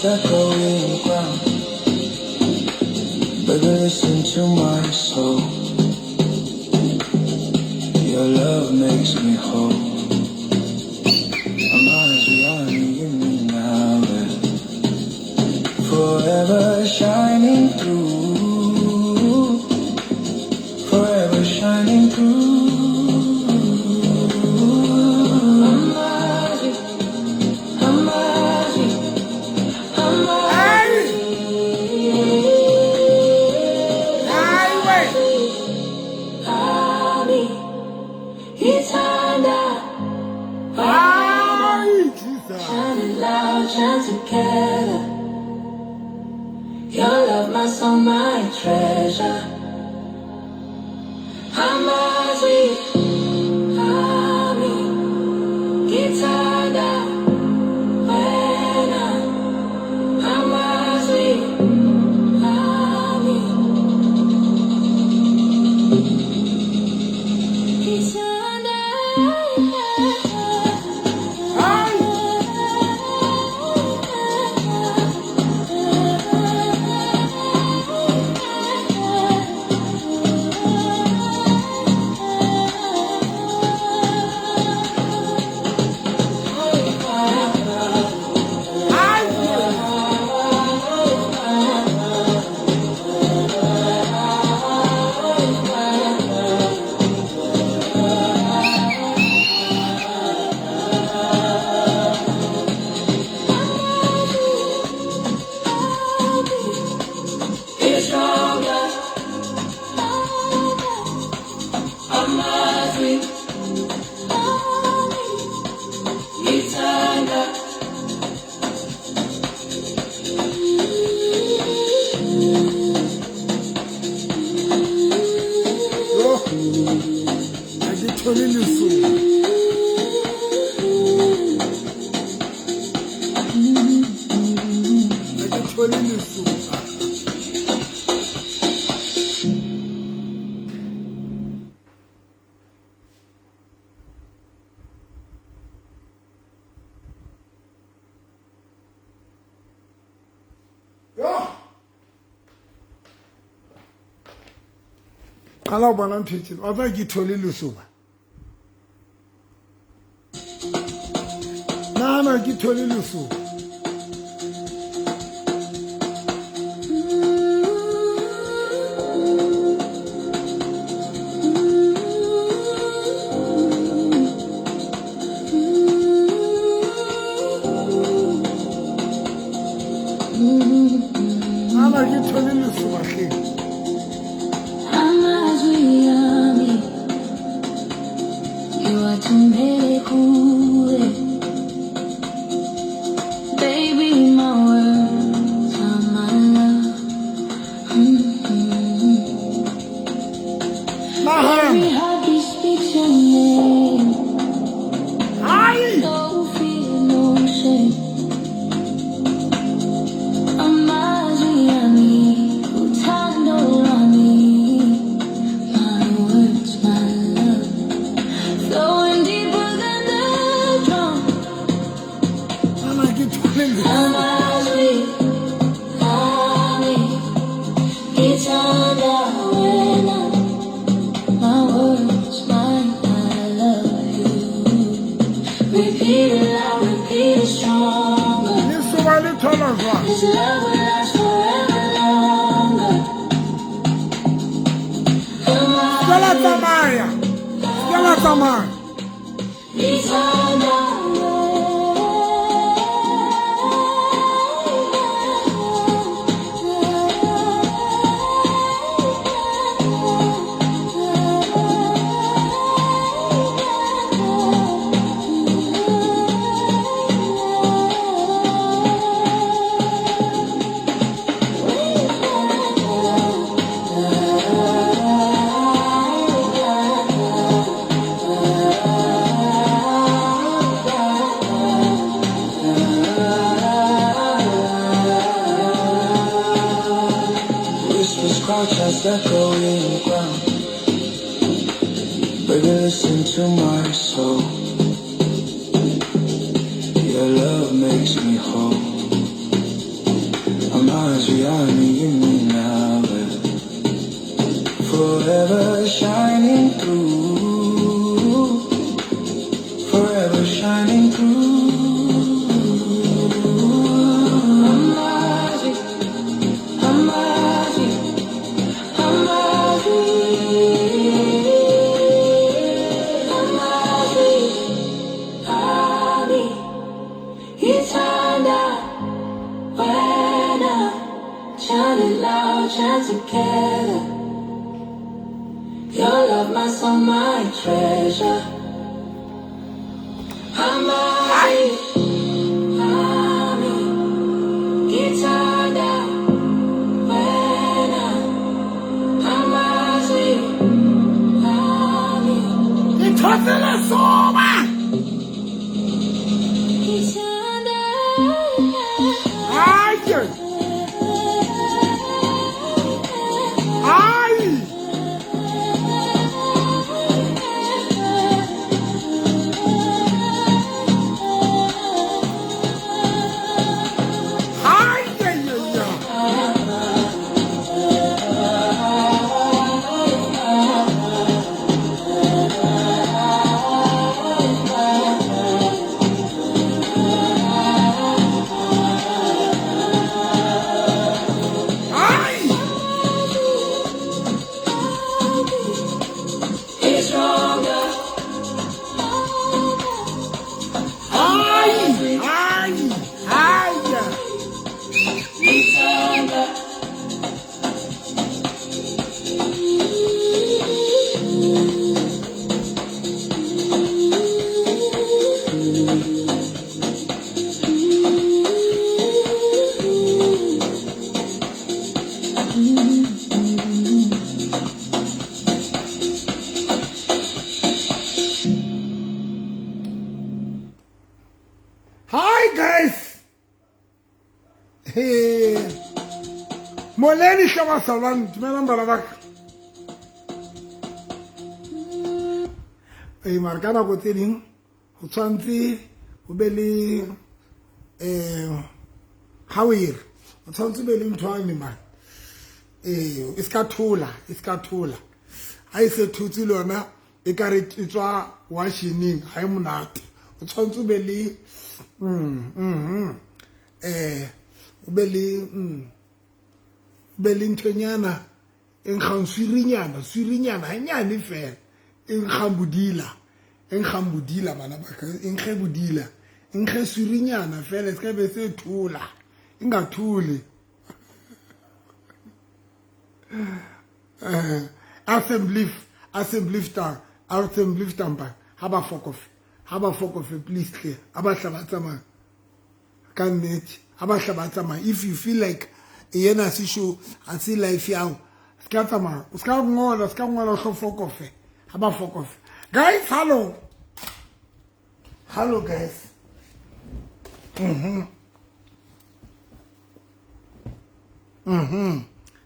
clouds echoing ground. Baby, listen to my soul. Your love makes me whole. Amazwi ami nginawe, forever shining through, forever shining through. Amazwi, amazwi, Hayi! Hayi we! Ami, ithanda Hayi Jesus. shining loud, shine together. Your love, my soul, my treasure. Amazwi, ami, ngithanda wena. Amazwi, ami, ngithanda. Hayi! Hayi! It's stronger. Amazwi, ngithanda. Yo! Angitholi lisuku. Angitholi lisuku. Yo! Qala ho bona ntho e tjena. Wa tseba ke thole lesoba. Nahana ke thole lesoba. Nahana ke thole lesoba hleng. Amazwi ami ngiwathumele kuwe. Baby, my words are my love. Every Nahana. heartbeat speaks your name. Hayi! No fear, no shame. Amazwi ami, uthando lwami. My words, my love, flowing deeper than the drum. Nahana ke thole lesoba. Amazwi ami, ngithanda wena. My words, mine, I love you. Repeat it loud, repeat it stronger. Lesoba le thola jwang? This love will last forever longer. Se la tsamaya. Se la tsamaya. Ngithanda Whispers crouch as echoing ground. Baby, listen to my soul. Your love makes me whole. Amazwi ami nawe. Forever shining through. Forever shining through. Amazwi, amazwi, amazwi, amazwi ami ithanda wena, shining loud, shine together. Your love, my soul, my treasure. Amazwi ami ngithanda wena, amazwi ami Ke thotse lesoba. ngithanda. Ai. Ai. Ai, ai, ai, ai. Ai. It's stronger. Ai. Ai. Ai. Ngithanda. Hi guys. Hey. Molweni hle bazalwane, dumelang bana ba ka. Ee, mara ka nako tse ding ho tshwanetse ho be le ha o ere o tshwanetse o be le ntho ane man. Ee, e ska thola, e ska thola. Ha e se thotse le yona e ka re e tswa washeneng, ha e monate. O tshwanetse o be le o be le o be le nthonyana e nkgang swirinyana, swirinyana hanyane fela e nkgang bodila, e nkgang bodila bana ba ka, e nkge bodila, e nkge swirinyana fela, e ska be se thola, e nga thole. Assemblief ta, assemblief tampa, ha ba fokofe, ha ba fokofe please hle, ha ba hla ba tsamaya ka nnete, ha ba hla ba tsamaya. If you feel like yena se show, ha se life ya hao, se ka tsamaya, o ska ngola, se ka ngola hlo fokofe, ha ba fokofe. Guys, hello. Hello guys.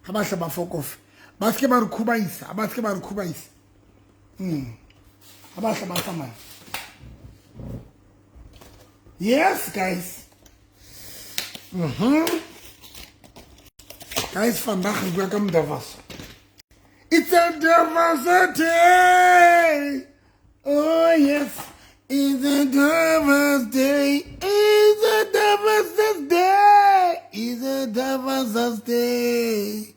Ha ba hla ba fokofe. Ba se ke ba re khubaisa, ba se ke ba re khubaisa. Ha ba hla ba tsamaya. Yes, guys. Guys, vandag re bua ka Mdavaso. It's a Mdavaso day. Oh yes, it's a Mdavaso day. It's a Mdavaso day. It's a Mdavaso day.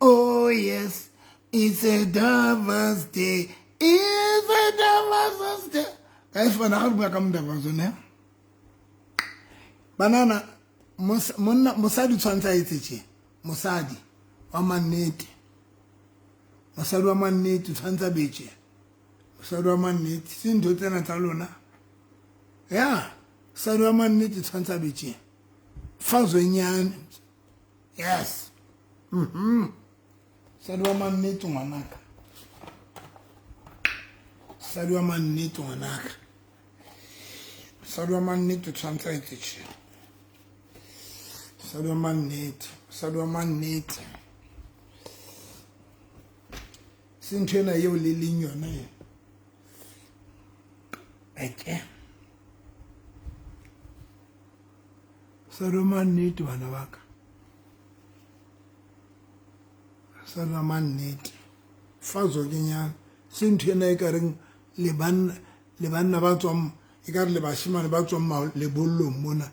Oh yes, it's a Mdavaso day. It's a Mdavaso day. Guys, vandag re bua ka Mdavaso ne. Banana, monna mosadi tshwantse a etse tje. Mosadi wa mannete. Mosadi wa mannete tshwantse a be tje. Mosadi wa mannete se ntho tsena tsa lona. Ya, mosadi wa mannete tshwantse a be tje. Fazwenyane. Yes. Mosadi wa mannete ngwanaka. Mosadi wa mannete ngwanaka. Mosadi wa mannete tshwantse a etse tje. Mosadi wa mannete, mosadi wa mannete. Se ntho ena eo le leng yona e. Eke. Mosadi wa mannete bana ba ka. Mosadi wa mannete fazo ke nyana se ntho ena e ka reng le banna le banna ba tswang e ka re le bashemane ba tswang lebollong mona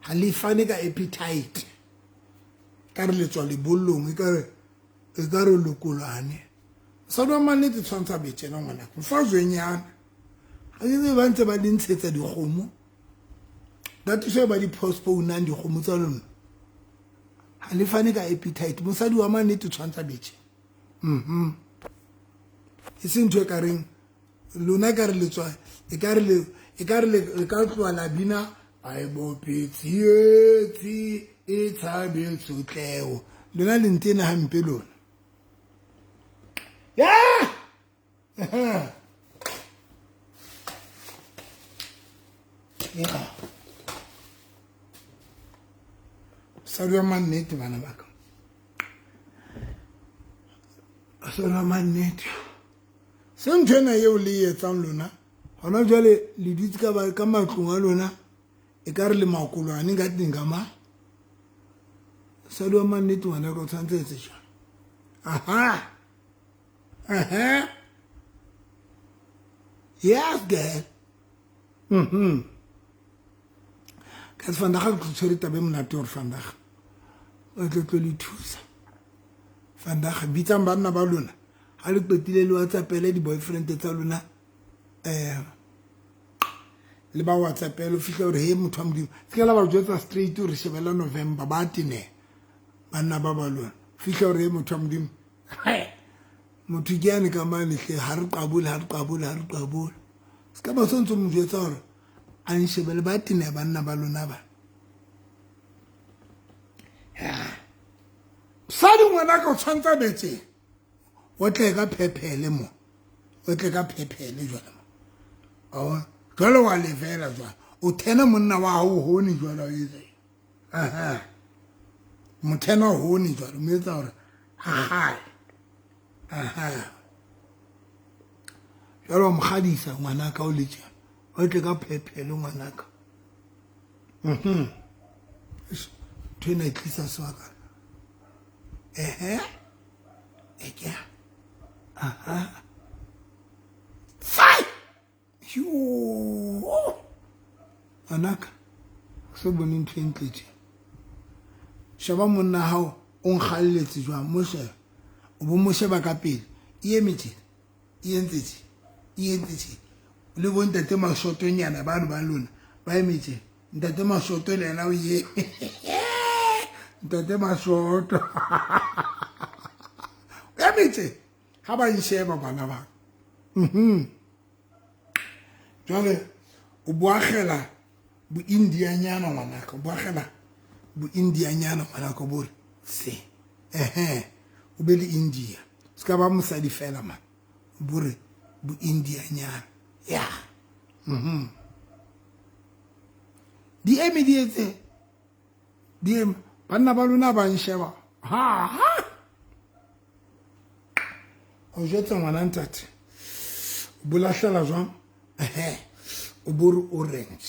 ha le fane ka appetite ka re le tswa lebollong e ka re e ka re lokolwane mosadi wa mannete tshwantsha betjena ngwanaka mfazo e nyana ga ke ba ntse ba di ntshetsa dikgomo that is why ba di postponang dikgomo tsa lona ga le fane ka appetite mosadi wa mannete tshwantsha betšhe e se ntho e ka reng lona e ka re letswa e ka re le e ka re le ka tloa la bina a e bope tsietsi e tshabe tshotleo lona le ntena hampe lona ya ya mosadi wa mannete bana ba ka mosadi wa mannete se ntho ena eo le e etsang lona gona jwale le dutse ka matlong a lona e ka re le makolwane ka teng ka ma mosadi wa mannete ngwana ka o tshwanetse etse jang aha aha yes girl Ka se vandag ke tshwere taba e monate gore vandag o tlo tlo le thusa vandag bitsang banna ba lona ga le qetile le whatsappele di-boyfriend tsa lona um le ba whatsappele o fitlhe gore he motho wa modimo se ka la ba jwetsa straight gore shebela November ba tenega banna ba ba lona fitlhe gore he motho wa modimo motho ke yane ka mane hle ha re qabole ha re qabole ha re qabole se ka ba se ntse mo jwetsa gore a nshebele ba tene banna ba lona ba mosadi ngwana ka o tshwantsha betse o tle ka phephele mo o tle ka phephele jwale mo awa jwale wa lefela jwale o thena monna wa hao hone jwale o etsa aha mothena hone jwale mo etsa gore a gale aha jwale wa mo kgadisa ngwanaka o le tjena o tle ka phephelo ngwanaka ntho ena e tlisa sebaka ehe eke aha sai yo ngwanaka o se bone ntho e ntle tje sheba monna hao o nkgalletse jwang mo sheba o bo mo sheba ka pele e eme tjena e entse tje e entse tje le bo ntate mashotonyana bano ba lona ba eme tje ntate mashoto le yena o eme ntate mashoto o eme tje ha ba nsheba bana ba jwale o boagela boindianyana ngwanaka o boagela boindianyana ngwanaka bore se ehe o be le India se ka ba mosadi fela man bore boindianyana ya di eme di etse di eme banna ba lona ba nsheba ha ha o jwetsa ngwana ntate o bolahlela jwang ehe o bore orange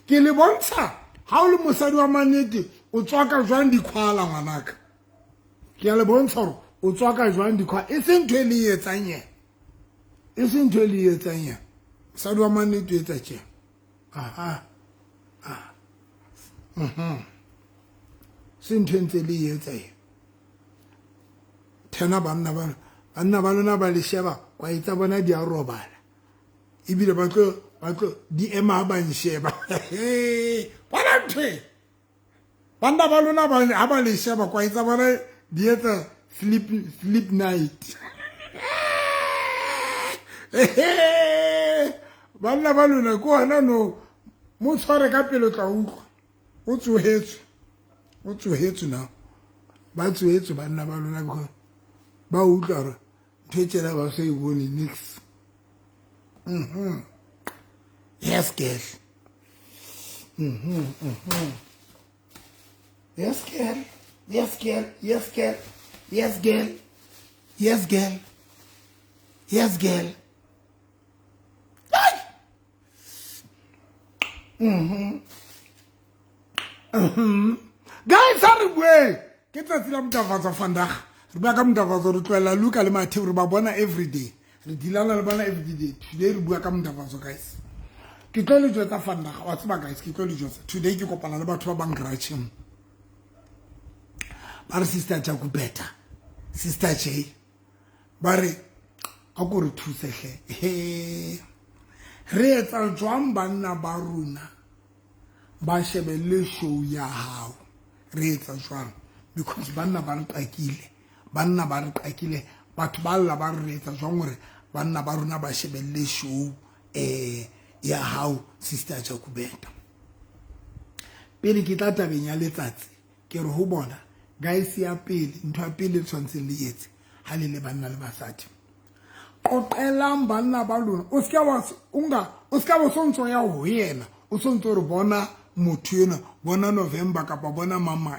ke le bontsha ha o le mosadi wa mannete o tswaka jwang dikhwala ngwanaka ke a le bontsha gore o tswaka jwang dikhwala e se ntho e le e etsang yena e se ntho e le e etsang yena mosadi wa mannete o etsa tjena aha se ntho e ntse le e etsa ena thena banna ba banna ba lona ba le sheba kwa etsa bona di a robala ebile ba tlo di ema ha ba nsheba bona ntho e banna ba lona ha ba le sheba kwa etsa bona di etsa sleep night banna ba lona ke ona no mo tshware ka pele tla utlwa o tsohetswe o tsohetswe na ba tsohetswe banna ba lona because ba utlwa gore ntho e tjena ba se e bone nix yes girl yes girl yes girl yes girl yes girl yes girl yes girl guys a re bueng ke Ke tsatsi la Mdavazo vandag. Re bua ka Mdavazo, re tlohella Luka le Matthew, re ba bona everyday. Re dealana le bona everyday. Today re bua ka Mdavazo, guys. Ke tlo le jwetsa vandag, wa tseba guys, ke tlo le jwetsa. Today ke kopana le batho ba bang garage. Ba re Sister Jakubeta, Sister J. Ba re a ko re thuse hle. He. Re etsa jwang banna ba rona ba shebelle show ya hao? Re etsa jwang? Because banna ba re qakile, banna ba re qakile, batho ba lla ba re etsa jwang hore banna ba rona ba shebelle show ya hao, Sister Jakubeta. Pele ke tla tabeng ya letsatsi, ke re ho bona guys, ya pele, ntho ya pele tshwantseng le etse ha le le banna le basadi, qoqelang banna ba lona. O seke wa unga, o seka bo sontso ya ho yena, o sontso re bona motho ena, bona November kapa bona mama.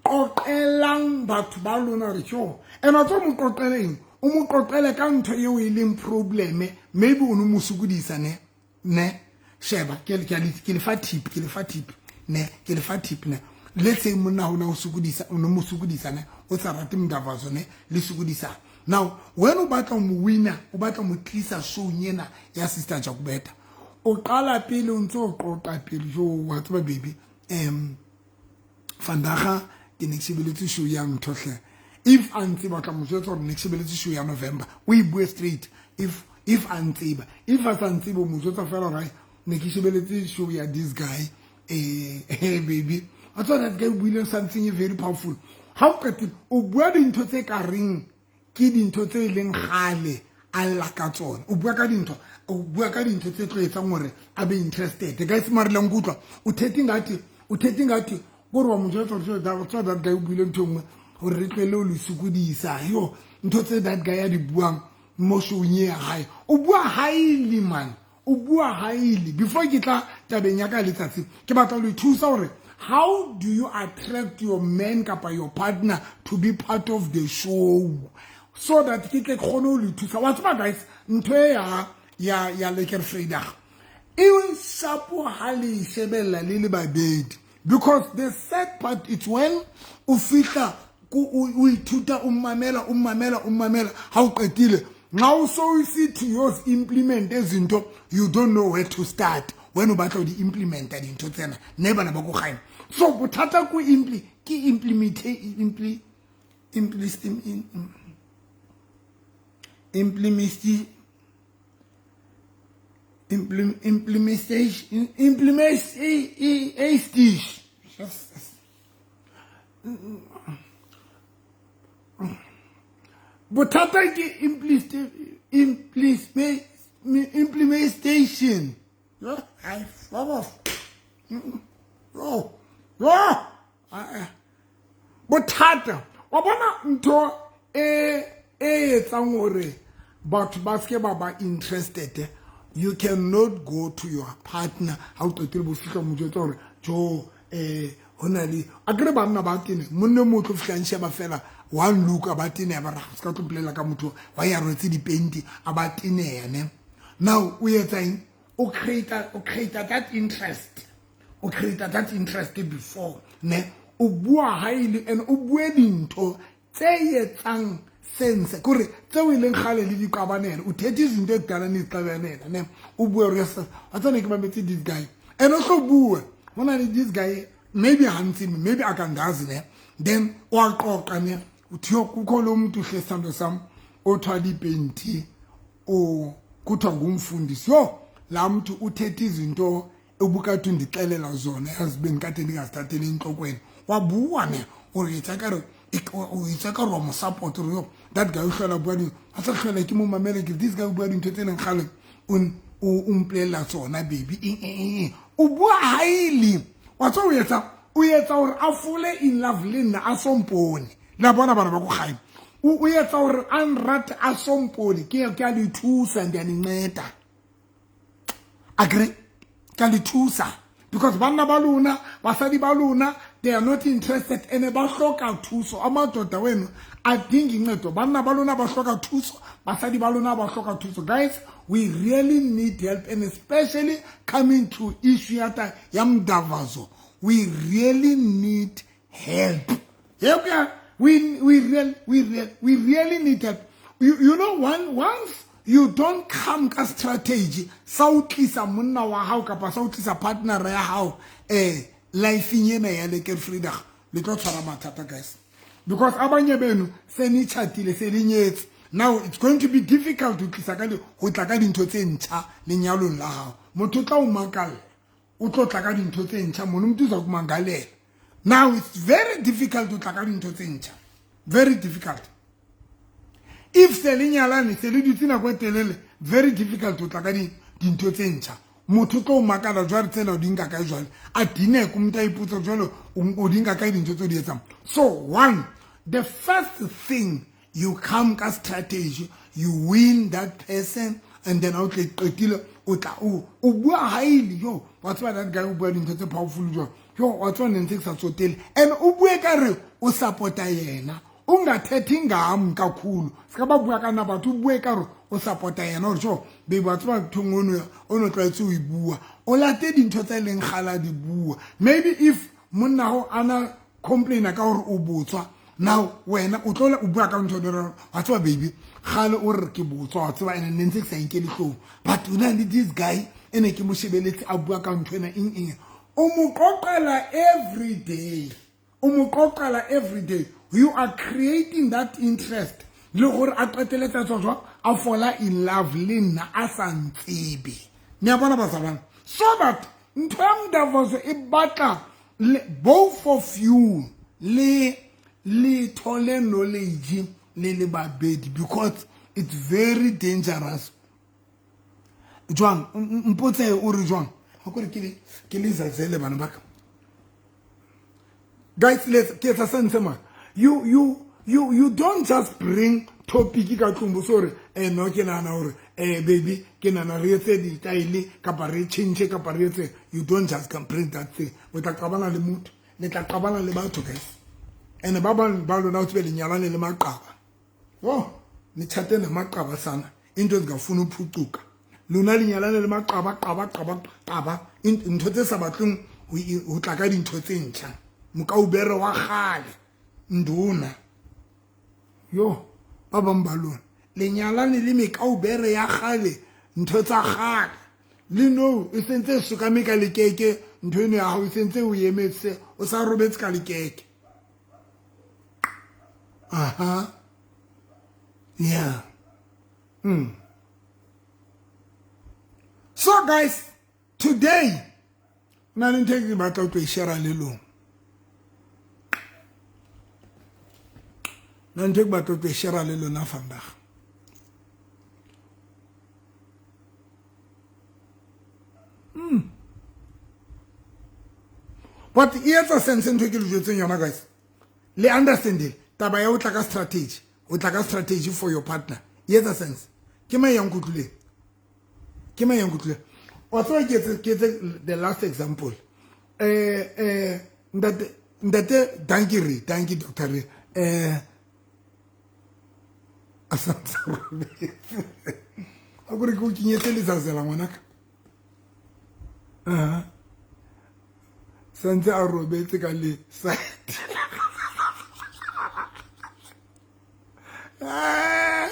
Qoqelang batho ba lona re tjo ena tso mo qoqeleng, o mo qoqele ka ntho eo e leng probleme. Maybe o no mo sokodisa ne ne. Sheba, ke le fa tip, ke le fa tip ne, ke le fa tip ne. Let's say monna o na o sokodisa, o no mo sokodisa ne, o sa rate Mdavazo ne, le sokodisa. Now when o batla mo winner, o batla mo tlisa show ena ya Sister Jakubeta, o qala pele o ntse o qoqa pele jo, wa tseba baby, vandaga ke ne ke shebeletse show ya ntho hle. If a ntse batla mo jwetsa hore ne ke shebeletse show ya November, o e bue straight. If a ntseba, if a sa ntsebe, o mo jwetsa fela hore ne ke shebeletse show ya this guy. Baby, a tswa that guy o buile something very powerful. Ha o qetile o bua dintho tse ka reng ke dintho tse e leng kgale a lla ka tsona, o bua ka dintho, o bua ka dintho tse tlo etsang hore a be interested. Guys, mare le nkutlwa, o thethe ngathi, o thethe ngathi kore wa mo jwetsa hore tswa that guy o buile ntho e nngwe hore re tlohelle ho le sokodisa. Yo, ntho tse that guy a di buang mo showng e ya hae, o bua highly man, o bua highly. Before ke tla tabeng ya ka letsatsi, ke batla ho le thusa hore how do you attract your man kapa your partner to be part of the show, so that ke tle ke kgone ho le thusa. Wa tseba guys, ntho e ya Lekker Vrydag e shapo ha le shebella le le babedi, because the sad part is when o fihla o ithuta, o mamela, o mamela, o mamela, ha o qetile nxa o so isithi yoz implement izinto, you don't know where to start when o batla ho di implementa dintho tsena ne bana ba ko gae. So bothata ko impli ke implement impli impli implementation implementation implementation. Bothata ke implementation. Bothata wa bona ntho e etsang hore batho ba seke ba ba interested, you cannot go to your partner ha o qetile bo fihla mo jwetsa hore jo ho na le akere banna ba tene monne mo tlo fihlang sheba fela one look a ba tene ya ba ra se ka tlo mpolela ka motho wa ya rwetse dipenti a ba teneya ne. Now o etsa eng? O create that interest, o create that interest before ne. O bua highly and o bue dintho tse etsang sense kore tseo e leng kgale le diqabanela, o thethe izinto ekudala nizixabanela ne. O bue hore wa tsena ke mametse this guy and o tlo bue ho na le this guy, maybe hantsime, maybe akangazi ne. Then o a qoqa ne, uthi yo kukho lo muntu hle sithando sam othwala ipenti o kuthiwa ngumfundisi, yo laa mntu uthethe izinto ebukade undixelela zona, yazi bendikade ndingazithatheli entlokweni. Wa bua ne, o re etsa kare o etsa ka re wa mo support, re yo that guy o hlola bua a sa hlola ke mo mamele ke this guy o bua dintho tse leng kgale o mpolelela tsona baby eng. O bua highly, wa tswa o etsa hore a fole in love le nna a sompone la bona bana ba ko gae, o etsa hore a nrate a sompone. Ke a le thusa, ndianinceda agree, ka le thusa, because banna ba lona, basadi ba lona, they are not interested and ba hloka thuso. Amadoda wenu adinga incedo, banna ba lona ba hloka thuso, basadi ba lona ba hloka thuso. Guys, we really need help, and especially coming to issue ya mdavazo, we really need help. We really need help. You know, once you don't come ka strategy sa o tlisa monna wa hao kapa sa o tlisa partner ya hao life-eng ena ya Lekker Vrydag, le tlo tshwara mathata, guys, because abanye beno se ni chatile, se le nyetse. Now it's going to be difficult to tlisa ka ho tla ka dintho tse ntjha lenyalong la hao. Motho o tla o makalla, o tlo tla ka dintho tse ntjha mono, motho o tla kumangalela. Now it's very difficult to tla ka dintho tse ntjha, very difficult. If se le nyalane, se le dutse nako e telele, very difficult to tla ka dintho tse ntjha. Motho o tlo o makala jwale, tsena o di nka kae jwale? A dineke, motho a ipotsa jwale, o di nka kae dintho tse o di etsang? So one, the first thing, you come ka strategy, you win that person, and then o tle qetile, o tla o bua highly. Yo, wa tseba that guy o bua dintho tse powerful jwang? Yo, wa tseba ne ntse ke sa tsotele. And o bue ka re o support-a yena, o ngathethi ngam kakhulu, se ka ba bua ka nna batho, o bue ka re o support-a yena, gore sure babe, wa tseba ntho nngwe o no tlwaetse o e bua, o late dintho tse e leng kgala di bua. Maybe if monna ho ana complaina ka gore o botswa, now wena o tlo o bua ka ntho e, wa tseba baby, kgale o re ke botswa, wa tseba, ene ne ntse ke sa nke lehlong, but o na le this guy e ne ke mo shebeletse a bua ka ntho ena, eng eng, o mo qoqela every day, o mo qoqela every day. You are creating that interest le gore a qeteletse tswa jwa a fola in love le nna a sa ntsebe. Ne a bona bazalwane, so that ntho ya mdavazo e batla both of you le thole knowledge le le babedi, because it's very dangerous. Jwang mpotse o re jwang? Ha kore ke le zazele bana ba ka. Guys, let's ke etsa sense man. You don't just bring topic ka tlung bo so re no, ke nahana hore baby, ke nahana re etse di-style kapa re change kapa re etse. You don't just come bring that thing. O tla qabana le motho, le tla qabana le batho, guys. And ba bang ba lona o tsebe le nyalane le maqaba. Oh, nitshate namaqaba sana, into ezingafuni uphucuka. Lona le nyalane le maqaba, qaba qaba qaba, ntho tse sa batleng ho tla ka dintho tse ntjha. Mokaubere wa kgale nduna yo, ba bang ba lona le nyalane le mekaubere ya kgale, ntho tsa kgale le no e sentse e sokame ka lekeke. Ntho eno ya hao e sentse o emetse, o sa robetse ka lekeke. Aha, yeah. So guys, today na le ntho e ke batla ho tlo e share le lona. Na ntho e ke batla ho tlo e share le lona vandag. But e etsa sense ntho e ke le jwetseng yona, guys? Le understandile taba ya o tla ka strategy, o tla ka strategy for your partner, e etsa sense? Ke mang ya nkutlwileng? Ke mang ya nkutlwileng? Wa tseba ke etse the last example. Ntate, dankie re, dankie doctor re. A sa ntse a robetse. A kore ke o kenyetse letsatsi la ngwanaka. Aha. Santse a robetse ka le side. Ah,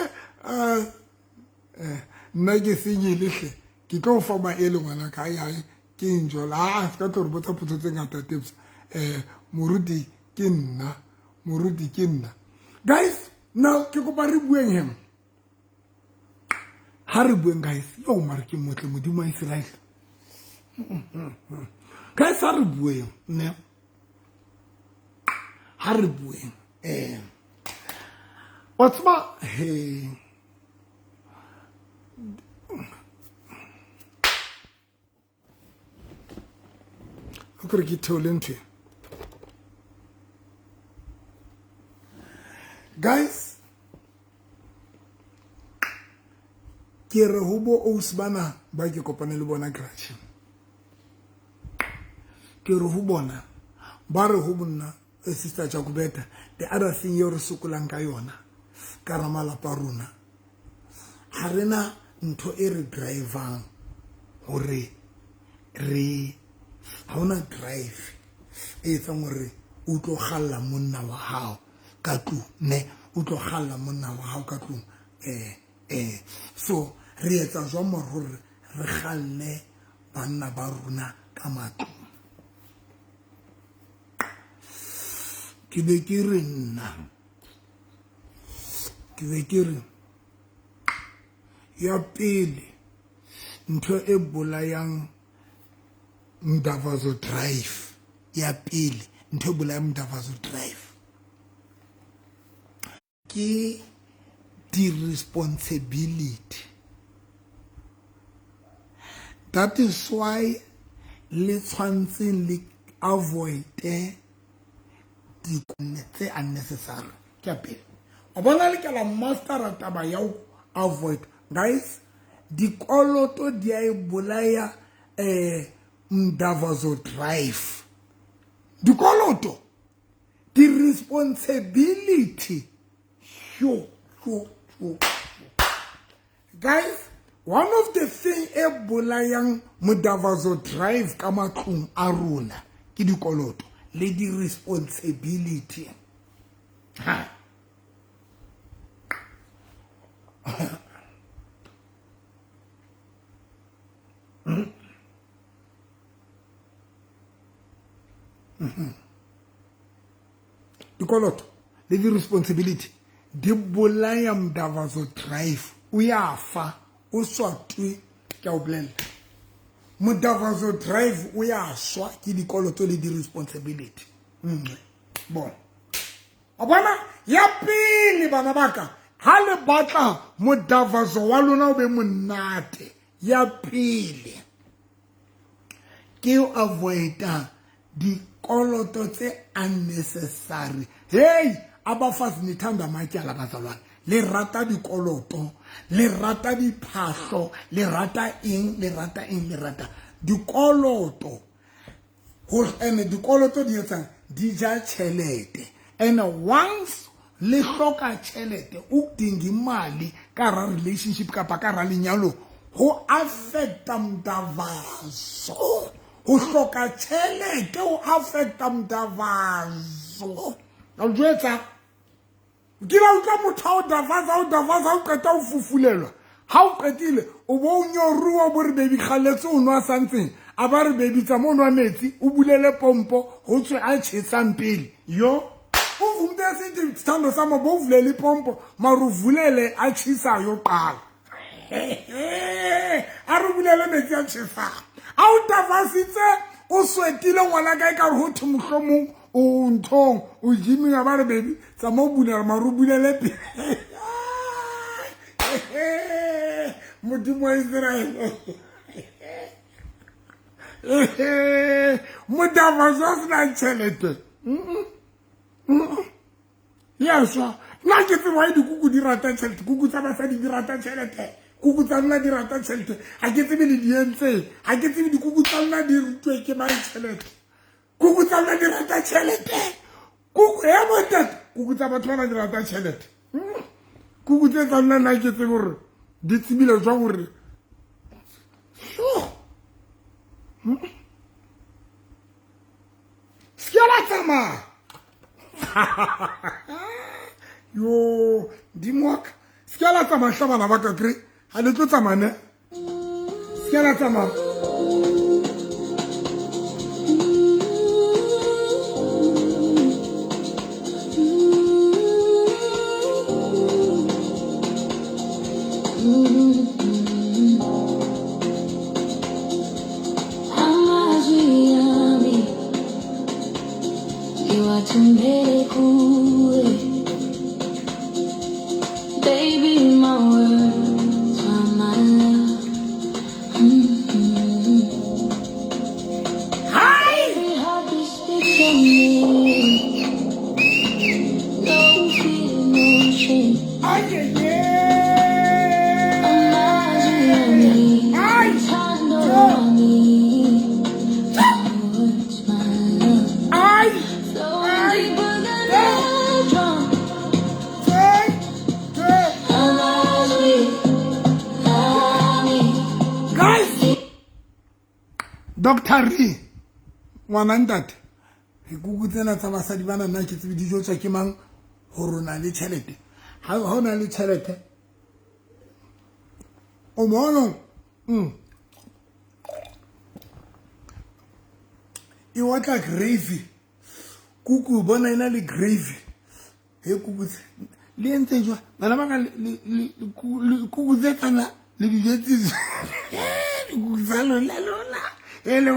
nna ke senyele hle, ke tlo fa maele ngwanaka. Ai ai, ke eng jwale? A se ka tlo re botsa potso tse ngata tebs. Moruti ke nna, moruti ke nna. Guys, now ke kopa re bueng hem. Ha re bueng, guys. Yo, mare ke motle modimo wa Israel. Guys, ha re bueng ne, ha re bueng. Wa tseba he, o kore ke theole ntho e. Guys, ke re ho bo ausi bana ba ke kopane le bona garage, ke re ho bona, ba re ho bonna, sister Jacobeta, the other thing eo re sokolang ka yona ka ra malapa a rona, ha re na ntho e re drivang hore re, ha hona drive e etsang hore O tlo kgalla monna wa hao ka tlung ne, o tlo kgalla monna wa hao ka tlung. So re etsa jwang more hore re kgalle banna ba rona ka matlung? Ke be ke re nna, ke be ke re ya pele ntho e bolayang Mdavazo Drive, ya pele ntho e bolayang Mdavazo Drive ke di-responsibility. That is why le tshwantseng le avoid-e tse unnecessary. Ke ya pele, wa bona le kela mastera taba ya ho avoid. Guys, dikoloto di a e bolaya Mdavazo Drive. Dikoloto, di-responsibility. Sho, sho, sho, sho. Guys, one of the thing e bolayang Mdavazo Drive ka matlong a rona ke dikoloto le di-responsibility. Ha. Dikoloto le di-responsibility di bolaya Mdavazo Drive. O ya fa o swatwe, ke a o bolella, Mdavazo Drive o ya swa ke dikoloto le di-responsibility. Nngwe bona, wa bona ya pele bana ba ka, ha le batla Mdavazo wa lona o be monate, ya pele ke o avoida dikoloto tse unnecessary. Hey, abafazi nithanda amatyala bazalwane, le rata dikoloto, le rata diphahlo, le rata eng, le rata eng, le rata dikoloto. Ene dikoloto di etsang, di ja tjhelete. And once le hloka tjhelete, o dinga imali ka hara relationship kapa ka hara lenyalo, ho affecta Mdavazo. Ho hloka tjhelete ho affecta Mdavazo. Ka o jwetsa, o kile wa utlwa motho a o davaza, o davaza, o qeta ho fufulelwa. Ha o qetile, o bo o nyoruwa, o bo re baby kgalletse o nwa something. A ba re baby tsamaya o nwa metsi, o bulele pompo, ho tswe a tjhesang pele. Yo, uve umuntu esithi sithando sami bo uvulele ipompo, mara uvulele a tjhisayo qala. A re bulele metsi a tjhesang. A o tafasitse, o swetile ngwana kae ka ho thwe mohlomong o nthong, o gyming, a ba re baby tsamaya o bulela, mara o bulele pele. Modimo wa Israel. Mdavazo a sena tjhelete. Ya swa. Nna ke tseba why dikuku di rata tjhelete. Kuku tsa basadi di rata tjhelete. Kuku tsa lona di rata tjhelete. Ha ke tsebe le di entseng. Ha ke tsebe dikuku tsa lona di rutwe ke mang tjhelete. Kuku tsa lona di rata tjhelete. Kuku ya bontate, kuku tsa batho bana di rata tjhelete. Kuku tse tsa lona nna ke tsebe hore di tsebile jwang hore se ke la tsamaya. Yo, Modimo wa ka, se ke la tsamaya hle bana ba ka kry, ha le tlo tsamaya ne? Se ke la tsamaya. Baby, my words are my love. Hi! Every heartbeat speaks of me. No fear, no shame. Ay, ay, ay. Ay! Guys, Dr. Re, ngwana ntate. Dikuku tsena tsa basadi bana nna ke tsebe di jotswa ke mang gore o na le tšhelete. Ha o na le tšhelete o mono e otla gravy. Kuku bona e na le gravy. He kuku tse le entse jwa bana ba ka kuku tse kana le dijo tse dikuku tsa lona lona e le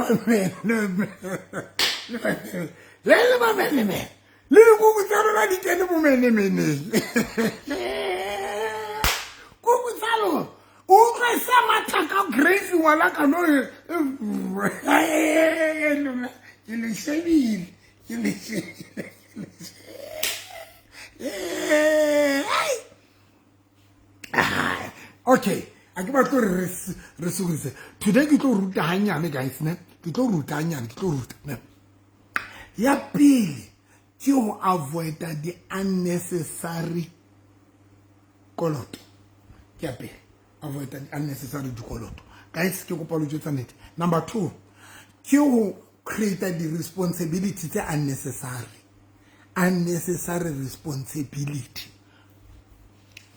le le mamenemene le dikuku tsa lona di kene bomenemeneng. Kuku tsa lona o utlwa sa matha ka gravy ngwana ka no lona ke le shebile ke le shebile. Okay, a ke batlo gore re sokodise today. Ke tlo ruta ganyane guys ne, ke tlo ruta ganyane, ke tlo ruta ne. Ya pele ke go avoida di-unnecessary koloto. Ke ya pele, avoida di-unnecessary dikoloto guys, ke kopa lo jwetsa nnete. Number two ke go create di-responsibility tse unnecessary, unnecessary responsibility,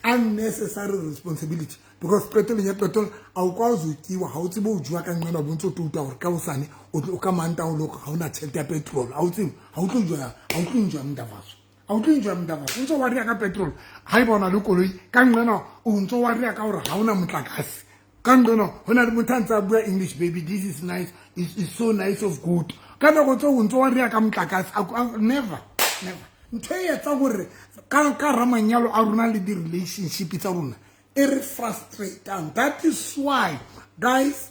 unnecessary responsibility, because qetellong ya qetelo a o kwazi utyiwa, ga o tsebe o jwa ka nqena bontse o touta gore ka osane o ka manta o loko ga o na tšhelete ya petrol, ga o tsebe ga o tlo jwa, ga o tlo enjoya mntavaso, ga o tlo enjoya mntavaso. O ntse wa ria ka petrol ga e bona le koloi ka nqena, o ntse wa ria ka gore ga o na motlakase ka nqena. Go na le motho a ntse a bua English, "Baby, this is nice, it's so nice of good." Ka nako tse o ntse wa ria ka motlakase. Never, never. Ntho e etsa gore ka ramanyalo a rona le di-relationship tsa rona e re frustratang. That is why guys,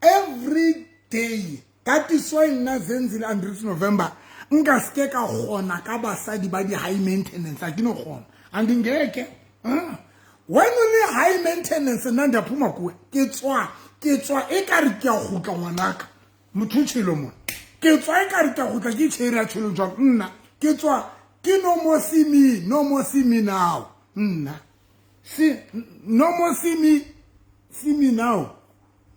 every day, that is why nna Zenzile Andries November nka seke ka kgona ka basadi ba di-high maintenance. A ke no kgona, andingeke. When o le high maintenance, nna ndiyaphuma kuwe, ke tswa, ke tswa e ka re ke a gutla ngwanaka motho tšhelo mona, ke tswa e ka re ke a gutla ke tšhere ya tšhelo jwang. Nna ke tswa ke no more see me, no more see me now. Nna see no more see me, see me now,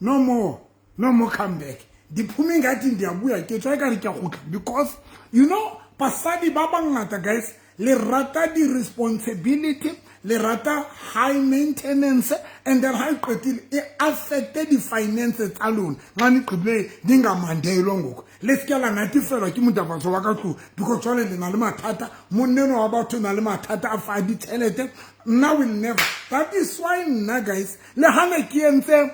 no more, no more come back. Diphume ngathi ndiyabuya, ke tswa e ka re ke a gutla, because you know basadi ba bangata guys le rata di-responsibility, le rata high maintenance, and then ha e qetile e affecte di-finance tsa lona. Nxa niqgibile ningamandelwa ngoku, le seke la natefelwa ke modafatso wa ka tlong, because jwale le na le mathata, monneno wa batho na le mathata a fa ditšhelete. Nna will never. That is why nna guys, le ha ne ke entse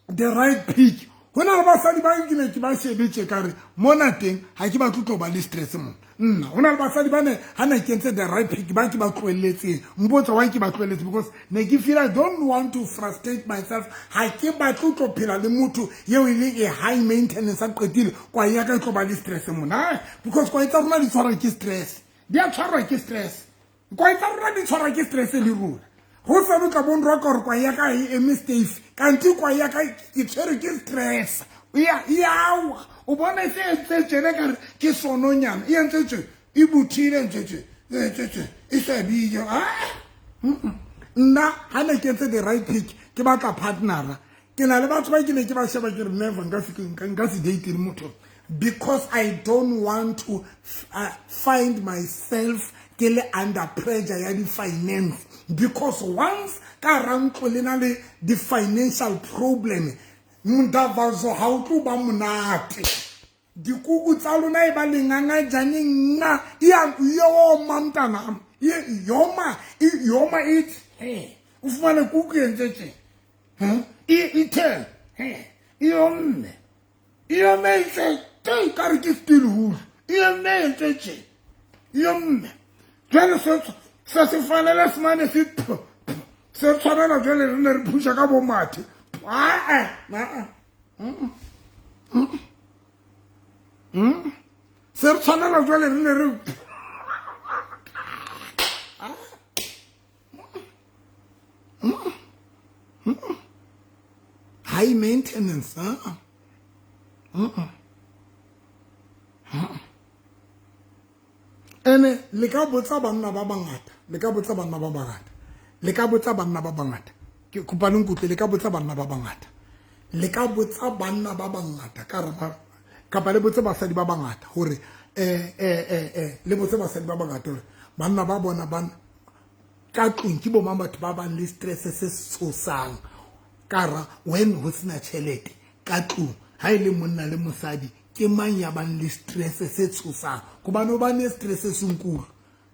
the right pick, go na le basadi ba ke ne ke ba shebetse ka re mona teng ga ke batle tlo ba le stress mo nna. Go na le basadi ba ne ga ne ke entse the right pick ba ke ba tloeletseng. Mpotsa why ke ba tloeletse? Because ne ke feel I don't want to frustrate myself. Ga ke batle tlo phela le motho eo e leng a high maintenance, a qetile kwa ya ka tlo ba le stress mona, because kwa tsa rona di tshwarwa ke stress, di a tshwarwa ke stress, kwa tsa rona di tshwarwa ke stress le rona. Go sa lo tla bong roka gore kwa ya ka e eme safe, kante kwa ya ka ke tshwere ke stress ya yawa. O bona se entse tjena ka re ke sononyana e entse tje, e buthile ntse tje tje tje, e sa bile. Nna ha ne ke entse the right pick, ke batla partnera, ke na le batho ba ke ne ke ba sheba ke re never nka se date le motho, because I don't want to find myself ke le under pressure ya di-finance, because once ka ra ntlo le na le di-financial problem, mndavazo ha o tlo ba monate. Dikuku tsa lona e ba lengangajane nna e yoma mntanam, yoma yoma ithi o fumane kuku e ntse tje ithe yomme yomme itse te ka re ke steel wool yomme ntse tje yomme. Jwale se fanele se mane se se tshwanela jwale re ne re phusha ka bo mathe. Aa se re tshwanela jwale re ne re high maintenance. Ene le ka botsa banna ba bangata, le ka botsa banna ba bangata, le ka botsa banna ba bangata, ke kopa le nkutlwe, le ka botsa banna ba bangata, le ka botsa banna ba bangata ka rama kapa le botse basadi ba bangata hore Le botse basadi ba bangata hore banna ba bona ba ka tlung ke bo mang, batho ba bang le stress se tshosang kara when ho sena tjhelete ka tlung. Ha e le monna le mosadi, ke mang ya bang le stress se tshosang? Hobane o bane stress se senkulu.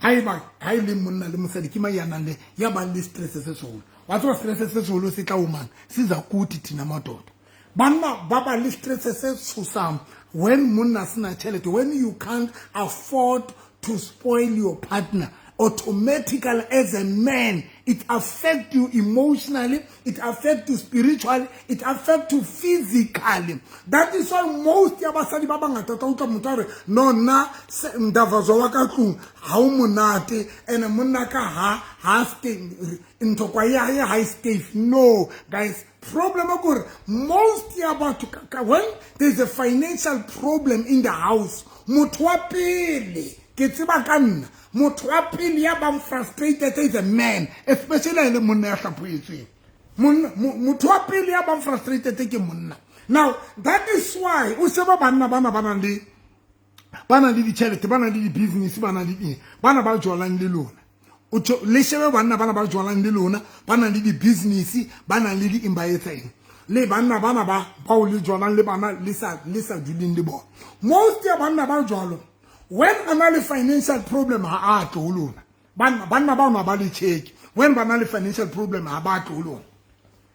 Haeba ha e le monna le mosadi, ke mang ya nang le ya bang le stress se seholo? Wa tseba stress se seholo se tla o mang? Se kuthi thina madoda. Banna ba ba le stress se tshosang when monna sena tjhelete. When you can't afford to spoil your partner, automatically as a man it affect you emotionally, it affect you spiritually, it affect you physically. That is why most ya basadi ba bangata tla utlwa motho a re, no, nna mdavazo wa ka tlung ha o monate, ene monna ka ha stay ntho kwa ya hae ha e stay. No guys, problem ke gore most ya batho, when there is a financial problem in the house, motho wa pele, ke tseba ka nna, motho wa pele ya bang frustrated is a man, especially ha e le monna ya hlaphoetsweng. Motho wa pele ya bang frustrated ke monna. Now that is why o sheba banna bana ba nang le, ba nang le ditjhelete, ba nang le di-business, ba nang le eng, bana ba jwalang le lona. Le shebe banna bana ba jwalang le lona, ba nang le di-business, ba nang le di eng, ba etsa eng le banna bana ba bao le jwalang le bana le sa duleng le bona. Most ya banna ba jwalo, when a na le financial problem, ha a tle ho lona. Banna bao na ba le check. When ba na le financial problem, ha ba tle ho lona.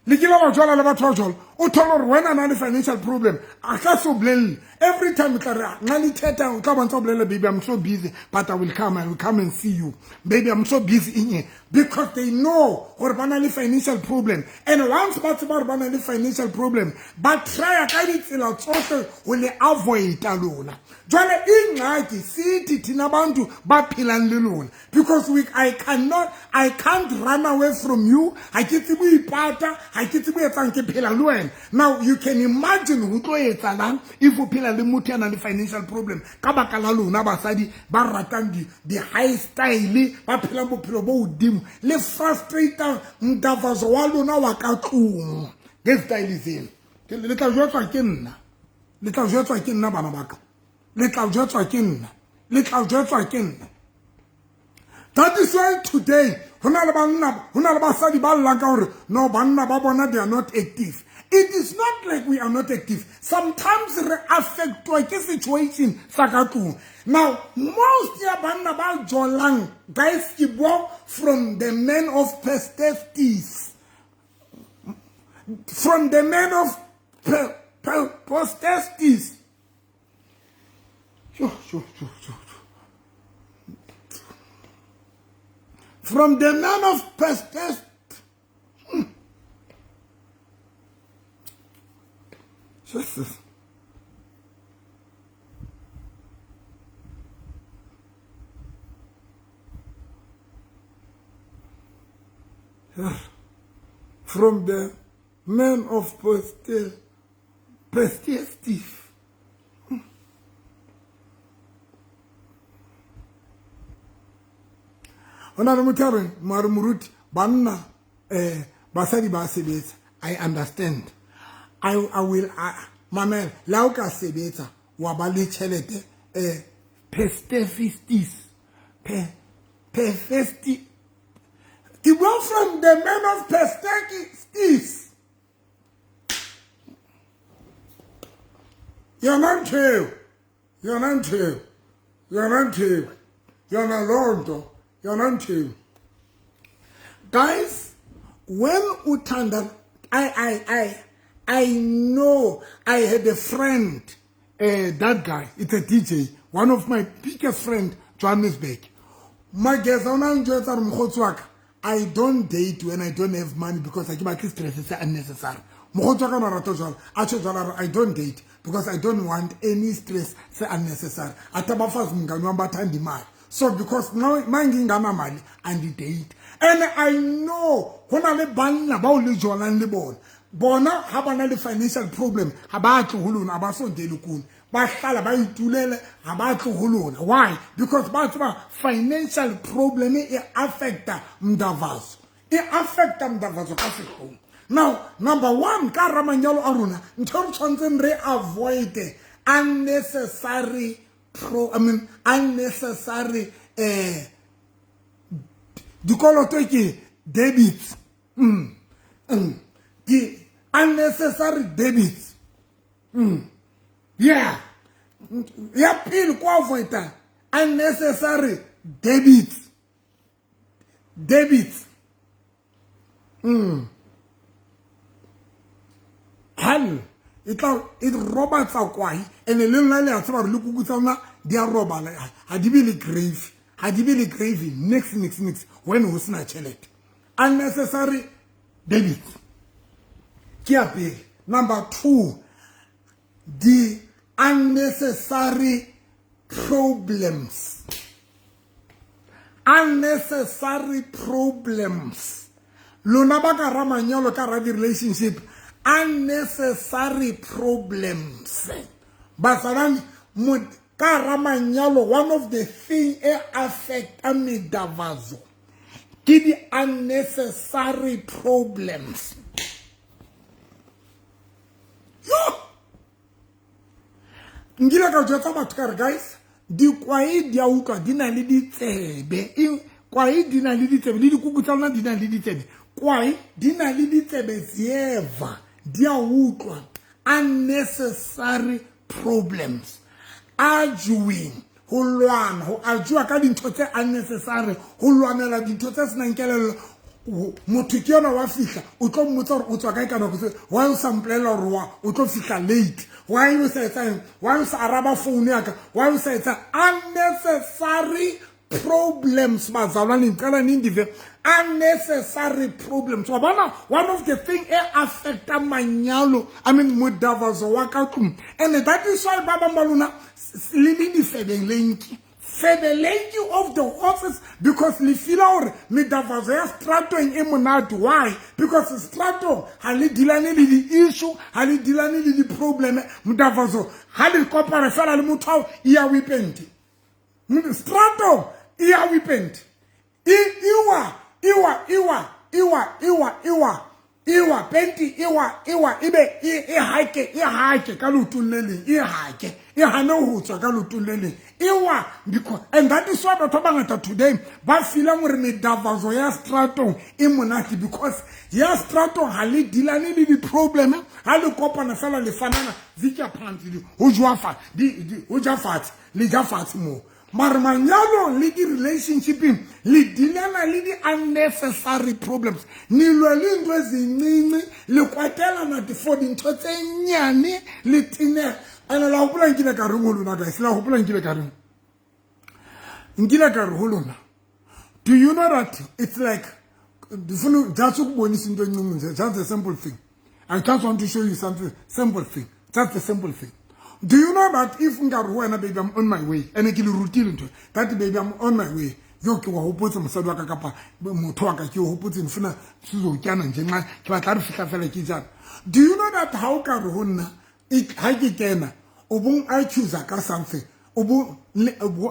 Le kile ba jwala le batho ba jwalo, o thole gore when a na le financial problem, a ka se o bolelle. Every time o tla re nna le theta, o tla bontsha o bolelle, "Baby, I'm so busy, but I will come and see you. Baby, I'm so busy." Eng? Because they know gore ba na le financial problem, and once ba tseba gore ba na le financial problem, ba trya ka ditsela tsohle ho le avoida lona. Jwale ingxaki sithi thina bantu ba phelang le lona, because we I cannot, I can't run away from you. Ha ke tsebe ho ipata, ha ke tsebe ho etsang, ke phela le wena. Now you can imagine ho tlo etsalang if o phela le motho ya nang le financial problem ka baka la lona basadi ba ratang di-high style, ba phelang bophelo bo hodimo, le frustrata mdavazo wa lona wa ka tlung nge-style tseno. Le tla jwetswa ke nna, le tla jwetswa ke nna, bana ba ka, le tla jwetswa ke nna, le tla jwetswa ke nna. That is why today ho na le banna, ho na le basadi ba llang ka hore no, banna ba bona, they are not active. It is not like we are not active. Sometimes re affectwa ke situation sa ka tlung. Now most ya banna ba jolang, guys, ke bua from the men of perspectives, from the men of perspectives. Sure, sure, sure, sure. From the man of perspective. Jesus. From the man of perspective. Ho na le motho a reng, mare moruti, banna, basadi ba sebetsa. I understand. I will mamela, le ha o ka sebetsa wa ba le tjhelete, pestefistis pe perfesti, ke bua from the man of perspectives. Yona ntho eo, yona ntho eo, yona ntho eo, yona loo nto, yona ntho eo. Guys, when uthanda, I know I had a friend, that guy, it's a DJ, one of my biggest friend, Johannesburg. Mageza o na njwetsa re, "Mokgotsi wa ka, I don't date when I don't have money because ha ke batle stress se unnecessary." Mokgotsi wa ka o na rata jwalo, a tjho jwalo, a re, "I don't date because I don't want any stress se unnecessary. Athi abafazi, mngani wami, bathanda imali, so because now manginganamali andi-date." And I know ho na le banna bao le jwalang le bona, bona ha ba na le financial problem, ha ba tle ho lona, ha ba sondele kune, ba hlala ba itulele, ha ba tle ho lona. Why? Because ba tseba financial problem e affecta mdavazo, e affecta mdavazo ka sehlong. Now number one, ka hara manyalo a rona, ntho e re tshwanetseng re avoid unnecessary pro, I mean unnecessary dikoloto ke debits. Di unnecessary debits. Yeah, ya pele ko avoida unnecessary debits. Hell, e tla e robatsa kwai, ene le nna le a tseba gore le kuku tsa lona di a robala, ha di be le gravy, ha di be le gravy, nix nix nix when ho sena tjhelete. Unnecessary debits ke ya pele. Number 2, the unnecessary problems. Unnecessary problems. Lona ba ka ra manyalo, ka ra di-relationship, unnecessary problems. Batsalani ka ra manyalo, one of the thing e affecta medavazo ke di-unnecessary problems. Yo! Nkile ka jwetsa batho ka re, guys, dikwai di a utlwa, di na le ditsebe. Kwai di na le ditsebe, le dikuku tsa lona di na le ditsebe. Kwai di na le ditsebe, zieva, di a utlwa. Unnecessary problems. Arguing, ho lwana, ho argue ka dintho tse unnecessary, ho lwanela dintho tse senang kelello. Motho ke yona wa fihla, o tlo mmotsa hore o tswa kae ka nako tse, why o sa mpolella hore wa o tlo fihla late, why o sa etsang, why o sa araba phone ya ka, why o sa etsa. Unnecessary problems, bazalwane, ngicela nindive. Unnecessary problems. Wa bona, one of the thing e affecta manyalo, I mean modavazo wa ka tlung, and that is why ba bang ba lona le le difebeng lenki, febelenki of the horses, because le feel hore medavazo ya stratong e monate. Why? Because stratong ha le dilane le di-issue, ha le dilane le di-problem. Modavazo ha le kopana fela le motho ao, e ya weekend. Stratong e ya weekend. Iwa iwa iwa iwa iwa iwa iwa penti iwa iwa, ebe e hake, e hake ka leotong le leng, e hake, e hane ho tswa ka leotong le leng, ewa. Because, and that is why batho ba bangata today ba feelang hore medavazo ya stratong e monate, because ya stratong ha le dilane le di-problem. Ha le kopana fela le fanana zitja phansi, ho jowa fa di ho ja fatshe, le ja fatshe moo. Mare manyalong le di-relationshipeng le dilana le di-unnecessary problems, nilwa le ntho ezincinci, le kwatelana for dintho tse nyane, le tenega. Ene la hopola nkile ka reng ho lona, guys? La hopola nkile ka reng? Nkile ka re ho lona, do you know that it's like, ndifuna just ukubonisa into encinci nje, just a simple thing. I just want to show you something simple thing, just a simple thing. Do you know that if nka re ho wena, baby, I'm on my way, ene ke le rutile ntho that, baby, I'm on my way, yo ke wa hopotse mosadi wa ka kapa motho wa ka, ke o hopotse ndifuna sizotyana nje, nxa ke batla re fihla fela ke jana. Do you know that ha o ka re ho nna, ha ke kena, o bong accuser ka something, o bo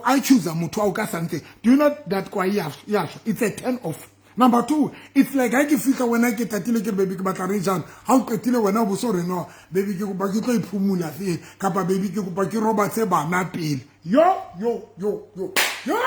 accuser motho wa o ka something, do you know that kwa ya ya, it's a turn off? Number 2, it's like ha ke fihla wena ke tatile, ke re, baby, ke batla re jang. Ha o qetile wena o bo so re, no baby, ke kopa ke tlo iphumula fela, kapa baby, ke kopa ke robatse bana pele. Yo yo yo yo yo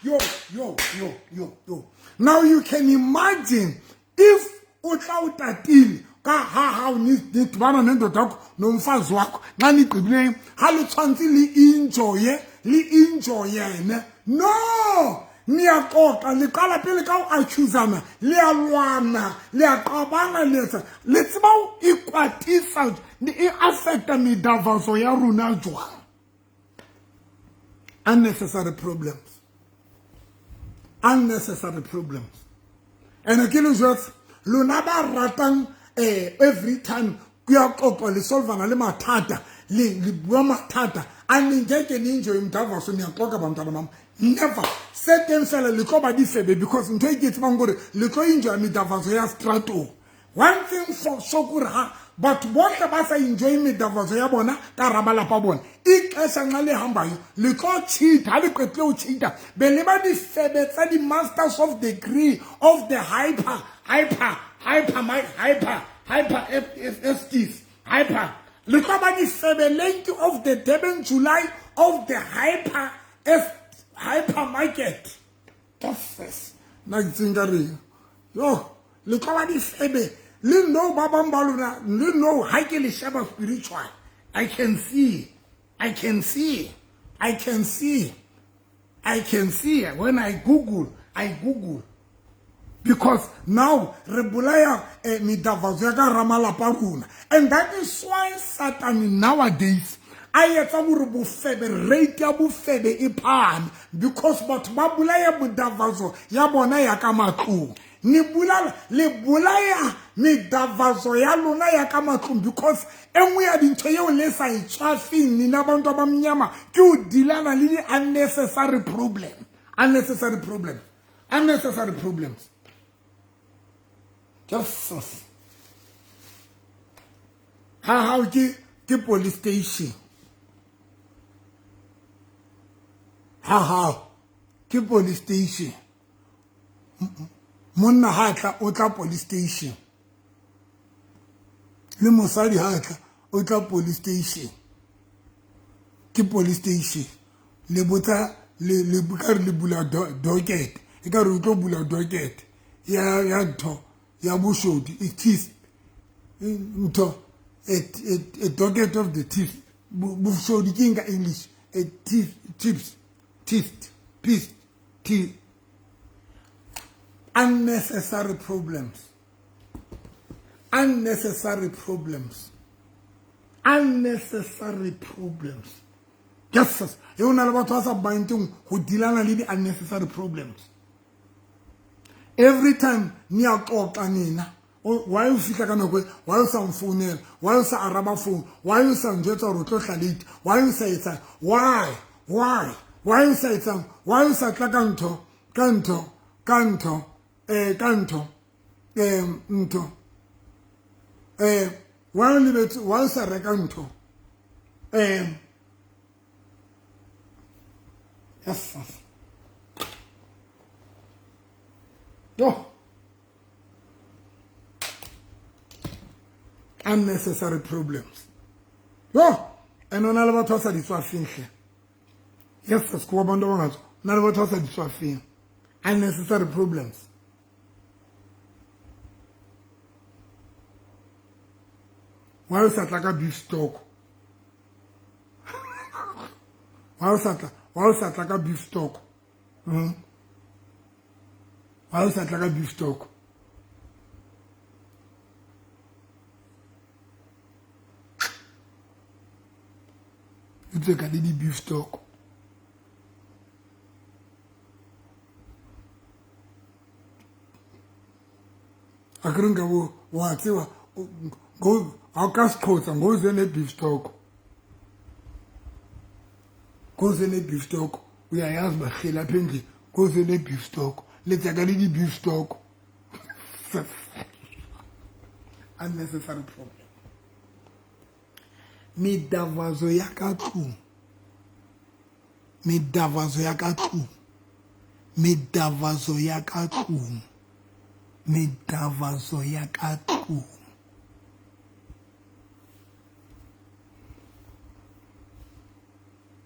yo yo yo yo yo. Now you can imagine if o tla o tatile ka ha ha o nidibana nendoda yakho nomfazi wakho, nxa nigqibileyo, ha le tshwantse le enjoye, le enjoyene, no, niyaxoxa, liqala pele ka ho accusana, le a lwana, le a qabana, le etsa, le tseba ho ikwatisa, e affecta medavazo ya rona jwang. Unnecessary problems, unnecessary problems. And ke le jwetsa lona ba ratang every time kuyaxoxwa, le solvana le mathata, le bua mathata, aningeke ni enjoy umdavazo. Niyaxoka bantwana bam, never. Se teng fela le tlo ba difebe, because ntho e ke tsebang gore le tlo enjoy medavazo ya stratong. One thing for sure kore ha batho bohle ba sa enjoy medavazo ya bona ka hara malapa a bona, ixesha nxa le hambayo le tlo cheat. Ha le qetile ho cheata, be le ba difebe tsa di-masters of degree of the hyper hyper hyper hyper hyper estes hyper. Le tlo ba difebe lenki of the Durban July of the hyper hypermarket. Yes. Nna ke tseng ka reng yo le tlo ba difebe le no ba bang ba lona le no ha ke le sheba spiritual. I can see, I can see, I can see, I can see when I Google, I Google. Because now re bolaya medavazo ya ka ramalapa rona. And that is why Satan nowadays a etsa gore bofebe, rate ya bofebe e phahame, because batho ba bolaya medavazo ya bona ya ka matlong. Ne bolala le bolaya medavazo ya lona ya ka matlong, because e nngwe ya dintho eo le sa e tswafeng nina bantu ba mnyama ke ho dilana le di-unnecessary problem, unnecessary problem, unnecessary problems. Jesus. Ha hao ke police station. Ha hao ke police station. Monna ha tla o tla police station. Le mosadi ha tla o tla police station. Ke police station. Le botsa le ka re le bula docket. E ka re o tlo bula docket ya ntho ya boshodu, it is ntho a docket of the thief. Boshodu ke eng ka English? A thief, tips, thief, peace, thief. Unnecessary problems. Unnecessary problems. Unnecessary problems. Yes, e o na le batho ba sa banteng ho dilana le di-unnecessary problems. Every time ni a qoqa nina, why o fihla ka nako e, why o sa mfounela, why o sa araba phone, why o sa njwetsa hore o tlo hla late, why o sa etsang, why, why o sa etsang, why o sa tla ka ntho, ka ntho, ka ntho, ka ntho, ntho, why o lebetse, why o sa reka ntho, yes. Yo. Unnecessary problems. Yo. And on all about us at the Yes, school abandon. None of us at the unnecessary problems. Why is that like a beef stock? Why is that like a beef stock? Why is that like a beef stock? You take a little beef stock. I couldn't go what go. I'll cast coats and goes in a beef stock. Goes in a beef stock. We are asked by Sheila Pinky. Goes in a beef stock. Let's take a little beef stock. Unnecessary problem. Medavazo ya ka tlung. Medavazo ya ka tlung. Medavazo ya ka tlung. Medavazo ya ka tlung.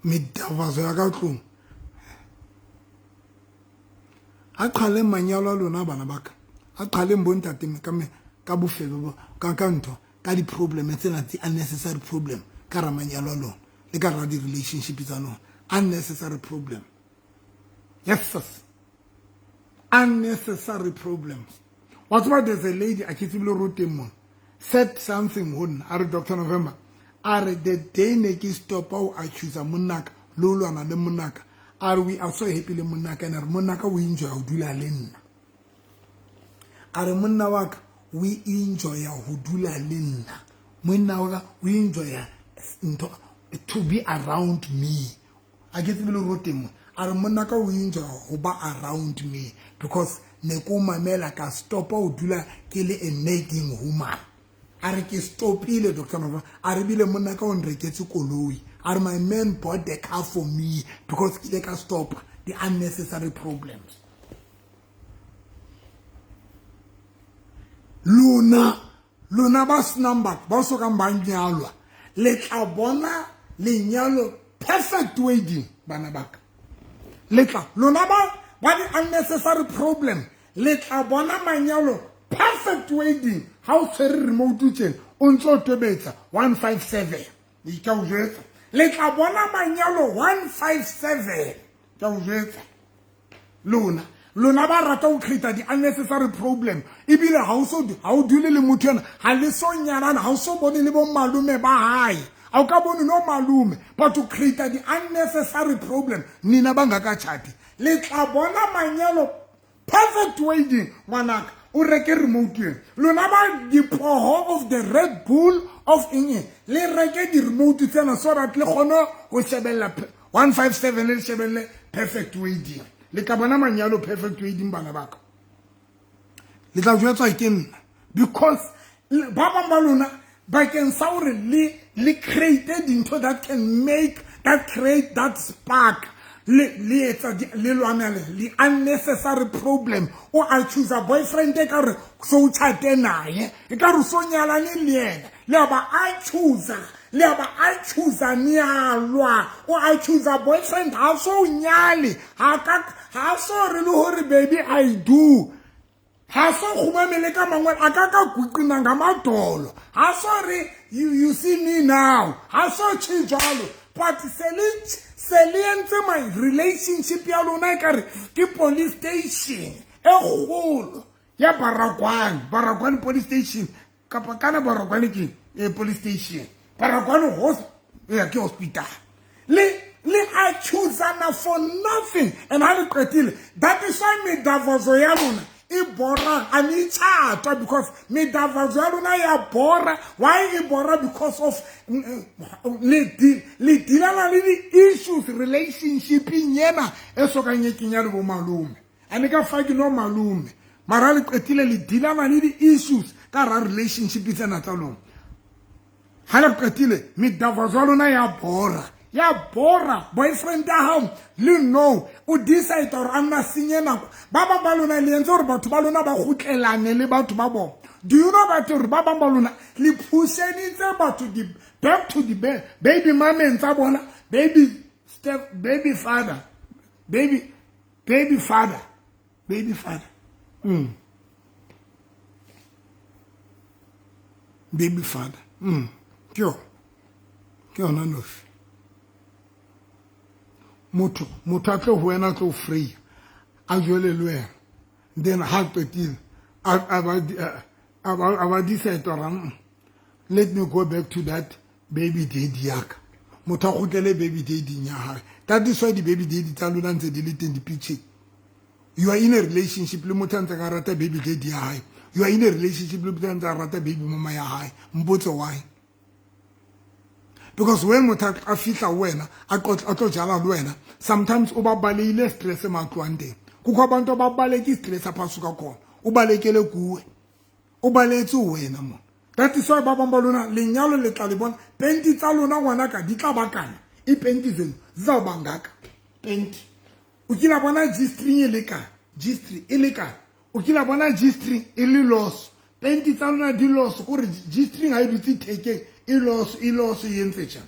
Medavazo ya ka tlung. A qhale manyalo a lona bana ba ka. A qhale bontate ka bofelo ka ka ntho ka di problem tsena tse unnecessary problem ka ra manyalo a lona le ka ra di relationship tsa lona. Unnecessary problem. Yes, sir. Unnecessary problems. What's about there's a lady a ke tsebile hore o teng mona said something ho nna a re Dr. November a re the day ne ke stopa ho accuse monnaka le ho lwana le monnaka a re we are so happy le monnaka and a re monnaka o enjoy ho dula le nna. A re monna wa ka we enjoy ho dula le nna. Monna wa ka o enjoy ntho to be around me. A ke tsebile hore o teng mona. A re monna ka o enjoy ho ba around me because ne ko mamela ka stopa ho dula ke le a nagging woman. A re ke stopile Dr. November. A re bile monna ka o nreketse koloi. A re my man bought the car for me because ke ile ka stop the unnecessary problems. Lona, lona ba senang batho ba sokang ba nyalwa, le tla bona lenyalo Perfect wedding, bana baka. Le tla lona ba di unnecessary problem, le tla bona manyalo perfect wedding. Ha o tshwere remote tjena, o ntso o tobetsa 157, ke a o jwetsa, le tla bona manyalo 157, ke a o jwetsa. Lona ba rata ho create di-unnecessary problem, ebile ha o so ha o dule le motho ena, ha le so nyalana, ha o so bone le bo malome ba hae, a o ka bone no malome, but to create di-unnecessary problem. Nina bangakatshati, le tla bona manyalo perfect wedding. Ngwanaka, o reke remote ena. Lona ba dipoho of the Red Bull of eng, le reke di-remote tsena so that le kgone ho shebella 157, le shebelle perfect wedding. Le tla bona manyalo perfect wedding, bana baka, le tla jwetswa ke nna, because ba bang ba lona, bakeng sa hore le create dintho that can make that create that spark, le etsa le lwanele le unnecessary problem. O a choose boyfriend e ka re so o tjhate naye, e ka re so nyalane le yena, le a ba a choose, le a ba a choose, nyalwa. O a choose boyfriend, ha so nyale, ha ka ha so re le hore baby, I do, ha so kgumamele ka mangwe, a ka guqina ngamadolo, ha so re you see me now, ha so tjhe jwalo, but se le entse my relationship ya lona e kare ke police station e kgolo ya Baragwane. Baragwane police station, kapa kana Baragwane ke e police station, Baragwane ya ke hospital. Le a choosana for nothing, and ha le qetile, that is why medavazo ya lona e bora. A ne tjhatwa because medavazo ya lona ya bora. Why e bora? Because of le dealana le di-issues relationshipeng ena e sokang e kenya le bo malome, a ne ka fa ke no malome, mara le qetile le dealana le di-issues ka ra relationship tsena tsa lona. Ha le qetile, medavazo ya lona ya bora, ya bora. Boyfriend ya hao le no o decide gore a nna senye nako. Ba bang ba lona le entse gore batho ba lona ba kgutlelane le batho ba bona. Do you know that gore ba bang ba lona le phušeditse batho di back to the baby mameng tsa bona, baby step, baby father, baby father, baby father, baby father. Ke yona nofi. Motho a tlo ho wena, a tlo free, a jole le wena, then ha qetile a ba decide gore, let me go back to that baby daddy yaka." Motho a kgutlele baby daddy ya hae. That is why di-baby daddy tsa lona ntse di le teng di-picture. You are in a relationship le motho a ntseng a rata baby daddy ya hae. You are in a relationship le motho a ntseng a rata baby mama ya hae. Mpotse why. Because when motho a fihla ho wena, a tlo jala le wena, sometimes o ba baleile stress ma tlohang teng. Kukho abantu ababaleka i-stress apha asuka khona, ubalekele kuwe, o baletse wena mo. That is why ba bang ba lona lenyalo le tla le bona penti tsa lona, ngwanaka, di tla bakana. Ipenti zeno zizawuba ngaka penti. O kile bona G-string e le ka G-string e le ka, o kile bona G-string e le loss. Penti tsa lona di loss, kore G-string ha e dutse thekeng, e loss, e loss, e entse jang.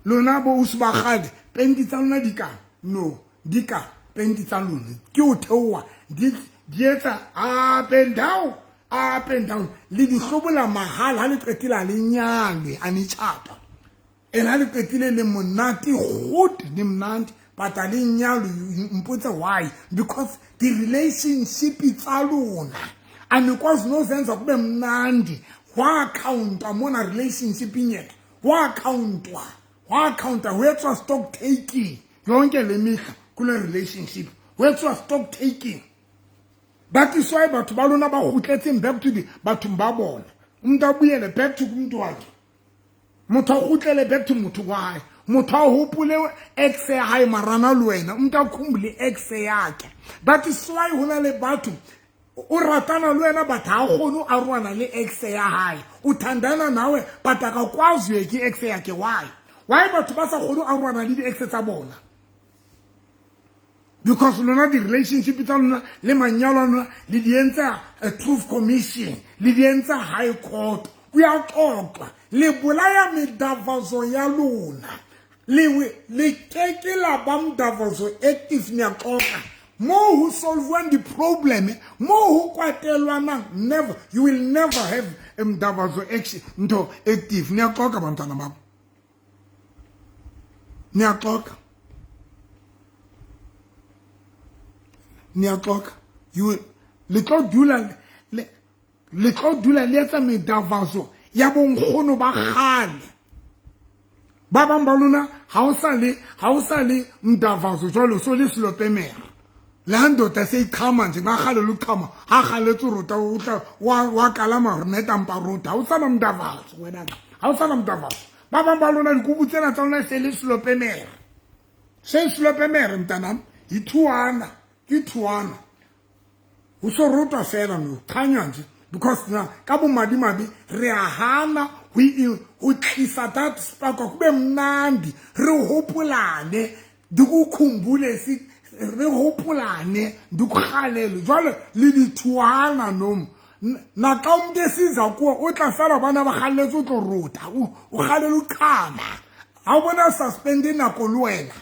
Lona bo usi ba kgale, penti tsa lona di ka no di ka penti tsa lona ke o theoha, di etsa up and down, up and down. Le di hlobola mahala. Ha le qetile, ha le nyalwe, a ne tjhata, and ha le qetile le monate goed, le monate, but a le nyalwe. Mpotse why. Because di-relationship tsa lona anikwazi nozenza kube mnandi. Hwa countwa mona relationshipeng ena, hwa countwa, hwa counta, ho etswa stock taking yonke le mehla kule relationship, ho etswa stock taking. That is why batho ba lona ba kgutletseng back to the bathong ba bona. Umuntu abuyele back to kumuntu wakhe, motho a kgutlele back to motho wa hae, motho a hopole ex ya hae, marana le wena, umuntu a khumbule ex yakhe. That is why ho na le batho o ratana le wena, but ha kgone ho arohana le ex ya hae. O thandana nawe, but akakwazi uyeke i-ex yakhe. Why batho ba sa kgone ho arohana le di-ex tsa bona? Because lona di-relationship tsa lona le manyalo a lona le di entse a truth commission, le di entse high court, kuyaxoxwa. Le bolaya medavazo ya lona. Le keke la ba mdavazo active, niyaxoxa. Mo ho solvwang di-problem, mo ho kwatelwanang, never, you will never have mdavazo action ntho active. Niyaxoxa bantwana bam, niyaxoxa, niyaxoxa. You le tlo dula le tlo dula le etsa medavazo ya bonkgono ba kgale. Ba bang ba lona ha o sa le, ha o sa le mdavazo jwalo, so le selopemere. Le ha ndoda se iqhama nje, ba kgale lo qhama, ha kgaletse rota, o tla wa kalama re neta mpa rota. Ha o sana mdavazo wena, ha o sana mdavazo. Ba bang ba lona dikubu tsena tsa lona se le selopemere, se selopemere mntanam, ithuana, ke thuana. Ho so rotwa fela no qhanywa nje, because na ka bomadimabe re a hana ho tlisa that spark, kube mnandi, re hopolane, ndikukhumbule si re hopolane, ndikukgalele jwale le dithuana no. Na xa umuntu esiza kuwe o tla fela bana ba kgalletse o tlo rota, o kgalele o qhama. Ha o bona suspende nako le wena.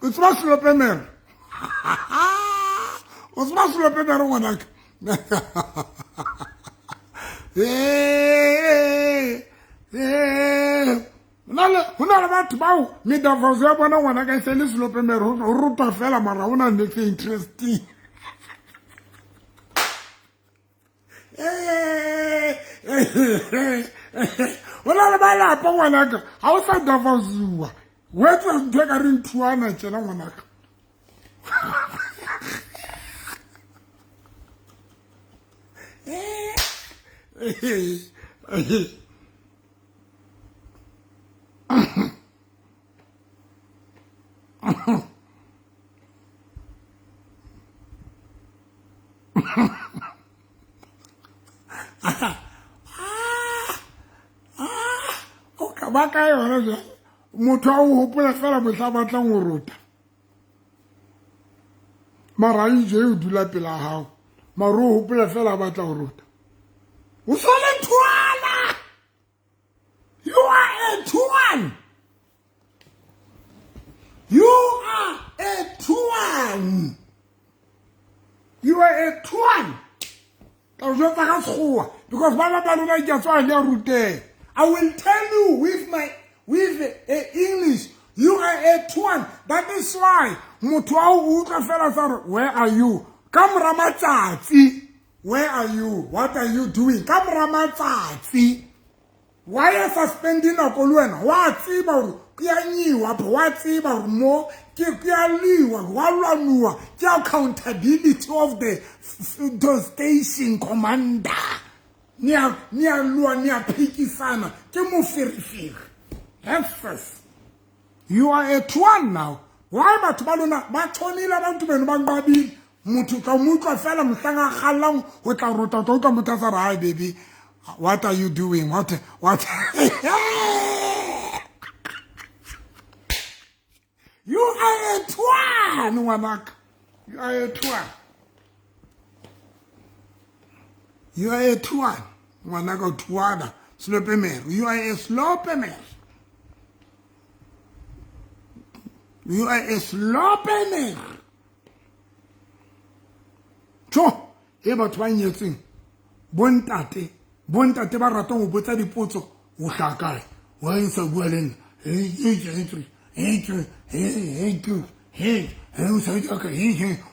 O tseba selopemere, o tseba selopemere ngwanaka. Ho na le batho bao medavazo ya bona ngwanaka e se le selopemere, ho rotwa fela mara ho na niks interesting. Ho na le malapa ngwanaka ha o sa davazuwa, o etsa ntho e ka reng thuana tjena ngwanaka. O ka ba ka yona jwale, motho a o hopola fela mohla a batlang ho rota, mara a ije o dula pela hao, mara o hopola fela a batla ho rota. O so le thuana, you are a thuan, you are a thuan, you are a thuan. Ka o jwetsa ka sekgowa because ba bang ba lona ke a tswa le a ruteha. I will tell you with my, with English, you are a thuan. That is why motho a o utlwa fela sa re where are you, ka mora matsatsi, where are you, what are you doing, ka mora matsatsi. Why a suspending nako le wena, wa tseba hore ke a nyiwa, wa tseba hore mo ke a liwa, wa lwanuwa, ke accountability of the station commander. Ni a lwa, ni a phikisana, ke moferefere. Yes, you are a thuan now. Why batho ba lona ba tshwanile, abantu beno ba nqabile, motho tla mo utlwa fela mohlang a kgallang ho tla rota, tla utlwa motho a sa re, hi baby, what are you doing, what, what? You are a thuan ngwanaka, you are a thuan, you are a thuan ngwanaka, thuana selopemere, you are a selopemere, you are a selopemere. Tjo, e batho ba nyetseng, bontate, bontate ba ratang ho botsa dipotso, o hlaha kae, wa eng sa bua le nna,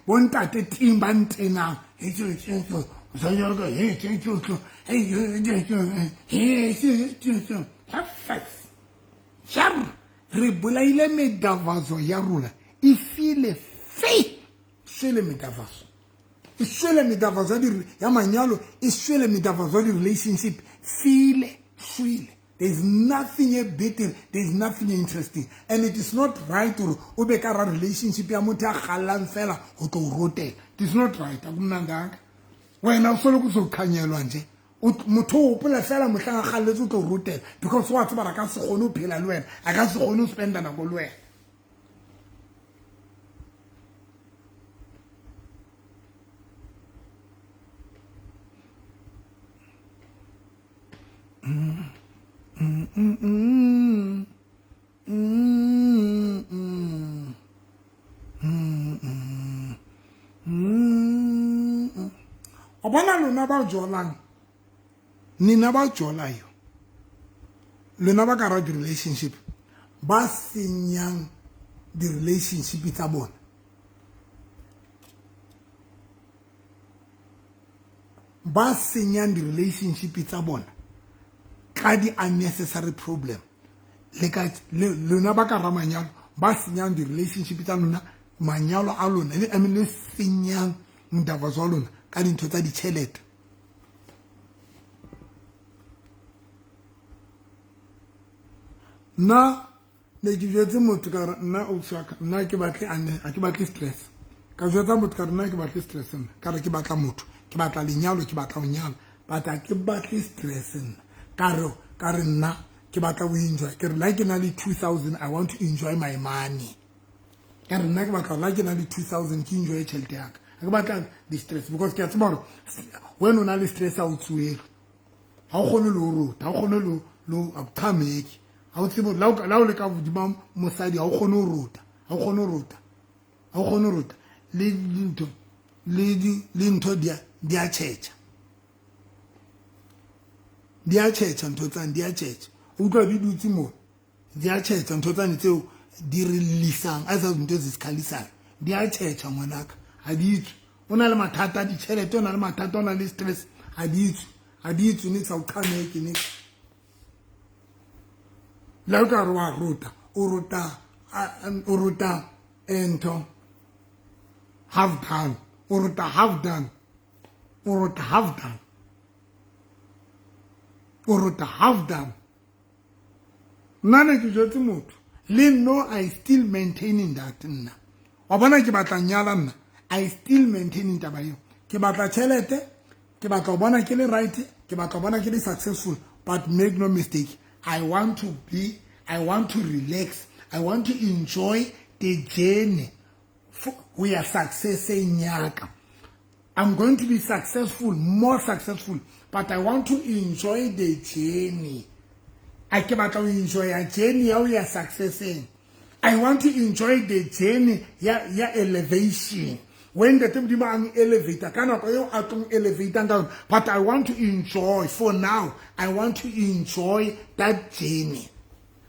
bontate ting ba ntenang, re bolaile medavazo ya rona, e file fe swele medavazo, e swele medavazo ya manyalo, e swele medavazo ya di-relationship, file swele. There is nothing a better, there is nothing interesting, and it is not right hore o be ka ra relationship ya motho a kgallang fela ho tlo o rotela. It is not right, akumnandanga. Wena o soloko so khanyelwa nje, Motho o hopola fela mohlang a kgalletse o tlo rotela, because wa tseba a ka se kgone ho phela le wena, a ka se kgone ho spenda nako le wena. O bona lona ba jolang, nina ba jolayo, lona ba ka ra di-relationship, ba senyang di-relationship tsa bona. Ba senyang di-relationship tsa bona ka di-unnecessary problem. Le ka lona ba ka ra manyalo, ba senyang di-relationship tsa lona, manyalo a lona, le I mean le senyang mdavazo wa lona ka dintho tsa ditjhelete. Nna ne ke jwetse motho ka re nna ausi wa ka, nna ke batle ha ke batle stress. Ka jwetsa motho ka re nna ke batle stress nna. Ka re ke batla motho, ke batla lenyalo, ke batla ho nyala, but ha ke batle stress nna. Ka re nna ke batla ho enjoy. Ke re la ke na le 2000, I want to enjoy my money. Ka re nna ke batla la ke na le 2000 ke enjoy tjhelete ya ka. Ha ke batla di stress, because ke a tseba hore when o na le stress ha o tsohe. Ha o kgone le ho rota, ha o kgone le ho qhameke. Ha o tsebe la o le ka hodima mosadi, ha o kgone ho rota, ha o kgone ho rota, ha o kgone ho rota. Le dintho, le di, le ntho di a, di a tjhetjha. Di a tjhetjha ntho tsane, di a tjhetjha. O utlwa di dutse moo, di a tjhetjha ntho tsane tseo di re llisang, a sa ntho tse sikhalisayo. Di a tjhetjha ngwanaka, ha di tswe. O na le mathata a ditjhelete, o na le mathata, o na le stress, ha di tswe. Ha di tswe, niks, ha o qhameke, niks. Le ha o ka re wa rota, o rota, o rota ntho half done, o rota half done, o rota half done, o rota half done. Nna ne ke jwetse motho, le no, I still maintaining that nna. Wa bona ke batla nyala nna, I still maintaining taba eo. Ke batla tjhelete, ke batla ho bona ke le right, ke batla ho bona ke le successful, but make no mistake, I want to be, I want to relax, I want to enjoy the journey ho ya successeng ya ka. I'm going to be successful, more successful, but I want to enjoy the journey. A ke batla ho enjoy a journey ya ho ya successeng. I want to enjoy the journey ya elevation. When the Modimo a elevator, ka nako eo a tlong elevator ka yona, but I want to enjoy for now. I want to enjoy that journey.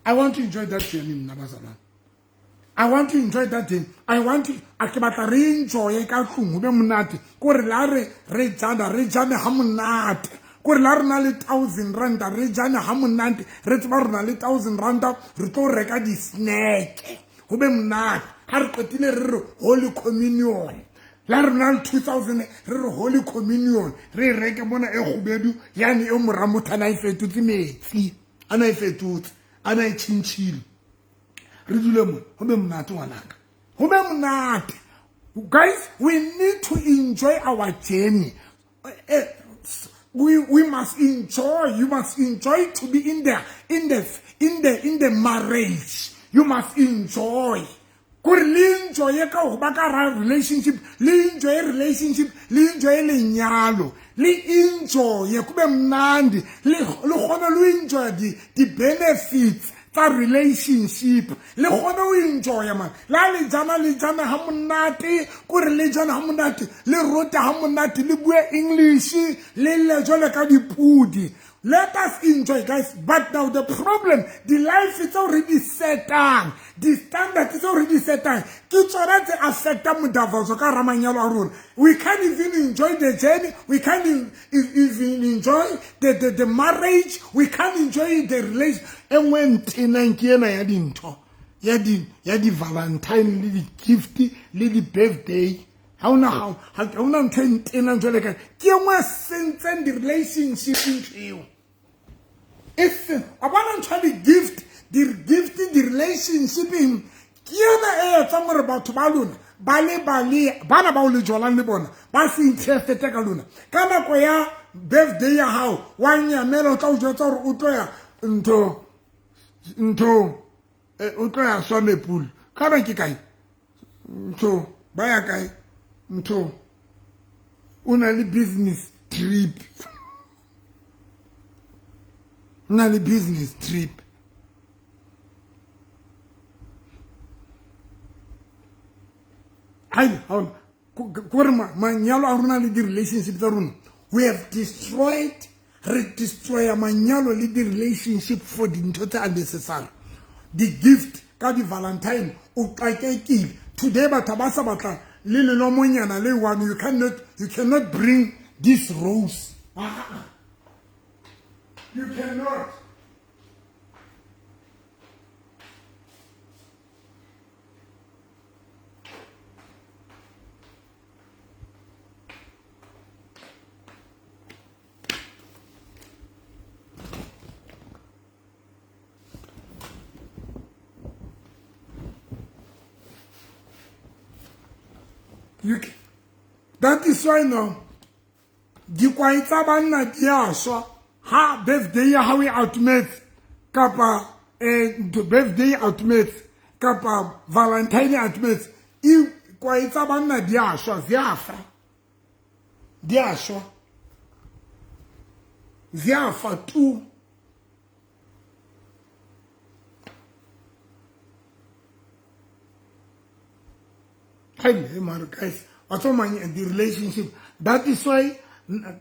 I want to enjoy that journey, nna bazalwane. I want to enjoy that journey. I want to, a ke batla re enjoy ka tlung, ho be monate. Kore la re, re jana, re jane ha monate. Kore la re na le 1000 ranta, re jane ha monate. Re tseba re na le 1000 ranta, re tlo reka di-snack. Ho be monate. Ha re qetile re re Holy Communion. La re na le 2000, re re Holy Communion. Re reke mona e kgubedu, yane e mora motho a na e fetotse metsi. A na e fetotse, a na e tjhentjhile. Re dule mo, ho be monate ngwanaka. Ho be monate. Guys, we need to enjoy our journey. We must enjoy. You must enjoy to be in the marriage. You must enjoy. Kore le enjoy ka ho ba ka ra relationship, le enjoy relationship, le enjoy lenyalo, le enjoy ku be mnandi, le kgone le enjoy di benefits tsa relationship, le kgone ho enjoy man. La le jana, le jana ha monate, kore le jana ha monate, le rota ha monate, le bue English, le le jwale ka dipudi. Let us enjoy, guys. But now the problem, the life is already set down. The standard is already set down. Ke tsona tse affecta modavazo ka hara manyalo a rona. We can't even enjoy the journey. We can't even enjoy the marriage. We can't enjoy the relation. E nngwe ntenang ke ena ya dintho, ya di Valentine le di gift le di birthday. Ha ona ha, ha ona ntho e ntenang jwale ka ke e nngwe e sentseng di-relationship ntho eo. E se, wa bona ntho ya di-gift, di-gift, di-relationship eng, ke yona e etsang hore batho ba lona Ba le bale bana ba o le jolang le bona ba se interested ka lona. Ka nako ya birthday ya hao wa nyamela, o tla o jwetsa hore o tlo ya ntho ntho, o tlo ya Swanepoel. Kana ke kae ntho, ba ya kae ntho, o na le business trip, o na le business trip. Hai, ha kore manyalo a rona le di-relationship tsa rona, we have destroyed, re destroya manyalo le di-relationship for dintho tse unnecessary. Di-gift ka di-Valentine, o qakekile. Today batho ba sa batla le lelomonyana le one. You cannot bring this rose. Ah, you cannot. You, that is why now dikwai tsa banna di a swa ha birthday ya hao e atometse, kapa birthday e atometse, kapa Valentine e atometse, e kwai tsa banna di a swa, ziyafa, di a swa, ziyafa tu. Hey, man, guys, what's on my the relationship? That is why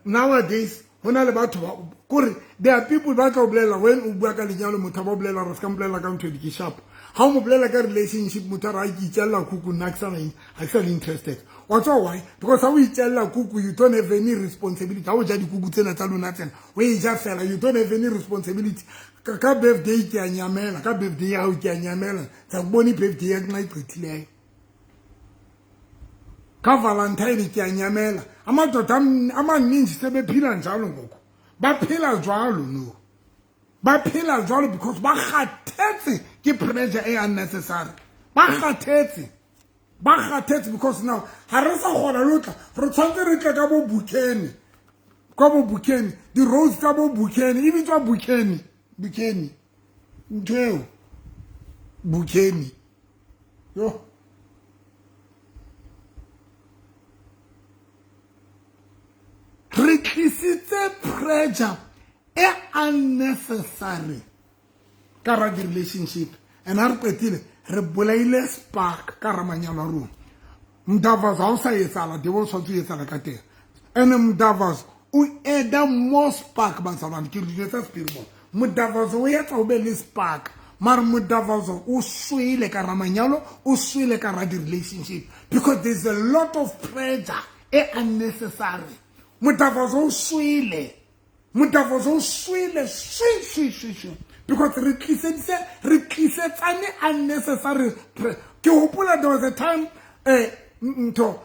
nowadays ho na le batho ba kore there are people ba tla o bolela when o bua ka lenyalo, motho ba o bolela re se ka mpolela ka ntho e di ke sharp. Ha o mo bolela ka relationship, motho a re, a ke itjella kuku nna, ke sa na, ha ke sa le interested. Wa tseba why? Because ha o itjella kuku, you don't have any responsibility. Ha o ja dikuku tsena tsa lona tsena, o e ja fela, you don't have any responsibility. Ka birthday ke a nyamela, ka birthday ya hao ke a nyamela, tsa bone birthday ya nna e qethileyo. Ka Valentine ke a nyamela. Amadoda amaninzi sebephila njalo ngoku, ba phela jwalo no, ba phela jwalo because ba kgathetse ke pressure e unnecessary. Ba kgathetse, ba kgathetse because now ha re sa kgona le ho tla, re tshwanetse re tle ka bo bukene, ka bo bukene, di-rose tsa bo bukene, e bitswa bukene, bukene ntho eo, bukene yo. Re tlisitse pressure e unnecessary ka ra di-relationship, and ha re qetile re bolaile spark ka ra manyalo a rona. Mdavazo ha o sa etsahala de o tshwanetse o etsahala ka teng, and mdavazo o adda more spark. Bazalwane, ke le jwetsa sephiri mo, modavazo o etsa o be le spark, mare modavazo o swele ka ra manyalo, o swele ka ra di-relationship because there's a lot of pressure e unnecessary. Modavazo o swele, modavazo o swele swi swi swi swi because re tliseditse, re tlisetsane unnecessary. Ke hopola there was a time, ntho,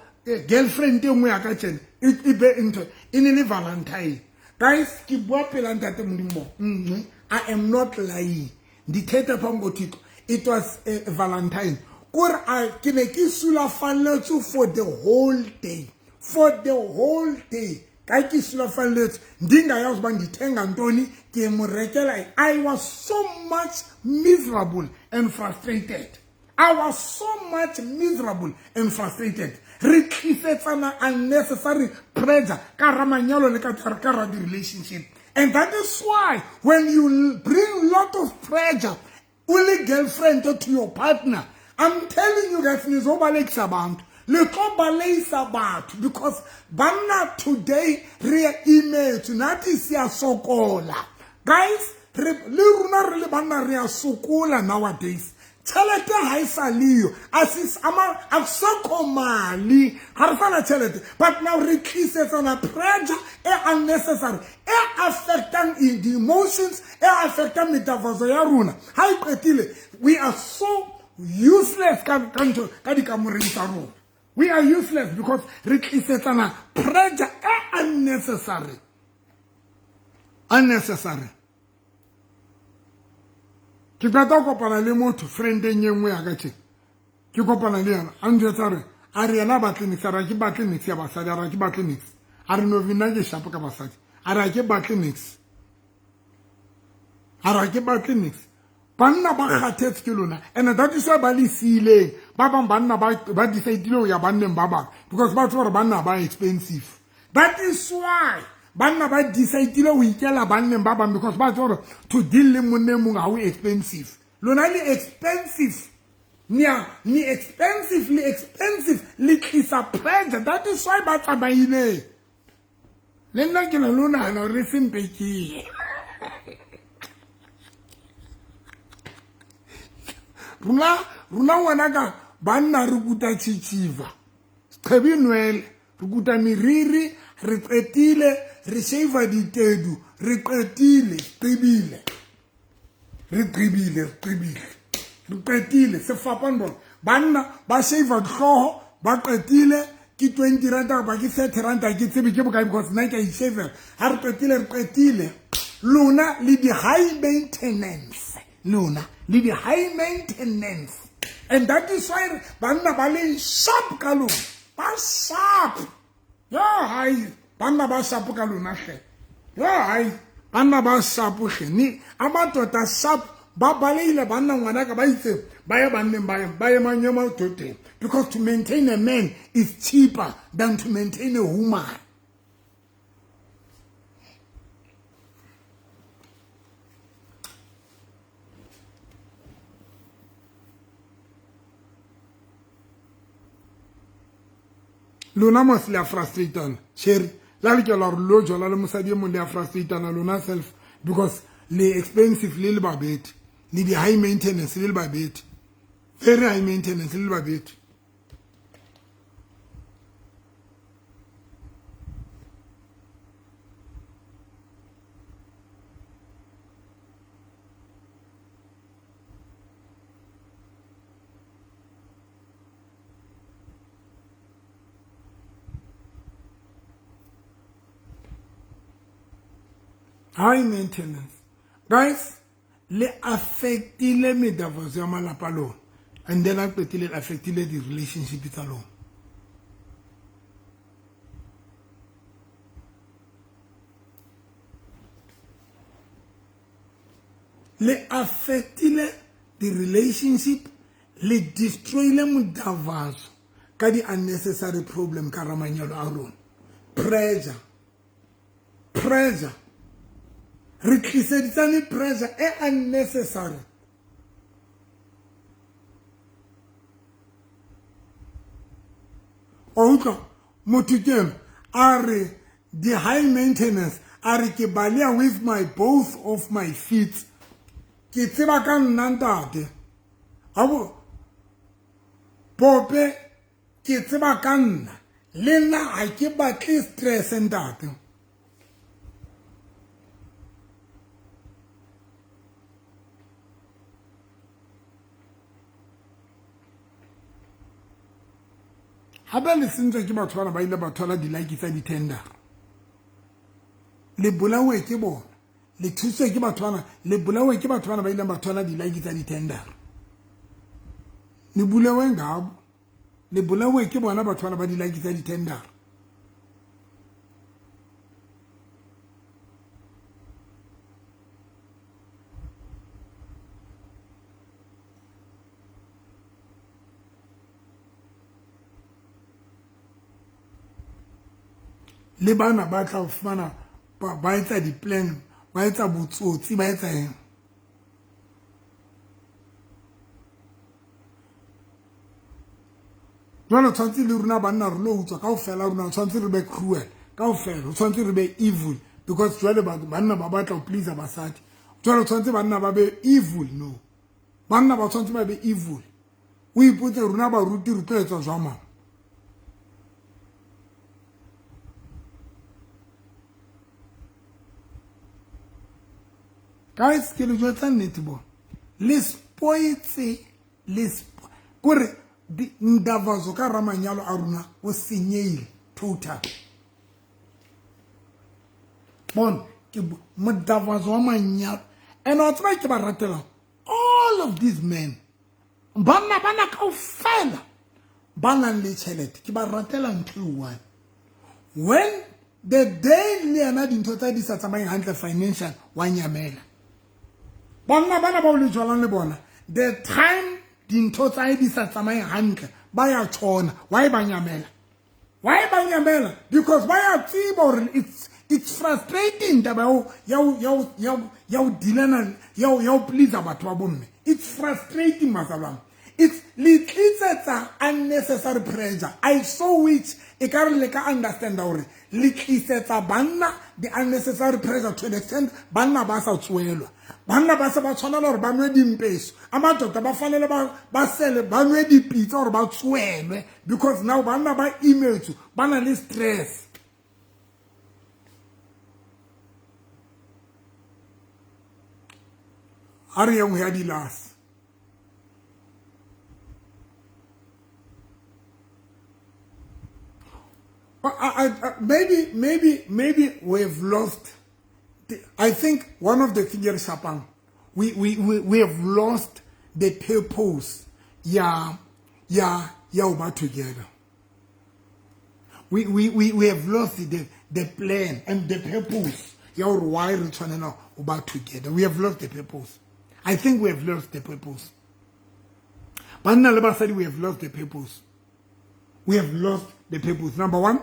girlfriend e nngwe ya ka tjena, e be ntho e ne le Valentine. Guys, ke bua pela ntate Modimo, I am not lying, ndithetha phambi koThixo. It was Valentine, kore ke ne ke sulafalletswe for the whole day, for the whole day ka ke sulafalletswe, ndingayazi uba ndithenga ntoni, ke mo rekela. I was so much miserable and frustrated. I was so much miserable and frustrated. Re tlisetsana unnecessary pressure ka ra manyalo le ka ra di-relationship. And that is why when you bring lot of pressure, o le girlfriend, to your partner, I'm telling you guys, nizobalekisa bantu. Le tlo baleisa batho because banna today re imetswe, nathi siyasokola. Guys, re le rona re le banna re a sokola nowadays. Tšhelete ha e sa leyo, akusekho mali, ga re sana tšhelete, but now re tlisetsana pressure e unnecessary e affectang in the emotions, e affectang metavazo ya rona. Ha e qetile, we are so useless ka ntho ka dikamoreng tsa rona. We are useless because re tlisetsana pressure e unnecessary, unnecessary. Ke qeta ho kopana le motho, friendeng e nngwe ya ka tje, ke kopana le yena, a njwetsa re A re yena a batle nix, a re ha ke batle nix ya basadi, a re ha ke batle nix. A re Novi nna ke sharp ka basadi. A re ha ke batle nix. A re ha ke batle nix. Banna ba kgathetse ke lona and that is why ba le siileng. Ba bang banna ba decidile ho ya banneng ba bang because ba tseba hore banna ba expensive. That is why banna ba decidile ho ikela banneng ba bang because ba tseba hore to deal le monna e mong ha o expensive. Lona le expensive. Nia, ni expensive, le expensive, le tlisa pressure. That is why ba tsamaileng. Le nna ke na le nahana hore e sempe ke ye. Rona, rona ngwana ka banna re kuta tšhitšhiva. Qhebi nwele, re kuta meriri, re qetile, re shave ditedu, re qetile, qebile. Re qebile, re qebile. Re qetile, sefapano bona. Banna ba shave dihlooho, ba qetile, ke 20 ranta kapa ke 30 ranta, ke tsebe ke bokae because nna ke a ishavela. Ha re qetile, re qetile. Lona le di high maintenance. Lona le di high maintenance. And that is why banna ba le sharp ka lona. Ba sharp. Yo hai, banna ba sharp ka lona hle. Yo hai, banna ba sharp hle. Ni amadoda sharp ba baleile banna ngwana ka ba itse ba ye banneng ba ye ba ye manyema toteng because to maintain a man is cheaper than to maintain a woman. Lona mos le a frustratana sherry la lokela gore lo jola le mosadi e mong le a frustratana lona self because le expensive le le babedi le di high maintenance le le babedi very high maintenance le le babedi. High maintenance guys le affectile medavazo ya malapa lona and then a qetile le affectile di-relationship tsa lona. Le affectile di-relationship, le destroyile modavazo ka di-unnecessary problem ka ra manyalo a rona. Pressure, pressure, re tliseditsane pressure e unnecessary. Wa utlwa motho ke ena a re di high maintenance, a re ke balea with my both of my feet. Ke tseba ka nna ntate. Abo Pope ke tseba ka nna. Le nna ha ke batle stress ntate. Hape le sentswe ke batho bana ba ile ba thola di-like tsa di-tender. Le bolawe ke bona. Le thuswe ke batho bana, le bolawe ke batho bana ba ileng ba thola di-like tsa di-tender. Le bolawe ngabo. Le bolawe ke bona batho bana ba di-like tsa di-tender. Le bana ba tla fumana ba etsa di-plan, ba etsa botsotsi, ba etsa eng. Jwale tshwanetse le rona banna re lo utswa kaofela, rona tshwanetse re be cruel kaofela, o tshwanetse re be evil because jwale banna ba batla ho please basadi. Jwale tshwanetse banna ba be evil, no. Banna ba tshwanetse ba be evil. O ipotse rona baruti re tlo etsa jwang mama? Guys, ke le jwetsa nnete bona. Le spoitse, le kore ndavazo ka ramanyalo a rona o senyehile total. Bona ke modavazo wa manyalo. And wa tseba ke ba ratela all of these men. Banna bana kaofela ba nang le tjhelete ke ba ratela ntho e one. When the day le yena dintho tsa di sa tsamayeng hantle financial, wa nyamela. Banna bana bao le jwalang le bona, the time dintho tsa hae di sa tsamayeng hantle, ba ya tshona. Why ba nyamela? Why ba nyamela? Because ba ya tseba hore it's frustrating taba ya ho dealana, ya ho please batho ba bomme. It's frustrating, mazalwane. It's le tlisetsa unnecessary pressure. I saw which e ka re le ka understand hore le tlisetsa banna the unnecessary pressure to an extent banna ba sa tsoelwa. Banna ba se ba tshwanela hore ba nwe dimpeso. A madoda ba fanele ba sele ba nwe dipitsa hore ba tsoelwe, because now banna ba imetswe, ba na le stress. Ha re yeng ho ya dilase. Maybe we've lost. I think one of the things, Shapang, we have lost the purpose. Ya, ya, ya, uba together. We have lost the plan and the purpose. Ya, why re tshwanela uba together? We have lost the purpose. I think we have lost the purpose. Banna le basadi, we have lost the purpose. We have lost the purpose. Number one,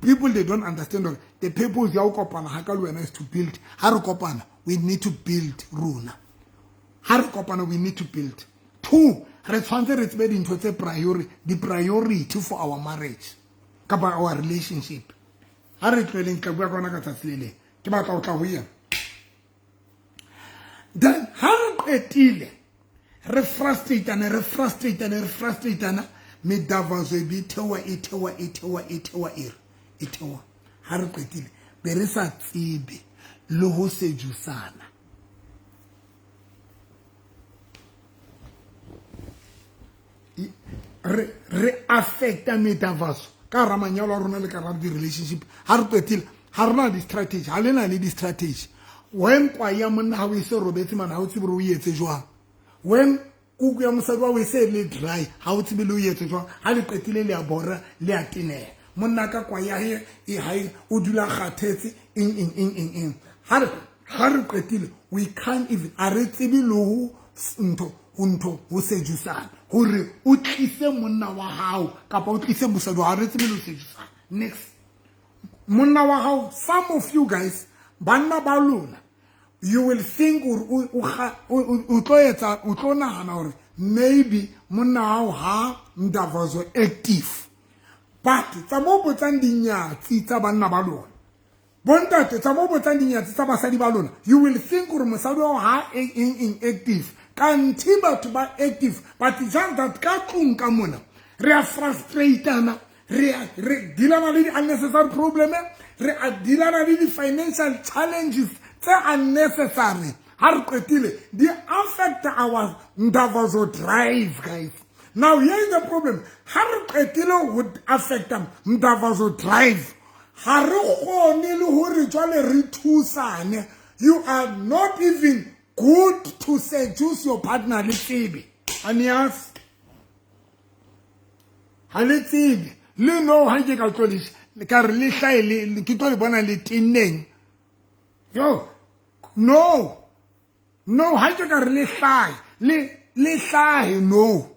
people, they don't understand the purpose ya ho kopana ha ka le wena is to build. Ha re kopana, we need to build rona. Ha re kopana, we need to build. Two, re tshwanetse re tsebe dintho tse priority, the priority for our marriage kapa our relationship. Ha re tlohelleng, ke tla bua ka yona ka tsatsi le leng. Ke batla ho tla ho yena. Then ha re qetile, re frustrateana, re frustrateana, re frustrateana, medavazo e be theoha, e theoha, e theoha, e theoha, e re, e theoha. Ha re qetile, be re sa tsebe le ho sejusana. Re affecta medavazo ka hara manyalo a rona le ka hara di-relationship. Ha re qetile, ha re na di-strategy, ha le na le di-strategy. When kwa ya monna ha o e se robetse mane, ha o tsebe hore o etse jwang. When kuku ya mosadi wa o e se le dry, ha o tsebe le o etse jwang. Ha le qetile le a bora, le a teneha. Monna ka kwa ya he, e hae, o dula kgathetse, eng, eng, eng, eng, eng. Ha re qetile, we can't even, a re tsebe le ho ntho, ho ntho, ho sejusana. Hore o tlise monna wa hao, kapa o tlise mosadi wa hao, ha re tsebe le ho sejusana. Next. Monna wa hao, some of you guys, banna ba lona, you will think o tlo etsa, o tlo nahana hore maybe monna wa hao ha ndavazo active. But tsa mo botsang dinyatsi tsa banna ba lona, bontate tsa mo botsang dinyatsi tsa basadi ba lona, you will think hore mosadi wa hao ha eng, eng active. Kanti batho ba active, but just that ka tlung ka mona, re a frustrateana, re dealana le di-unnecessary problem, re a dealana le di-financial challenges tse unnecessary. Ha re qetile, di affect our ndavazo drive, guys. Now here is the problem. Ha re qetile ho affect ndavazo drive, ha re kgone le hore jwale re thusane. You are not even good to seduce your partner, le tsebe. Anias. Ha le tsebe. Le no ha ke ka tlo le ka re le hlae le ke tlo le bona le tenneng. Yo. No. No, ha ke ka re le hlae, le hlae no.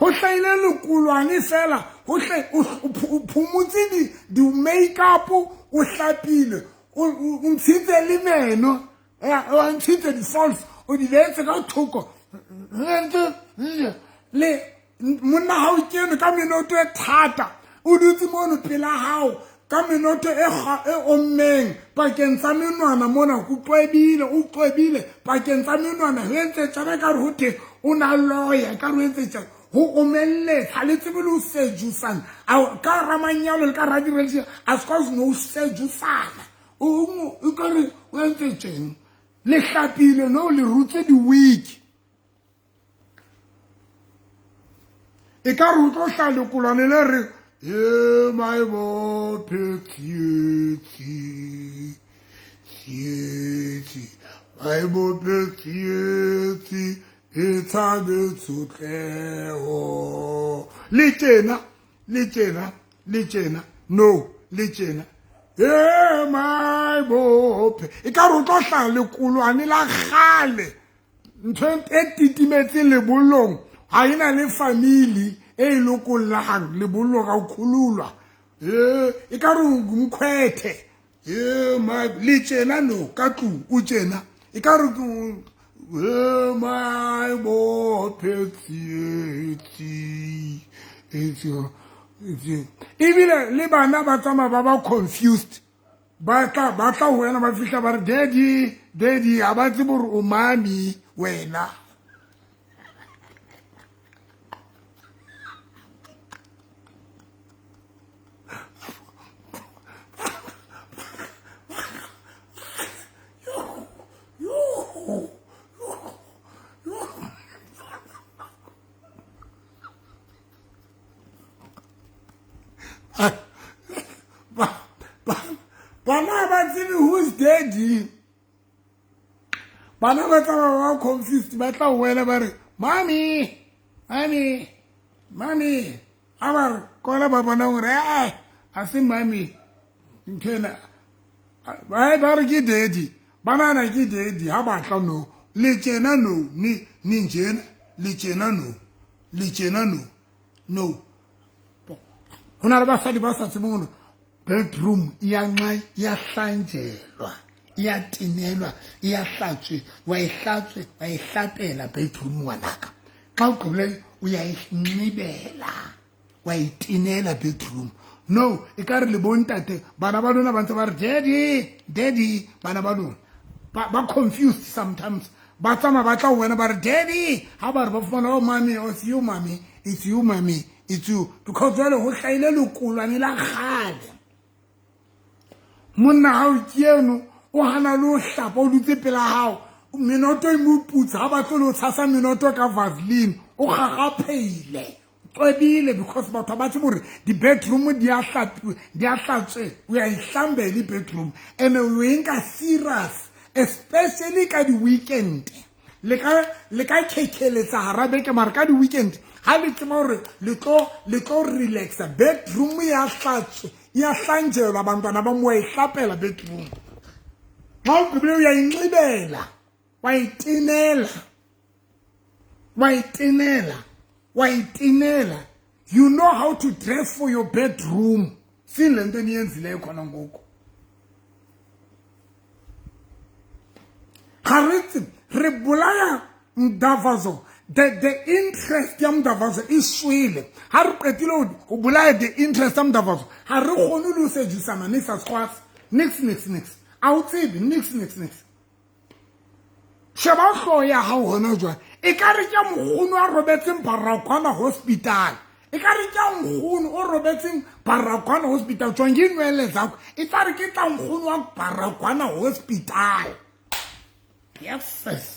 Ho hlaile lekolwane fela, ho hle, o phumutse di make-up, o hlapile, o ntshitse le meno, o ntshitse di false, o di beetse ka thoko. Le monna ha o kene ka menoto e thata, o dutse mono pela hao ka menoto e ommeng pakeng tsa menwana mona, o qwebile, o qwebile pakeng tsa menwana, ho entse tjena ka re ho teng o na loya, ka re ho entse tjena, ho omelletse, ha le tsebe le ho sejusana. Ao, ka hara manyalo le ka hara di-relationship, a se ka no sejusana. O ka re o entse tjena. Le hlapile no, le rutse di-wig. E ka re o tlo hlaha lekolwane le re, e maemo phetsietsi, tsietsi, maemo phetsietsi. E tshabe tshotleho. Le tjena, le tjena, le tjena, no, le tjena. E my bope. E ka re o tlo hlaha lekolwane la kgale. Ntho e titimetseng lebollong ga e na le family e e lokollang lebollong ga o khololwa. E ka re mkhwethe. E my le tjena no ka tlung o tjena. E ka re e my bope tsietsi. Ebile le bana ba tsamaya ba ba confused. Ba tla ho wena ba fihla ba re daddy, daddy, ha ba tsebe hore o mami wena. Bana ba tsebe who's daddy. Bana ba tsamaya ba confused, ba tla ho wena ba re mommy, mommy, mommy. A ba re kona ba bona hore eh ha se mommy ntho ena. Ba re ke daddy. Ba nahana ke daddy ha ba tla no. Le tjena no, ni njena, le tjena no, le tjena no. No. Ho na le basadi ba sa tsebeng hore bedroom e ya nxa, e ya hlanjelwa, e ya tinelwa, e ya hlatswe, wa e hlatswe, wa e hlapela bedroom ngwanaka. Xa o qobile o ya e nxibela, wa e tinela bedroom. No, e ka re le bontate, bana ba lona ba ntse ba re daddy, daddy, bana ba lona. Ba confused sometimes. Ba tsamaya ba tla ho wena ba re daddy, ha ba re ba fumana, oh mommy, oh, it's you mommy, it's you mommy, it's you. Because jwale ho hlahile lekolwane la kgale. Monna hao ke eno, o hana le ho hlapa, o dutse pela hao. Menoto e mo putsa, ha batle le ho tshasa menoto ka Vaseline, o kgakgapheile. Tswebile because batho ba tsebe hore di-bedroom di a hlatswe, di a hlatswe, o ya e hlambela i-bedroom. And o e nka serious, especially ka di-weekend. Le ka khekheletsa hara beke, mara ka di-weekend, ha le tseba hore le tlo relaxa, bedroom ya hlatswe, ya hlanjelwa, bantwana ba mo e hlapela bedroom. Ha o qobile o ya inxibela, wa e tenela. Wa e tenela, wa e tenela. You know how to dress for your bedroom. Sini le nto eniyenzileyo khona ngoku. Ga re tse, re bolaya Mdavazo. The interest ya Mdavazo e swele. Ha re qetile ho bolaya the interest ya Mdavazo, ha re kgone le ho sedisana nix a squats. Nix, nix, nix. A o tsebe, nix, nix, nix. Sheba hlooho ya hao hona jwale. E ka re ke nkgono a robetseng Baragwana Hospital. E ka re ke nkgono o robetseng Baragwana Hospital. Jwang ke inwele zakho. E tla re ke tla nkgono wa Baragwana Hospital. Yes, sis.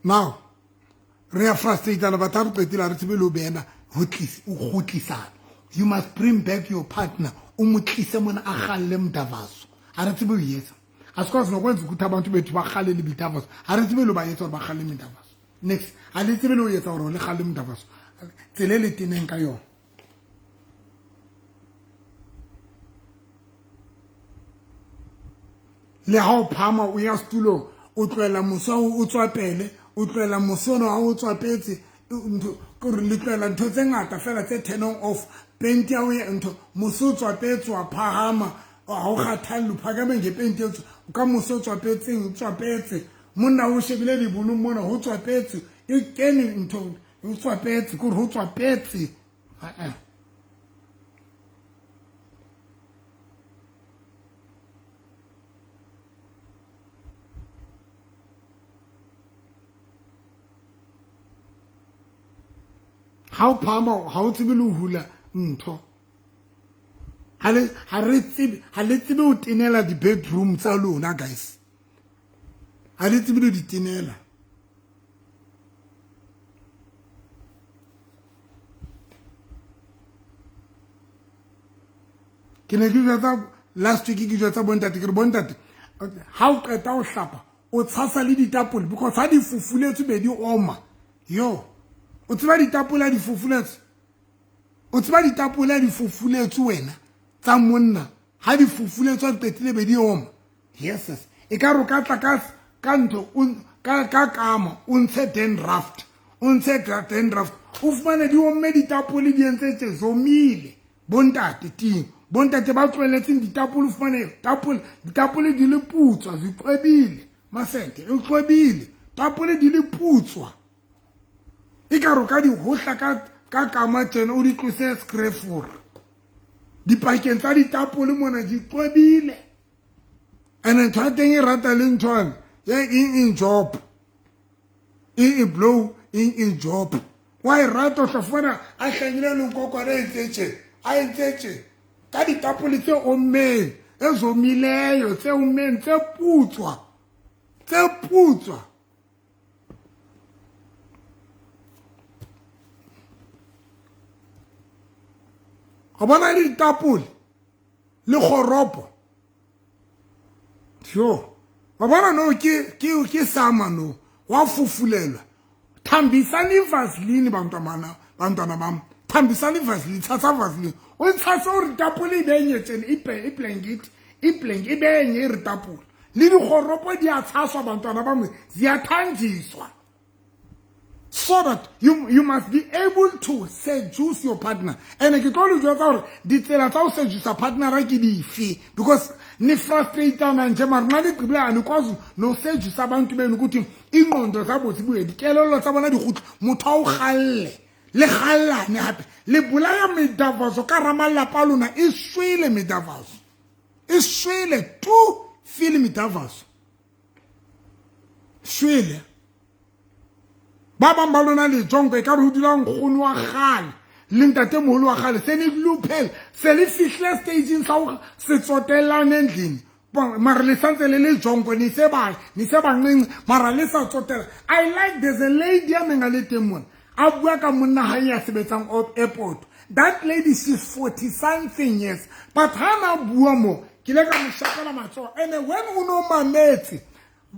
Now, re a frustrated batho ha re qetile ha re tsebe le ho beela ho tlisa, o kgutlisana. You must bring back your partner. O mo tlise mona a kgalle Mdavazo. Ha re tsebe ho etsa. A se kwazi nokwenza ukuthi abantu bethu ba kgalle Mdavazo. Ha re tsebe le ba etsa hore ba kgalle Mdavazo. Next, ha le tsebe le ho etsa hore le kgalle Mdavazo. Tsela e le teneng ka yona. Le ha o phama o ya setulong, o tlohela moso o tswapele, o tlohela moso ono ha o tswapetse, ntho, ke hore le tlohela ntho tse ngata fela tse turning off. Penti ya ho ya ntho, moso o tswapetse wa phahama, ha o kgathalle, o phakame nge penti e tswa, ka moso o tswapetseng, o tswapetse. Monna o shebile dibolong mona, ho tswapetse, e kene ntho, ho tswapetse, ke hore ho tswapetse. Ha-eh. Ha o phahama, ha o tsebe le ho hula ntho. Ha le, ha re tsebe, ha le tsebe ho tenela di-bedroom tsa lona, guys. Ha le tsebe le di tenela. Ke ne ke jwetsa last week, ke jwetsa bontate, ke re bontate, ha o qeta ho hlapa o tshasa le ditapole, because ha di fufuletswe be di oma. Yo, o tseba ditapole ha di fufuletswe, o tseba ditapole ha di fufuletswe wena tsa monna, ha di fufuletswe ha di qetile be di oma. Yes, yes. E ka re o ka tla ka ntho, ka kama, o ntshe dandruff, o ntshe dandruff, o fumane di omme ditapole di entse tse zomile. Bontate ting, bontate ba tlohelletseng ditapole, o fumane ditapole di le putswa, di qwebile, masente e qwebile, tapole di le putswa. E ka re o ka di hohla ka kama tjena, o di tlose screfora. Dipakeng tsa ditapole mona di qwebile. And ntho ya teng e rata le nthwane ya eng eng job, eng e blow, eng e job. Wa e rata, o tla fumana a hlangile le nkokwana e ntse tje, a entse tje ka ditapole tse ommeng, e zomileyo, tse ommeng, tse putswa, tse putswa. Go bona le ditapole le kgoropo. Yo, wa bona no ke sama no, wa fufulelwa. Thambisani Vaseline bantwana, bantwana bam. Thambisani Vaseline, tshasa Vaseline. O tshasa hore tapole e benye tjena, e blanket, e blanket, e benye e re tapole. Le dikgoropo di a tshaswa bantwana ba mo, ziyathanjiswa. So that you must be able to seduce your partner. And ke tlo le jwetsa hore ditsela tsa ho seduce partner ke dife, because ni frustrateana nje mara nna le qibla a nikwazi no seduce abantu benu ukuthi ingqondo zabo zibuye, dikelello tsa bona di kgutle, motho a o kgalle, le kgallane hape, le bolaya medavazo ka hara malapa a lona. E shwele medavazo, e shwele tu feel medavazo, shwele. Ba bang ba lona le jonko e ka re ho dula nkgono wa kgale le ntatemoholo wa kgale, se le luphele, se le fihle stageng sa hore se tsotellane ndlini. Mara le santse le le jonko, ni se ba, ni se bancinci, mara le sa tsotella. I like there's a lady ya neng a le teng mona, a bua ka monna hae ya sebetsang airport. That lady, she's 40 something years, but ha na bua mo, ke ile ka mo shapela matsoho. And when o no mametse,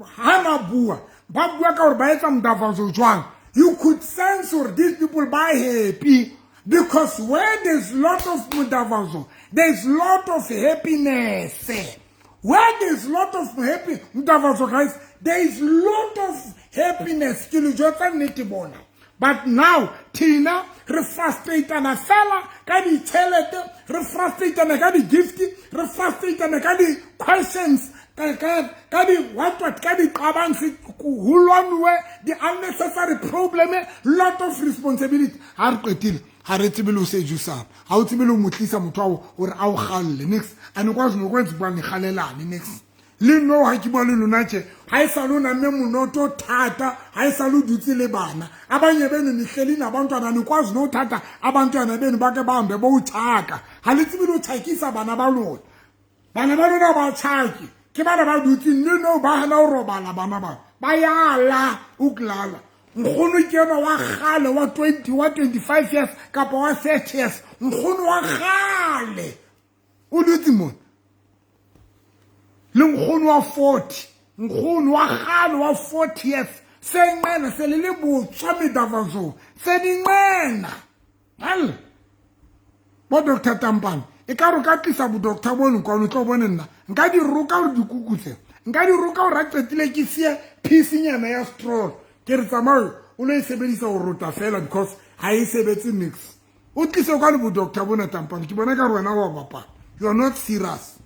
ha na bua, ba bua ka hore ba etsa modavazo jwang, you could sense hore these people ba happy, because where there's lot of modavazo, there's lot of happiness. Where there's lot of happy modavazo, guys, there is lot of happiness. Ke le jwetsa nnete bona. But now, thina re frustrateana fela ka ditjhelete, re frustrateana ka di-gift, re frustrateana ka di-questions, ka di what what, ka di qabang, se ho lwanuwe, di unnecessary problem, lot of responsibility. Ha re qetile, ha re tsebe le ho seducana, ha o tsebe le ho mo tlisa motho ao hore a o kgalle next, a ne kwazi nokwenza ukuba nikgalelane next. Le no ha ke bua le lona tje, ha e sa lona mme monoto thata, ha e sa le dutse le bana. Abanye benu nihleli nabantwana, nikwazi nothatha abantwana benu bake bahambe bowuthaka. Ha le tsebe le ho thakisa bana ba lona. Bana ba lona ba tshaki. Ke bana ba dutseng, le no ba hana ho robala bana ba. Ba yala ukulala. Nkgono ke enwa wa kgale wa 20, wa 25 years kapa wa 30 years. Nkgono wa kgale o dutse mona. Le nkgono wa 40, nkgono wa kgale wa 40 years. Se nqena se le le botswa medavazo. Se di nqena. Hell. Bo Doctor Tampane, e ka re ka tlisa bo doctor bono kwano tlo bone nna. Nka di roka hore di kukutse. Nka di roka hore a qetile ke siye piece-nyana ya straw. Ke re tsamaye o lo e sebedisa ho rota fela because ha e sebetse nix. O tlise kwano bo doctor bona Tampane, ke bona ka re wena wa bapala. You are not serious.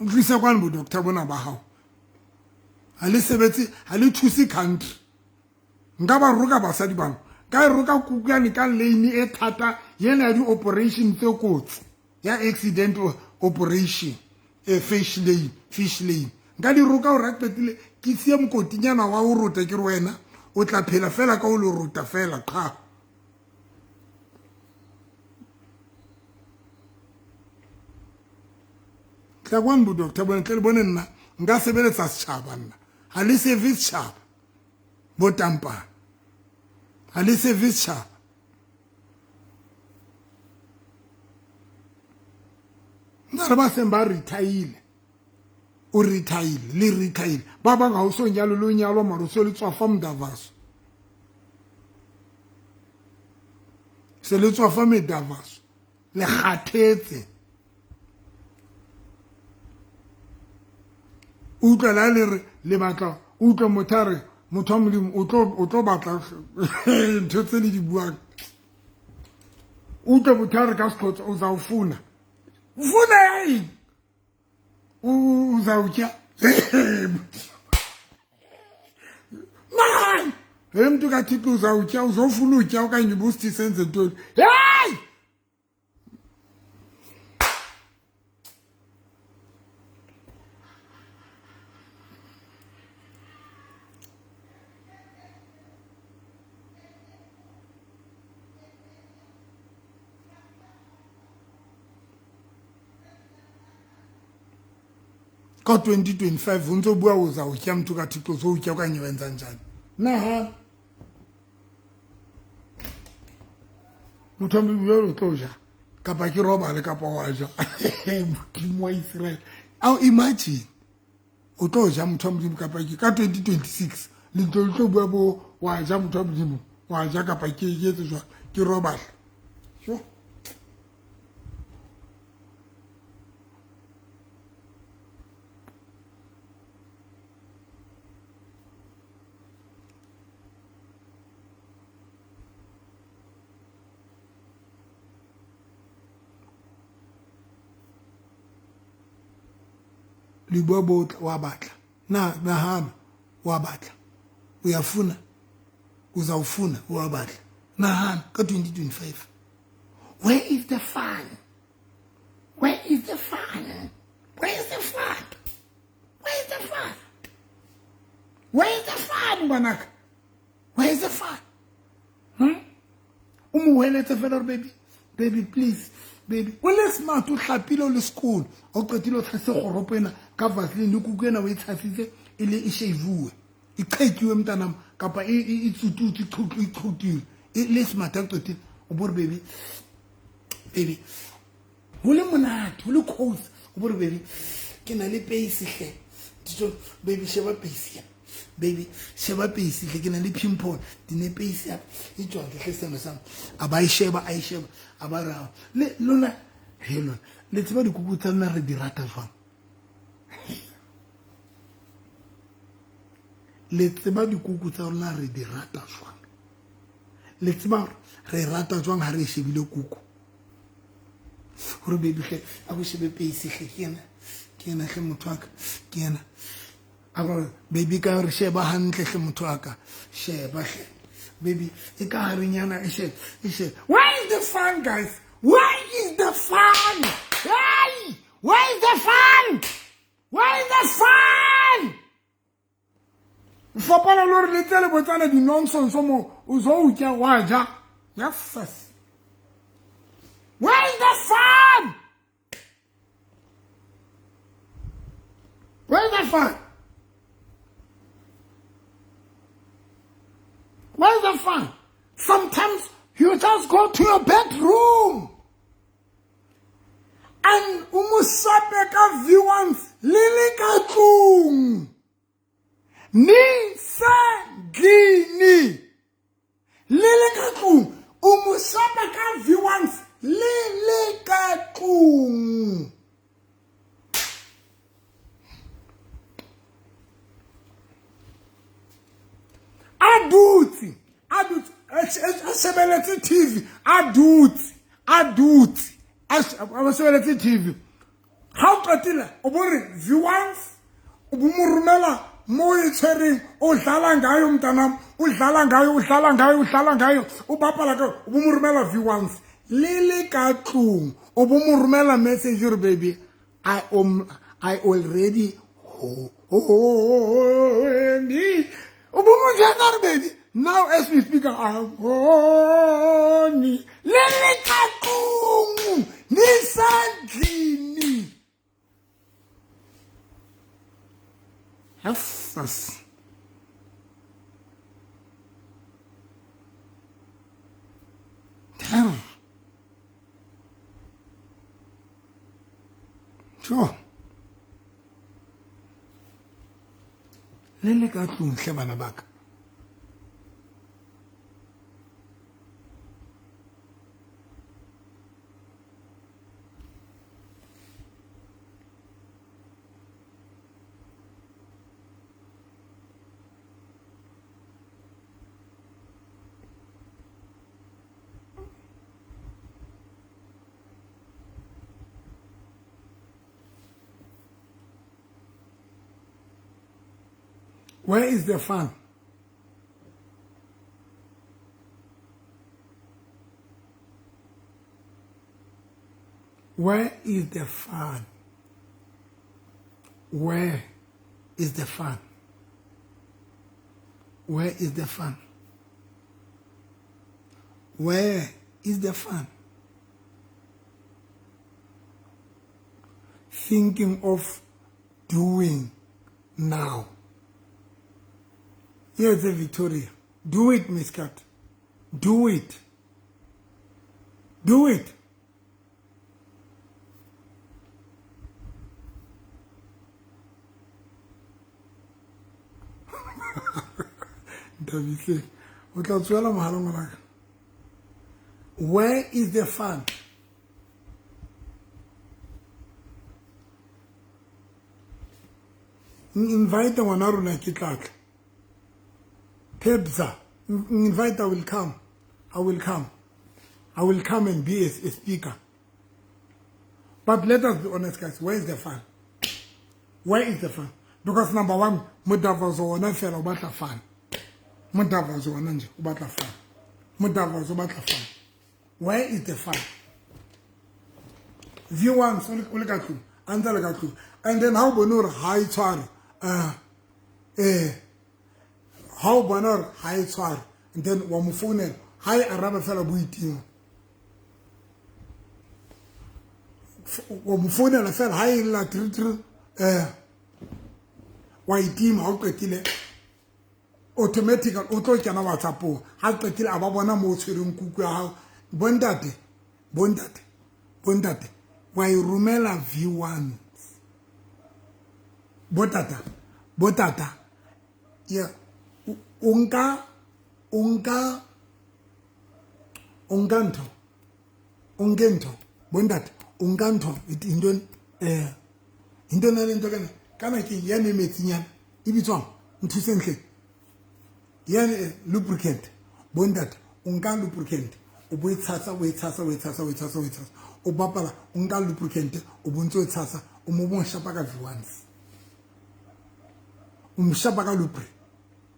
O tlise kwano bo doctor bona ba hao. Ha le sebetse, ha le thuse country. Nka ba roka basadi bana. Ka e roka kukuyane ka lane e thata yena ya di-operation tse kotsi, ya accident operation, e fish lane, fish lane. Nka di roka hore a qetile ke siye mokotinyana wa ho rota, ke re wena o tla phela fela ka ho lo rota fela qha. Tla kwano bo doctor bone, tle le bone nna Nka sebeletsa setšhaba nna. Ga le serve setšhaba. Bo tampane. Ga le serve setšhaba. Nna re ba seng ba retire. O retire, le retire. Ba bang ha o so nyalo le o nyalwa mara o so le tswafa modavaso. Se le tswafa medavaso. Le kgathetse. Utlwa la le re le batla utlwa motho a re motho wa Modimo o tlo batla ntho tse le di buang. Utlwa motho a re ka Sexhosa o zawufuna. Ufuna ya eng? Uzawutya. Man! He mntu kaThixo uzawutya uzofuna utya okanye ubusithi senze ntoni? Hey! Ka 2025 o ntse o bua o zawutya mntu kaThixo uzowutya okanye wenza njani? Nahana. Motho wa Modimo o tlo ja kapa ke robale kapa wa ja. Modimo wa Israel. Ao imagine o tlo ja motho wa Modimo kapa ke ka 2026 le ntlo le tlo bua bo wa ja motho wa Modimo wa ja kapa ke etse jwang ke robale. Sure. Le bua bo wa batla na nahana wa batla uyafuna uzawufuna wa batla nahana ka 2025. Where is the fun? Where is the fun? Where is the fun? Where is the fun? Where is the fun, ngwanaka? Where is the fun? O mo weletse fela gore baby, baby please, baby. O le smart, o hlapile o le sekolo. O qetile o tshase kgoropo ena ka vaseline le kuku ena o e tshasitse e le e shave-uwe. E qhekiwe mntanam kapa e tsututse, e qhutilwe. E le smart a qetile. O bo re baby, baby. Ho le monate, ho le cozy. O bo re baby, ke na le pace hle. Ditso, baby sheba pace ya. Baby sheba pace hle, ke na le pimple. Dine pace ya. E tswa ke hle seno sa. A ba e sheba, a e sheba, a ba ra. Le lona, he lona. Le tseba dikuku tsa lona re di rata jwang? Le tseba dikuku tsa rona re di rata jwang? Le tseba re rata jwang ha re e shebile kuku? Hore baby hle, a go shebe pace hle, ke yena, ke yena hle motho wa ka, ke yena. A re baby ka re sheba hantle hle motho wa ka, sheba hle. Baby e ka harenyana e shebe, e shebe. Where is the fun guys? Where is the fun? Hey! Where is the fun? Where is the fun? Fapana le hore le tle le botsana di-nonsense mo o zo utya wa ja. Yes. Where is the fun? Where is the fun? Where is the fun? Sometimes you just go to your bedroom and o mo shape ka V1s le le ka tlung. Ni sa ndlini. Le le ka tlung. O mo shapa ka V1s le le ka tlung. A dutse, a dutse, a shebeletse TV, a dutse, a dutse, a shebeletse TV. Ha o qetile o bo re V1s o bo mo romela mo e tshwereng o dlala ngayo mntanam, o dlala ngayo, o dlala ngayo, o dlala ngayo, o bapala ka, o bo mo romela V1s le le ka tlung, o bo mo romela message re baby I already ho me. O bo mo jwetsa re baby now as we speak I'm horny le le ka tlung ni sa ndlini. Sure. Le le ka tlung hle bana ba ka. Where is the fun? Where is the fun? Where is the fun? Where is the fun? Where is the fun? Thinking of doing now. Here's a Victoria. Do it, Miss Cat. Do it. Do it. Nthabiseng, o tla tsoela mohala ngwanaka. Where is the fun? Invite ngwana rona ke tlatla. Pebza, invite, I will come. I will come. I will come and be a speaker. But let us be honest, guys. Where is the fun? Where is the fun? Because number one, modavazo wona fela o batla fun. Modavazo wona nje o batla fun. Modavazo o batla fun. Where is the fun? V1 o le ka tlung, a ntse le ka tlung. And then ha o bone hore ha e tshware, ha o bona hore ha e tshware, and then wa mo founela, ha e arabe fela bo itima. Wa mo founela fela ha e lla tri tri, wa itima ha o qetile automatically o tlo kena WhatsApp-ong. Ha qetile a ba bona mo o tshwereng kuku ya hao. Bontate, bontate, bontate, wa e romela V1. Botata, botata, ya, o nka, o nka, o nka ntho, o nke ntho, bontate, o nka ntho, intho, intho na le ntho kana, kana ke ya ne metsinyana, e bitswang, nthuseng hle. Ya lubricant, bontate, o nka lubricant, o bo e tshasa, o e tshasa, o e tshasa, o e tshasa, o e tshasa, o bapala, o nka lubricant, o bo ntse o e tshasa, o mo bo shapa ka V1. O mo shapa ka lubri.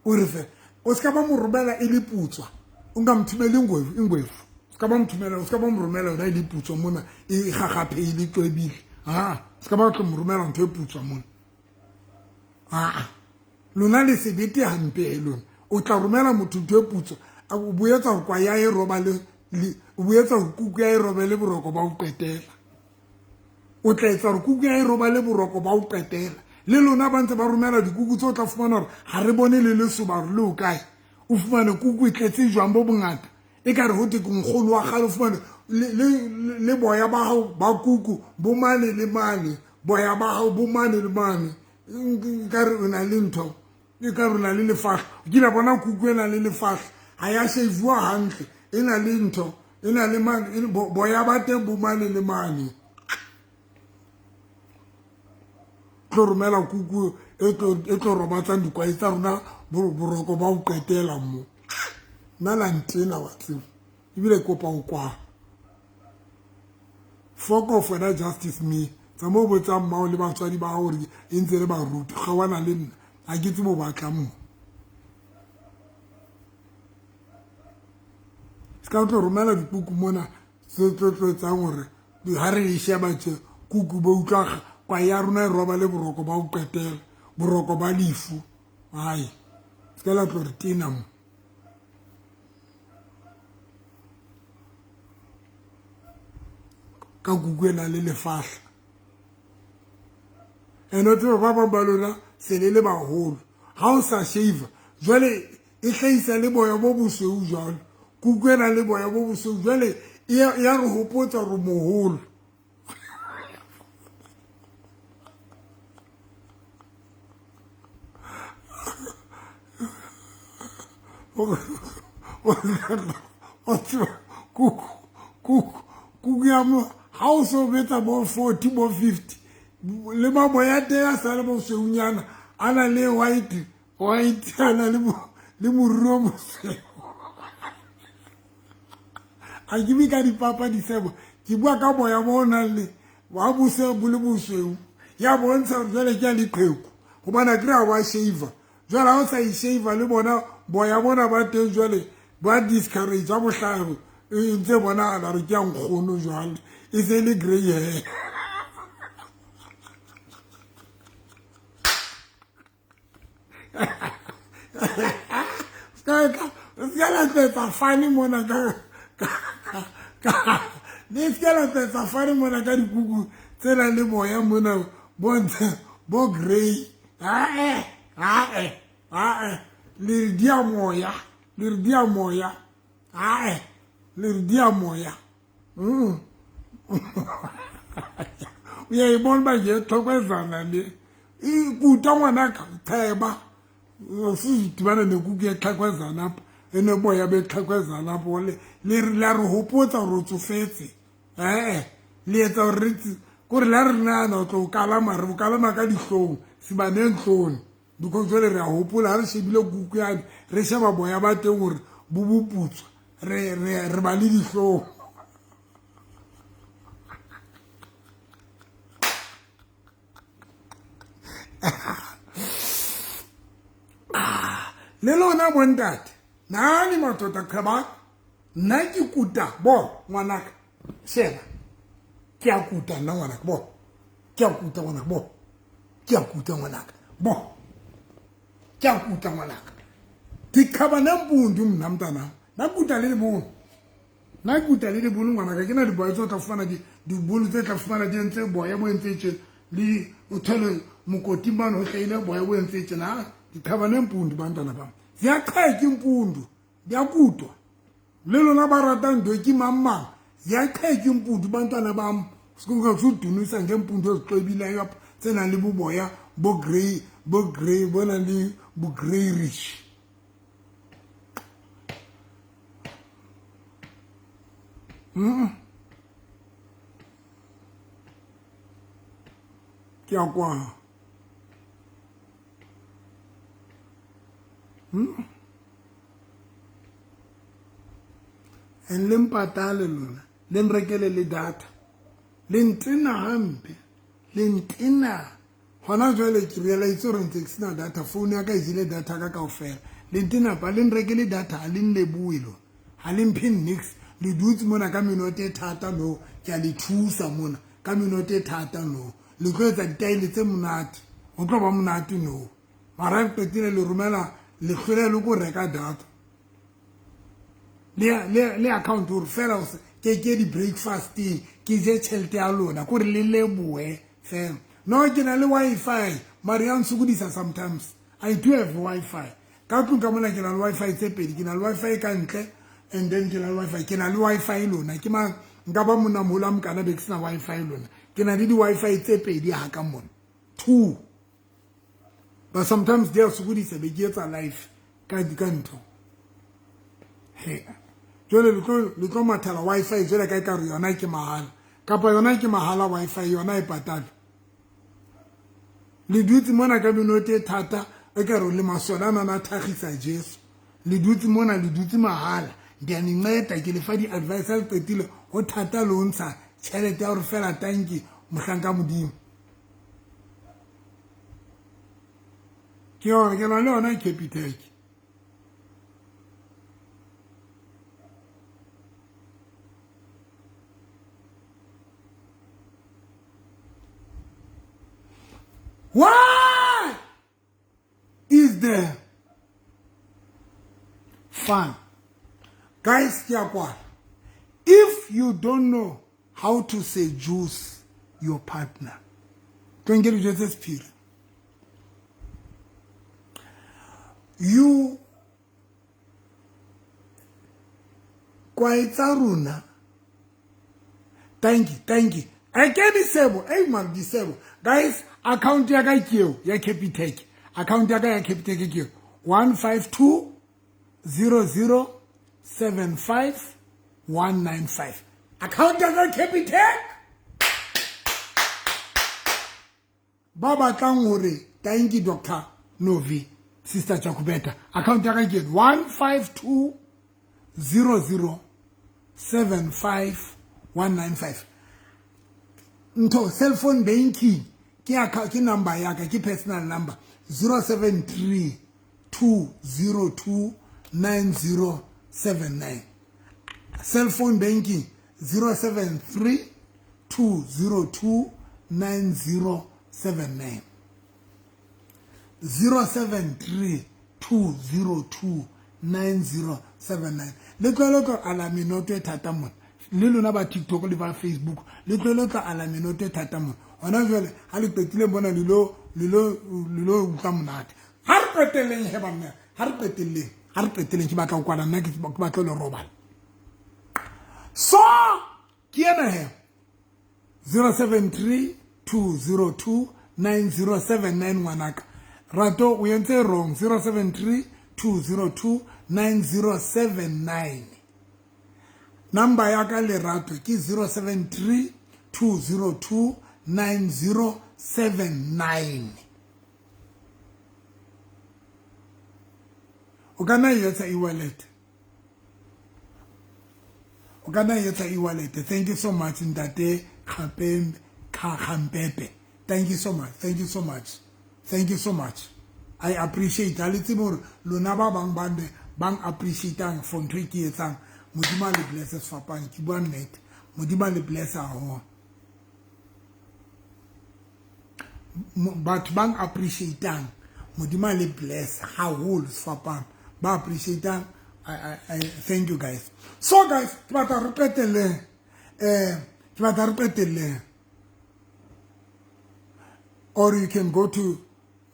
O re fela, o ska ba mo romela e le putswa. O nka mthumela ingwevu, ingwevu. O ska ba mthumela, o ska ba mo romela yona e le putswa mona, e gagaphehile, e tlwebile. Ha, o ska ba tlo mo romela ntho e putswa mona. Ha, lona le sebete hampe e lona. O tla romela motho ntho e putswa, o boetsa hore kwa ya e roba le, le, o boetsa hore kuku ya e robe le boroko ba o qetela. O tla etsa hore kuku ya e roba le boroko ba o qetela. Le lona ba ntse ba romela dikuku tse o tla fumana hore ha re bone le lesoba hore le o kae. O fumane kuku e tletse jwang bo bongata. E ka re ho thwe ke nkgono wa kgale, o fumane le boya ba hao ba kuku bo mane le mane. Boya ba hao bo mane le mane. Nkare o na le ntho, ekare o na le lefahla. O kile bona kuku e na le lefahla, ha ya shave-uwa hantle, e na le ntho, e na le mane, e boya ba teng bo mane le mane. Tlo romela kuku e tlo robatsang dikwai tsa rona boroko ba ho qetela mo. Nna la ntena wa tseba, ebile ke kopa ho kwala. Fuck off wena Justice Me. Tsa mo botsang mmao le batswadi ba hao hore e ntse le baruti. Kgaohana le nna, ha ke tsebe ho batlang mo. Se ka tlo romela dikuku mona tse tlo tlo etsang hore ha re e sheba tje, kuku bo utlwa kwa ya rona e roba le boroko ba ho qetela, boroko ba lefu. Hai, se ka la tlo re tena mo. Ka kuku e nang le lefahla. Ene o tsebe ba bang ba lona se le le baholo. Ha o sa shave, jwale e hlahisa le boya bo bosweu jwalo. Kuku e nang le boya bo bosweu jwale e ya re hopotsa hore moholo. O tseba kuku kuku kuku ya mo ha o so betsa bo 40 bo 50 le maboya a teng a sa le bosweunyana a na le white white a na le le moriri o mosweu. A ke bue ka dipapa disebo, ke bua ka boya bo o nang le wa bose bo le bosweu, ya bontsha gore jwale ke ya leqheku gobane a kry-a wa shaver. Jwale ha o sa e shaver le bona boya bona ba teng jwale ba discourage ba bohlano e ntse bonagala gore ke ya nkgono, jwale e se le grey hair. Se la tletsa fane mona ka le se la tletsa fane mona ka dikuku tse nang le boya mona bontsha bo grey. Ae ae ae, le re dia moya, le re dia moya, ae le re dia moya. Uyayibona uba nje thokozana le ikuta ngwanaka theba sizidibana nekuku yexhekwezana apha enoboya bexhekwezana apho le re la re hopotsa gore o tsofetse. Ee, le etsa gore re kore la re nana o tlo o kalama, re o kalama ka dihlong sebaneng tlone, because jwale re a hopola ha re shebile kuku yane, re sheba boya ba teng gore bo boputswa, re ba le dihlong. Le lona bontate nani matota qhebang, nna ke kuta bo ngwanaka, sheba ke a kuta nna ngwanaka, bo ke a kuta ngwanaka, bo ke a kuta ngwanaka, bo ke a kuta ngwanaka. Diqhaba nempundu mna mntanam, nakuta le lebolo, nakuta le lebolo ngwanaka. Ke na diboya tse o tla fumana dibolo tse tla fumana di entse boya bo entse tje, le o thole mokoting bane ho hlahile boya bo entse tjena. Diqhaba nempundu bantwana bam, ziyaqheka impundu, diyakutwa. Le lona ba ratang ntho ke mang mang, ziyaqheka impundu bantwana bam, sudunisa ngeempundu ezixwebileyo apha tse nang le boboya bo grey, bo grey bo nang le bo greyish. Ke a kwa. And le mpatale lona, le nrekele le data, le ntena hampe, le ntena hona jwale. Ke realize gore ntse ke sena data, phone ya ka e jele data ka kaofela. Le ntena pa le nrekele data, ha le nlebohe lona, ha le mphe nix. Le dutse mona ka menoto e thata, no ke a le thusa mona ka menoto e thata, no le tlo etsa ditaele tse monate, ho tlo ba monate no. Mara re qetile le romela le hlole le ko reka data le account gore fela ke ke di-breakfasteng ke je tšhelete ya lona, kore le lebohe fela. No, ke na le Wi-Fi mare ya nsokodisa sometimes. I do have Wi-Fi ka tlong ka mona, ke na le Wi-Fi tse pedi, ke na le Wi-Fi ka ntle and then ke na le Wi-Fi, ke na le Wi-Fi lona. Ke mang nka ba monna moholo a mokana be ke sena Wi-Fi lona? Ke na le di-Wi-Fi tse pedi ha ka mona, two, but sometimes di a sokodisa be ke etsa live ka ntho. He, jwale le tlo mathela Wi-Fi jwale ka ekare yona ke mahala, kapa yona ke mahala Wi-Fi yona e patale. Le dutse mona ka menoto e thata e ka re le masole a nana a thagisa Jesu. Le dutse mona, le dutse mahala, ndianinceda, ke le fa di-advice, le qetile ho thata le ho ntsha tjhelete ya hore fela tanki mohlanka modimo. Ke yona ke na le yona Capitec. Why is there fun? Guys, ke a kwala. If you don't know how to seduce your partner, tlo nke dijo tse sephiri. You kwae tsa rona. Thank you, thank you. Eke disebo, ei man disebo. Guys, account ya ka ke eo ya Capitec. Account ya ka ya Capitec ke eo. 152 0075 195. Account ya ka Capitec. Ba batlang hore thank you Dr. Novi, Sister Jacobeta. Account ya ka ke 152 00 75 195. Ntho cell phone banking ke ke number ya ka, ke personal number 073 202 9079. Cell phone banking 073 202 9079. 073 202 9079. Le tlohele tlo ala menoto e thata mona. Le lona ba TikTok le ba Facebook, le tlohele tlo ala menoto e thata mona. Hona jwale ha le qetile mona le lo utlwa monate. Ha re qetelleng he banna, ha re qetelleng, ha re qetelleng, ke batla ho kwala nna, ke batla le robala. So ke ena he 073 202 9079 ngwanaka. Rato o entse wrong, 073 202 9079. Number ya ka Lerato ke 073 202 9079. O ka nna etsa e-wallet. O ka nna etsa e-wallet. Thank you so much ntate Kgampepe. Thank you so much. Thank you so much. Thank you so much. I appreciate. Ha le tsebe hore lona ba bang ba ne bang appreciatang for ntho e ke etsang. Modimo a le bless sefapano, ke bua nnete. Modimo a le bless haholo. Batho bang appreciatang, Modimo a le bless haholo sefapano. Ba appreciatang, I thank you guys. So guys, ke batla re qetelleng. Ke batla re qetelleng. Or you can go to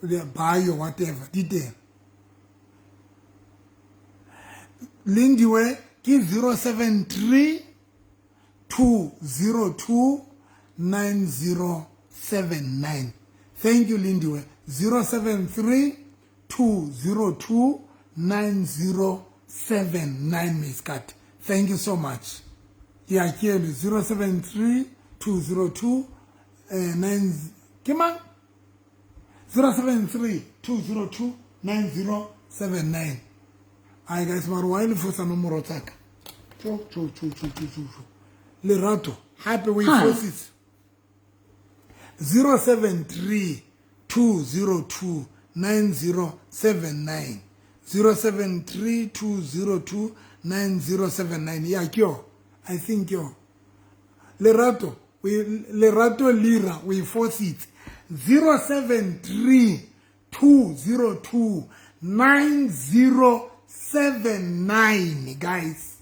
the bio, whatever. Detail. Lindiwe ke 073 202 9079. Thank you Lindiwe. 073 202 9079 Miss Kat. Thank you so much. Ya ke 073 202 9 ke mang? 073 202 9079. Ai guys, mara wa ile fosa nomoro tsaka. Cho cho cho cho cho cho. Lerato, hape we fositse. 073 202 9079. 073 202 9079. Ya ke yo. I think yo. Lerato, we Lerato Lira we fositse. 073 202 9079 guys.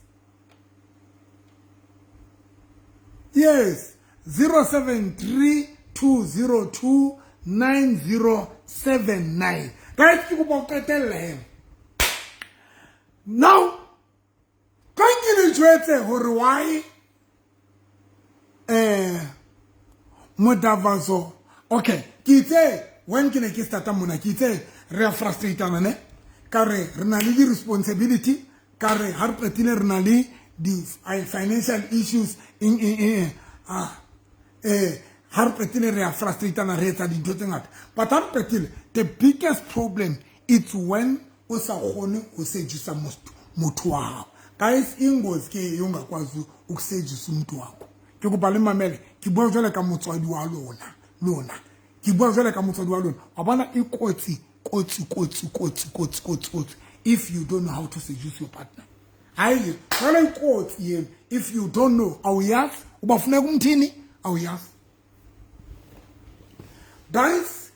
Yes, 073 202 9079. Guys, ke kopa qetella he. Now, ka ke le jwetse hore why Modavaso. Okay, ke itse when ke ne ke starta mona, ke itse re a frustratana ne, ka re re na le di responsibility, ka re ha re qetile re na le di financial issues in ha re qetile re a frustratana, re etsa dintho tse ngata. But ha re qetile, the biggest problem it's when o sa kgone ho seduce motho wa hao. Guys, ingozi ke yo ungakwazi ukuseduce umuntu wakho. Ke kopa le mamele, ke bua jwale ka motswadi wa lona, lona. Ke bua jwale ka motswadi wa lona. Wa bona e kotsi, kotsi, kotsi, kotsi, kotsi, kotsi, kotsi. If you don't know how to seduce your partner. Hayi, jwale kotsi yena. If you don't know, awuyazi, ubafuna kumthini, awuyazi. Guys,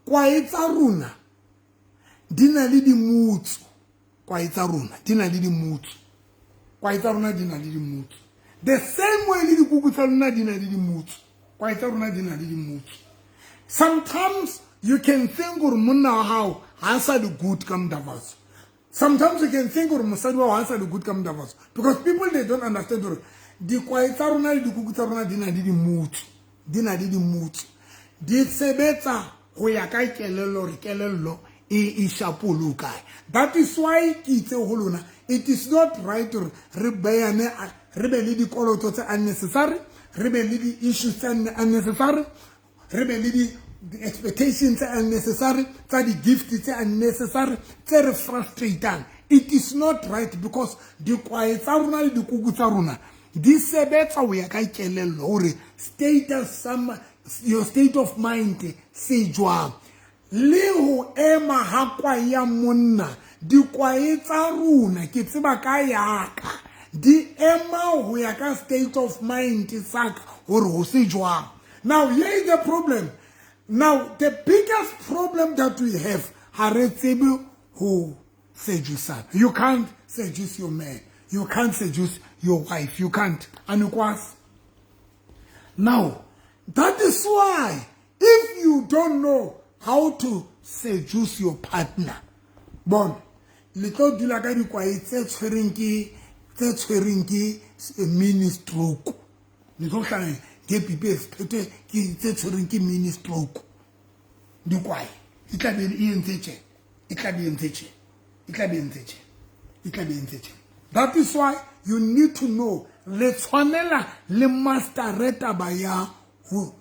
kwae tsa rona di na le dimutsu. Kwae tsa rona di na le dimutsu. Kwae tsa rona di na le dimutsu. The same way le dikuku tsa lona di na le dimutsu. Kwae tsa rona di na le dimutsu. Sometimes you can think gore monna wa hao ha sa le good ka Modavaso. Sometimes you can think gore mosadi wa hao ha sa le good ka Modavaso. Because people, they don't understand gore dikwae tsa rona le dikuku tsa rona di na le dimutsu. Di na le dimutsu. Di sebetsa ho ya ka kelello, re kelello e shapoloka. That is why ke itse ho lona, it is not right hore re beyane, re be le dikoloto tse unnecessary, re be le di-issues tse unnecessary, re be le di-expectations tse unnecessary, tsa di-gift tse unnecessary, tse re frustratang. It is not right because dikwae tsa rona le dikuku tsa rona di sebetsa ho ya ka kelello hore status sa your state of mind se jwang. Le ho ema ha kwae ya monna, dikwae tsa rona ke tseba ka yaka di ema ho ya ka state of mind sa ka hore ho se jwang. Now here is the problem. Now the biggest problem that we have, ha re tsebe ho seduce. You can't seduce your man, you can't seduce your wife, you can't. Anikwazi. Now that is why if you don't know how to seduce your partner, bona le tlo dula ka dikwae tse tshwereng ke mini stroke. Le tlo hlala ngepipi eziphethwe ke tse tshwereng ke mini stroke. Dikwae e tla be e entse tje, e tla be e entse tje, e tla be e entse tje, e tla be e entse tje. That is why you need to know le tshwanela le mastere taba ya ho,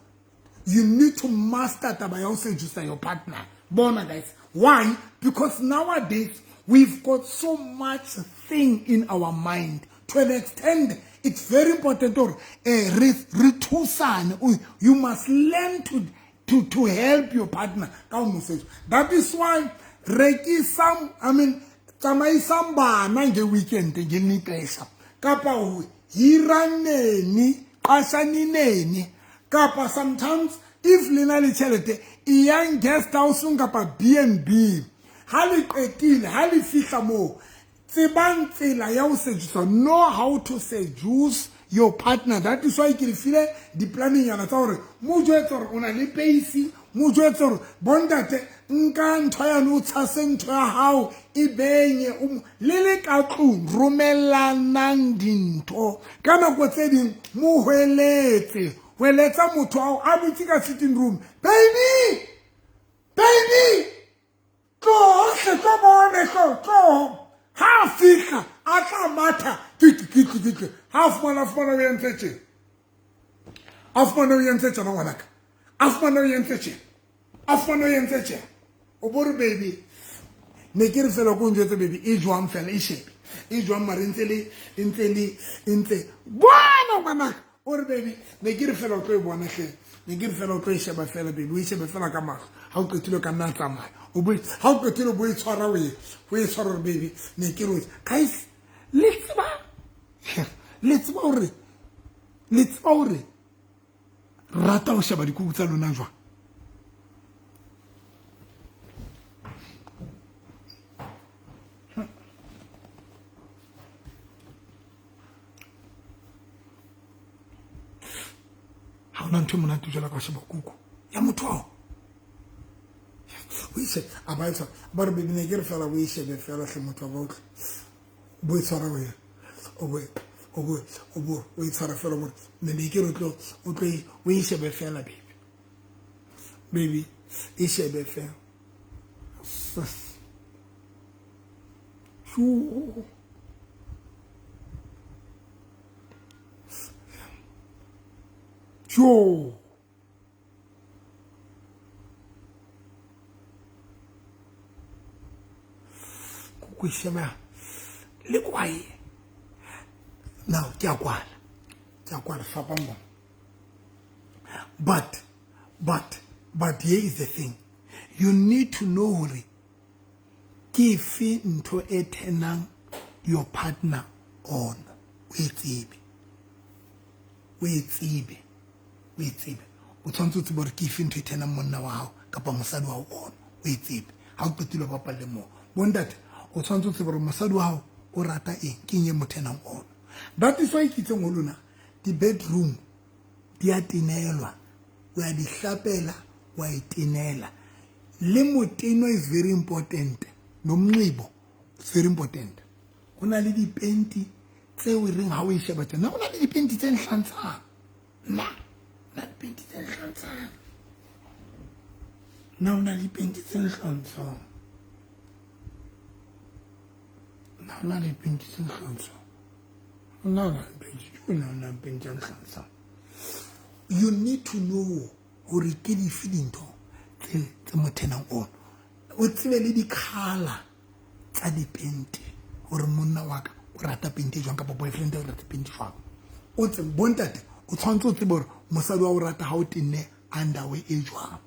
you need to master taba ya ho seduce your partner. Bona guys, why? Because nowadays we've got so much thing in our mind to an extent it's very important hore re thusane. You must learn to help your partner ka ho mo seduce. That is why rekisang, I mean tsamaisang bana nge weekend ngelinye ixesha, kapa ho hiraneni, qashanineni, kapa sometimes if le na le tjhelete e yang guest house kapa B&B. Ha le qetile, ha le fihla moo, tsebang tsela ya ho seduce. Know how to seduce your partner. That is why ke le file di-planning-nyana tsa hore mo jwetse hore o na le pace, mo jwetse hore bontate nka ntho yane o tshase ntho ya hao e benye, le le ka tlung romellanang dintho. Ka nako tse ding mo hweletse, hweletsa motho ao a dutse ka sitting room, baby, baby, tloho hle, tlo bone, tlo, tloho. Ha a fihla a tla matha, kitli, kitli, kitli. Ha a fumana, a fumana o entse tje, a fumana o entse tjena ngwanaka, a fumana o entse tje, a fumana o entse tje. O bo re baby, ne ke re fela ko njwetse baby, e jwang fela, e shebe, e jwang mare ntse le, ntse le, ntse bona ngwanaka. O re baby, ne ke re fela o tlo e bona hle, ne ke re fela o tlo e sheba fela baby, o e shebe fela ka mahlo. Ha o qetile ka nna tsamaya, o bo, ha o qetile bo e tshwara, o e, o e tshwara hore baby, ne ke re o, guys, le tseba, le tseba hore, le tseba hore rata ho sheba dikuku tsa lona jwang? Ha hona ntho e monate jwalo ka ho sheba kuku ya motho ao. O e shebe, a ba e tshwara, ba re baby ne ke re fela o e shebe fela hle motho wa ka o tle. Bo e tshwara wena, o bo, o bo, o bo, o e tshwara fela gore ne ne ke re o tlo, o tlo e, o e shebe fela baby. Baby, e shebe fela. Shu. Shu. Kuku e sheba le kwae. Now ke a kwala, ke a kwala fapang bona. But here is the thing. You need to know hore ke efe ntho e turn-ang your partner on. O e tsebe, o e tsebe, o e tsebe. O tshwanetse o tsebe hore ke efe ntho e turn-ang monna wa hao kapa mosadi wa hao on. O e tsebe. Ha o qetile o bapalle moo. Bontate, o tshwanetse o tsebe hore mosadi wa hao o rata eng, ke eng e mo turn-ang on. That is why ke itseng ho lona, di-bedroom di a tenelwa, o a di hlapela, wa e tenela. Le moteno is very important, nomnxibo is very important. Ho na le dipenti tseo e reng ha o e sheba tjena, ho na le dipenti tse nhlantshang. Nna, na dipenti tse nhlantshang. Nna ho na le dipenti tse nhlantshang. Na le penti tse hlantswa. Na na penti, na na penti tse hlantswa. You need to know hore ke dife dintho tse mo thenang on. O tsebe le di-colour tsa dipente hore monna wa ka o rata pente jwang kapa boyfriend o rata pente jwang. O tsebe bontate o tshwanetse o tsebe hore mosadi wa o rata ha o tenne underwear e jwang.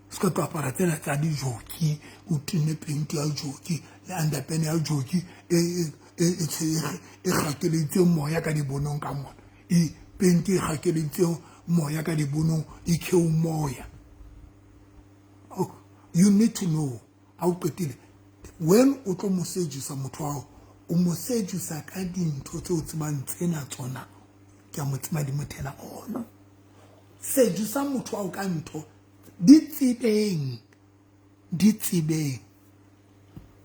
Se ka tlo apara tsena tsa dijoki, o tenne pente ya joki le underpene ya joki e e gateleditseng moya ka dibonong ka mona. E pente e gateleditseng moya ka dibonong e kheu moya. Oh, you need to know ha o qetile when o tlo mo sedusa motho wa hao, o mo sedusa ka dintho tse o tsebang tsena tsona ke a mo tseba di mo thela ono. Sedusa motho wa hao ka ntho di tsebeng, di tsebeng.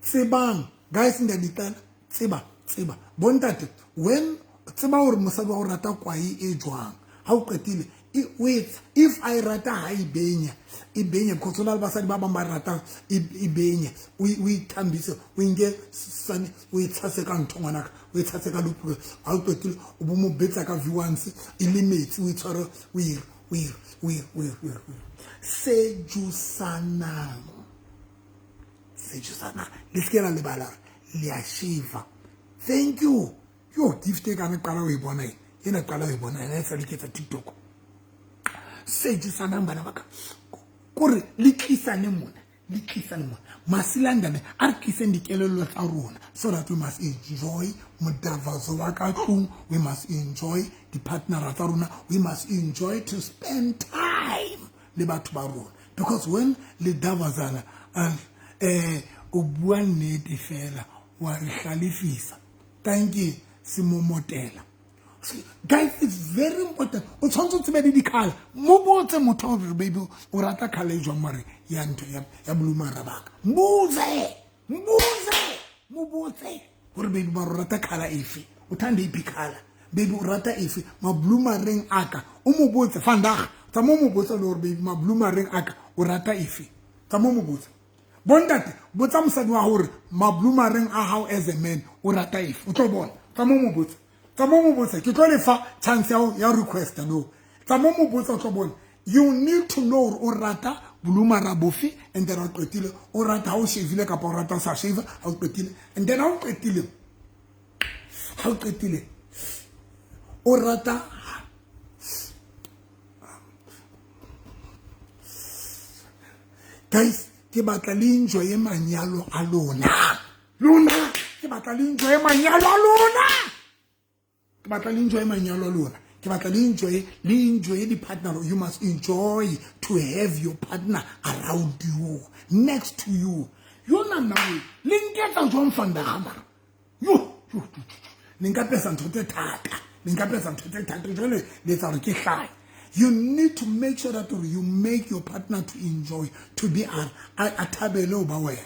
Tsebang guys, nda ditana tseba tseba bontate when tseba hore mosadi wa o rata kwae e jwang. Ha o qetile if a e rata ha e benya, e benya because hona le basadi ba bang ba ratang e benya. O ithambise, o nke sane, o e tshase ka ntho ngwanaka, o e tshase ka lupulo. Ha o qetile o bo mo betsa ka V1 e le metsi, o e tshware, o ire, o ire, o ire, o ire, o ire. Sedusanang, sedusanang, le se ke la lebala hore le a shiva. Thank you. Yo gift e kana qala ho e bona ena, ena qala ho e bona ena e sa le ke etsa TikTok. Sedusanang bana ba ka, kore le tlisane mona, le tlisane mona. Masilandane a re tliseng dikelello tsa rona so that we must enjoy modavazo wa ka tlung, we must enjoy di-partnera tsa rona, we must enjoy to spend time le batho ba rona. Because when le davazana, o bua nnete fela, wa re hlalefisa. Thank you, semomotela. Guys, it's very important. O tshwanetse o tsebe le di-colour. Mo botse motho hore baby o rata colour e jwang mare ya ntho ya blue marabaka. Mbotse, mbotse, mo botse hore baby mara o rata colour efe. O thanda iphi colour. Baby o rata efe ma blue mareng aka. O mo botse vandag. Tsa mo mo botse le hore baby ma blue mareng aka o rata efe. Tsa mo mo botse. Bontate, botsa mosadi wa hore ma blue mareng a hao as a man o rata efe. O tlo bona. Tsa mo mo botse. Tsa mo mo botse. Ke tlo le fa chance ya request no. Tsa mo mo botse o tlo bona. You need to know hore o rata blue mara bofe and then o qetile o rata ha o shavile kapa o rata o sa shave ha o qetile and then ha o qetile ha o qetile o rata guys ke batla le enjoy manyalo a lona. Lona ke batla le enjoy manyalo a lona. Ke batla le enjoy manyalo a lona. Ke batla le enjoy, le enjoy di partner. You must enjoy to have your partner around you, next to you. Yona nawe le nketsa jwang vandag mara? Yo, yo, yo, yo. Le nka pesa ntho tse thata. Le nka pesa ntho tse thata jwale le etsa hore ke hlahe. You need to make sure that you make your partner to enjoy, to be a thabele ho ba wena.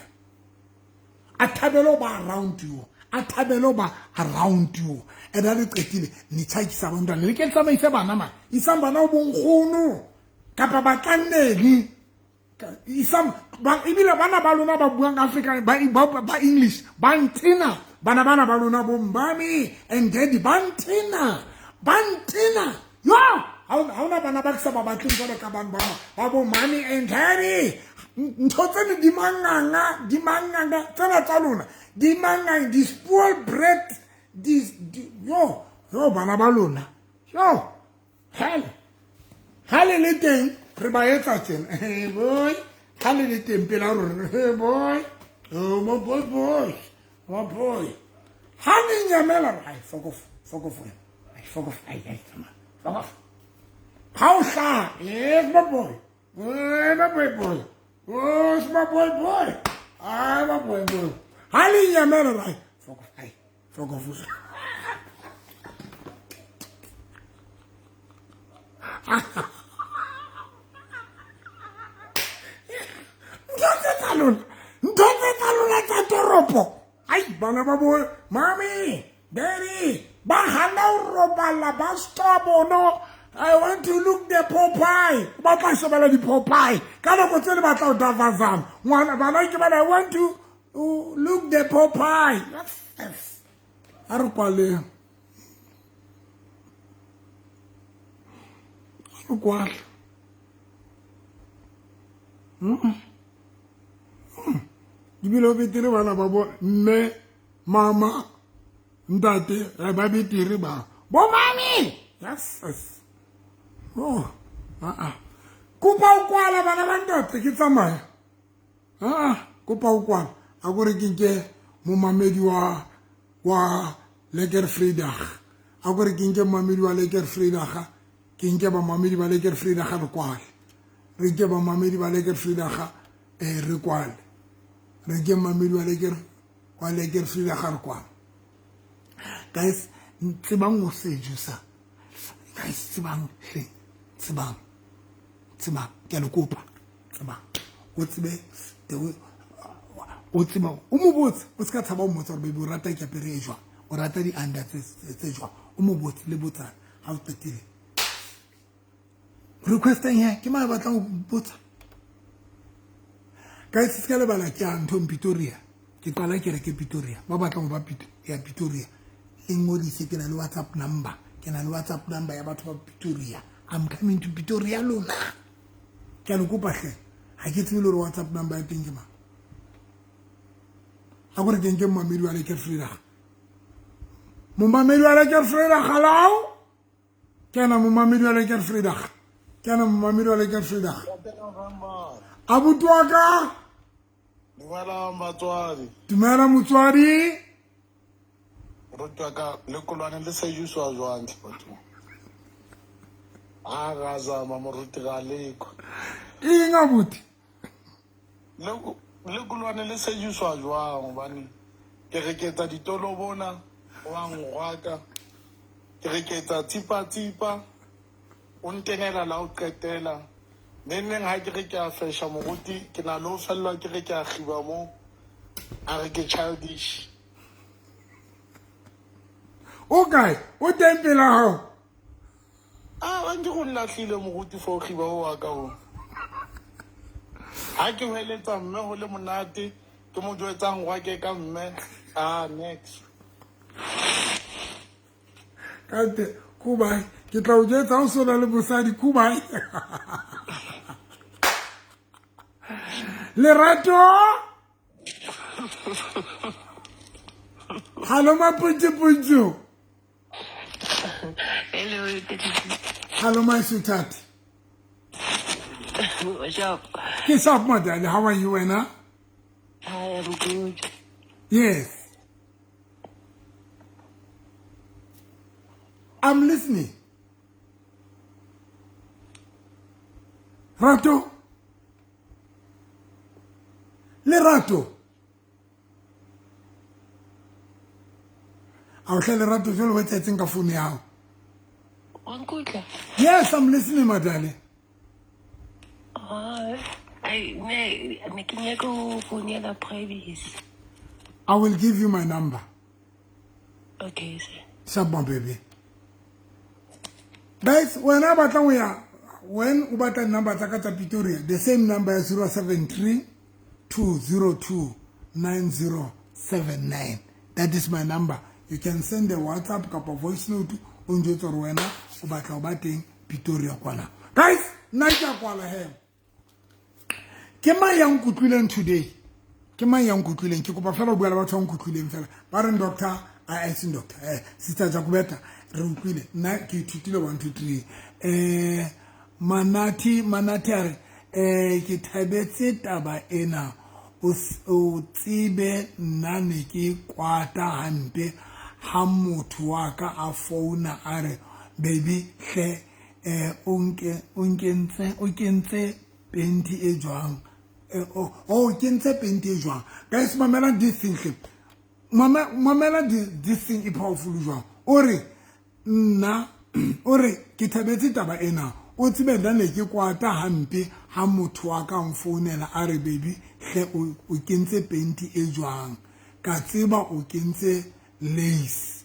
A thabele ho ba around you. A thabele ho ba around you. And ha le qetile, le tjhakisa bantwana. Le ke tsamaise bana ma. Isang bana ho bonkgono kapa batlanneli. Isang ba ebile bana ba lona ba buang Afrika ba English ba ntena. Bana bana ba lona bo mommy and daddy ba ntena. Ba ntena. Yo, ha ona bana ba ke sa ba batleng jwalo ka bana ba bo mommy and daddy. Ntho tsena di manganga, di manganga tsena tsa lona. Di manganga, di spoil bread, di, di, yo, yo bana ba lona. Yo, hell. Ha le le teng re ba etsa tjena. Hey boy, ha le le teng pela rona. Hey boy. Oh my boy boy. My boy. Ha le nyamela, ai fuck off, fuck off. Ai fuck off. Ai ai come on. Fuck off. Ha o hlaha, yes my boy. Oh my boy boy. Oh my boy boy. Ah my boy boy. Ha le nyamela, ai fuck off. Ai fuck off. Ntho tse tsa lona, ntho tse tsa lona tsa toropo. Ai bana ba bo mommy, daddy, ba hana ho robala ba stop no. I want to look the Popeye. Ba tla shebela di Popeye. Ka nako tse le batla ho davazana. Ngwana bana ke bana I want to Oh, look the Popeye. Yes. A re kwaleng. A re kwale. Ebile o betere bana ba bo mme mama ntate ba betere ba bo mami. Yes. Yes. Oh, ah ah. Kopa o kwala bana ba ntate ke tsamaya. Ah, kopa o kwala. A ko re ke nke momamedi wa Lekker Vrydag. A ko re ke nke momamedi wa Lekker Vrydag. Ke nke bamamedi ba Lekker Vrydag re kwale. Re nke bamamedi ba Lekker Vrydag re kwale. Re nke momamedi wa Lekker wa Lekker Vrydag re kwale. Guys, tsebang ho sedusa. Guys, tsebang hle. Tsebang. Tsebang, ke a le kopa. Tsebang. O tsebe o tseba o mo botse o se ka tshaba o mmotsa gore baby o rata ke apere e jwang o rata di-under tse jwang o mo botse le botsana ga o qetile requesteng he ke mang batlang go botsa guys se ka lebala ke a nthong Pretoria ke qala kereke Pretoria ba batlang go ba ya Pretoria le ngodise ke na le WhatsApp number ke na le WhatsApp number ya batho ba Pretoria. I'm coming to Pretoria lona ke a le kopa hle ga ke tsebe le gore WhatsApp number ya teng ke mang a kore ke nke momamedi wa Lekker Vrydag momamedi wa Lekker Vrydag hallo ke ena momamedi wa Lekker Vrydag ke ena momamedi wa Lekker Vrydag abuti wa ka. Dumela batswadi. Dumela motswadi. Rutwa ka lekolwane le sejuswa jwang tlhe batho. A ga zama moruti ga lekwa. Eng abuti? Lekolwane le sejuswa jwang hobane ke re ke etsa ditolo bona wa ngwaka. Ke re ke etsa tsipa tsipa o ntenela la o qetela. Neng neng ha ke re ke a fesha moruti ke na le ho fellwa ke re ke a kgiba mo a re ke childish. O kae? O teng pela hao? A ba nke go nlahlile moruti fo kgiba o wa ka o. Ha ke hweletsa mme ho le monate ke mo jwetsang gwa ke ka mme a next. Kate kubai ke tla o jwetsa o sona le mosadi kubai. Lerato. Hello mapunju. Hello. Hello my sweetheart. What's up? What's up, my darling? How are you, wena? I am good. Yes. I'm listening. Rato. Lerato. A o hle Lerato jalo o etsahetseng ka phone ya hao? Wa nkutlwa? Yes, I'm listening, my darling. Ai, ne ke nyaka ho founela privacy. I will give you my number. Okay, sir. Sharp, my baby. Guys, wena batlang ho ya when o batla number tsa ka tsa Pretoria, the same number ya 073 202 9079. That is my number. You can send a WhatsApp kapa voice note o njwetse hore wena o batla ho ba teng Pretoria kwana. Guys, nna ke a kwala he. Ke mang ya nkutlwileng today? Ke mang ya nkutlwileng? Ke kopa fela ho bua le batho ba nkutlwileng fela. Ba reng doctor, a seng doctor. Sister Jacobeta, re utlwile. Nna ke ithutile 1 2 3. Manati a re ke thabetse taba ena. O tsebe nna ne ke kwata hampe ha motho wa ka a founa a re baby hle o kentse penti e jwang o kentse penti e jwang. Guys, mamela this thing hle. Mamela this thing e powerful jwang. O re nna o re ke thabetse taba ena. O tsebe nna ne ke kwata hampe ha motho wa ka mfounela a re baby hle o kentse penti e jwang. Ka tseba o kentse lace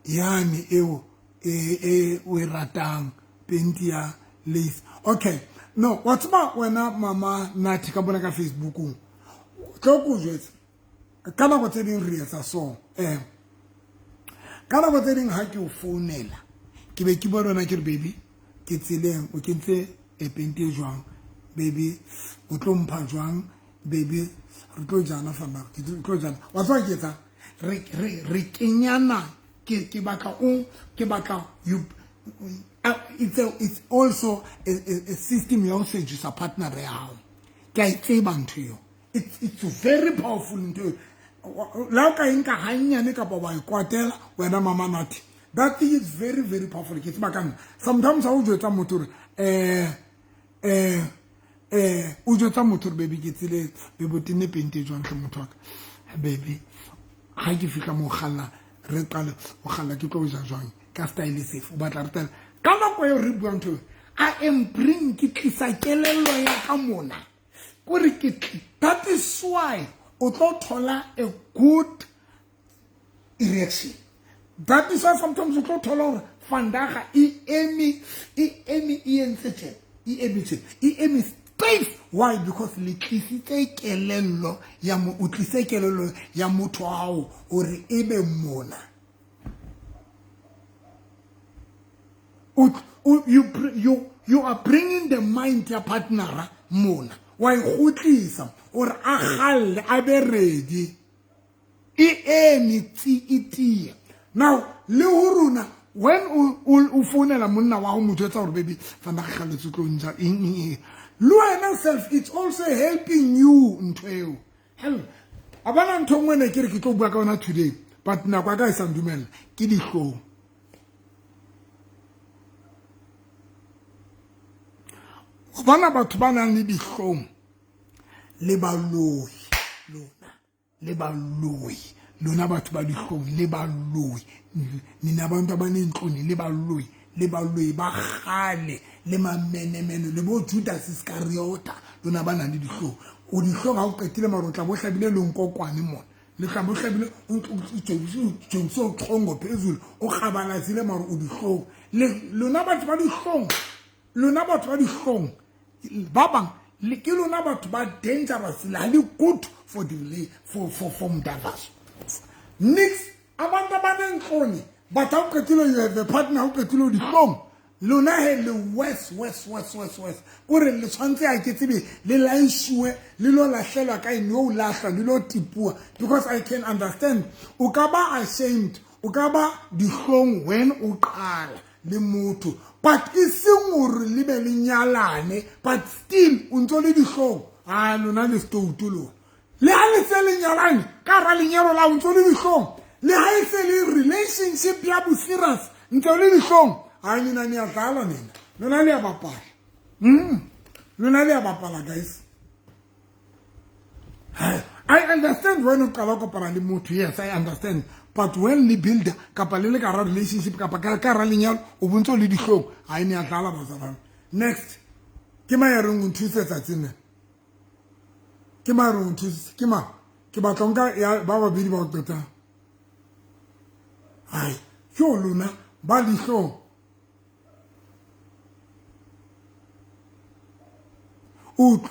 yani eo e o e ratang penti ya lace. Okay, no wa tseba wena mama Nathi ka bona ka Facebookong tlo ko jwetsa. Ka nako tse ding re etsa so. Ka nako tse ding ha ke o founela, ke be ke bua le wena ke re baby, ke tseleng, o kentse e pente e jwang, baby, o tlo mpha jwang, baby, re tlo jana fana, ke tlo jana. Wa tseba ke etsang? Re kenyana, ke batla o, ke batla you, it's also a system ya ho seduce partner ya hao. Ke a e tseba ntho eo. It's very powerful ntho eo. La o ka e nka hannyane kapa wa e kwatela wena mama Nathi. That thing is very, very powerful. Ke tseba ka nna. Sometimes ha o jwetsa motho hore, o jwetsa motho hore baby ke tsele, baby o tenne pente e jwang hle motho wa ka. Baby, ha ke fihla moo kgalla, re qale ho kgalla ke tlo ja jwang ka style sefe, o batla re tele. Ka nako eo re buang ntho eo, I am bring, ke tlisa kelello ya ka mona. Kore ke that is why o tlo thola a good reaction. That is why sometimes o tlo thola hore Vandaga e eme, e eme, e entse tje, e eme tje, e eme straight. Why? Because le tlisitse kelello ya mo, o tlise kelello ya motho wa hao hore e be mona. You are bringing the mind ya partnera mona. Wa e kgutlisa hore a kgalle, a be ready. E eme tsi, e tiye. Now, le ho rona, when o founela monna wa hao, mo jwetsa hore baby, Vandaga kgalletse tlo nja, eng, eng, eng. Le wena self, it's also helping you ntho eo. Hell, a bona ntho nngwe ne ke re ke tlo bua ka yona today, but nako ya ka e sa ndumella, ke dihlong. O bona batho ba nang le dihlong le baloi, lona le baloi, lona batho ba dihlong le baloi, nina bantu abanentloni le baloi, le baloi ba kgale le mamenemene le bo Judas Iscariota, lona ba nang le dihlong. O dihlong ha o qetile mara o tla bo hlabile le nkokwane mona. Le tla bo hlabile o o tshongo phezulu, o kgabalatsile mara o dihlong. Le lona batho ba dihlong, lona batho ba dihlong, ba bang le ke lona batho ba dangerous, le ha le good for the for, for, for mdavaso. Nix abantu abanenhloni, but ha o qetile you have a partner, ha o qetile o dihlong. Lona he le worse, worse, worse, worse, worse. Kore le tshwantse ha ke tsebe le laishuwe, le lo lahlelwa ka eng, o lahla, le lo tipua. Because I can understand, o ka ba ashamed, o ka ba dihlong when o qala le motho, but e seng hore le be le nyalane, but still o ntso le dihlong. Ah, lona le stoutu lona. Le ha le se le nyalane, ka hara lenyalo la o ntso le dihlong. Le ha e se le relationship ya bo serious, ntso le dihlong. Ai, nina ni a dlala nina. Lona le a bapala. Lona le a bapala, guys. I understand when o qala kopana le motho, yes, I understand. But when le build kapa le le ka hara relationship kapa ka hara lenyalo, o bontse le dihlong. Ai, ni a dlala bazalwane. Next. Ke mang ya reng o nthuse tsatsing lena? Ke mang ya reng o nthuse? Ke mang? Ke batla ho nka ya ba babedi ba o qetang. Ai, yo lona ba dihlong. Utlwa,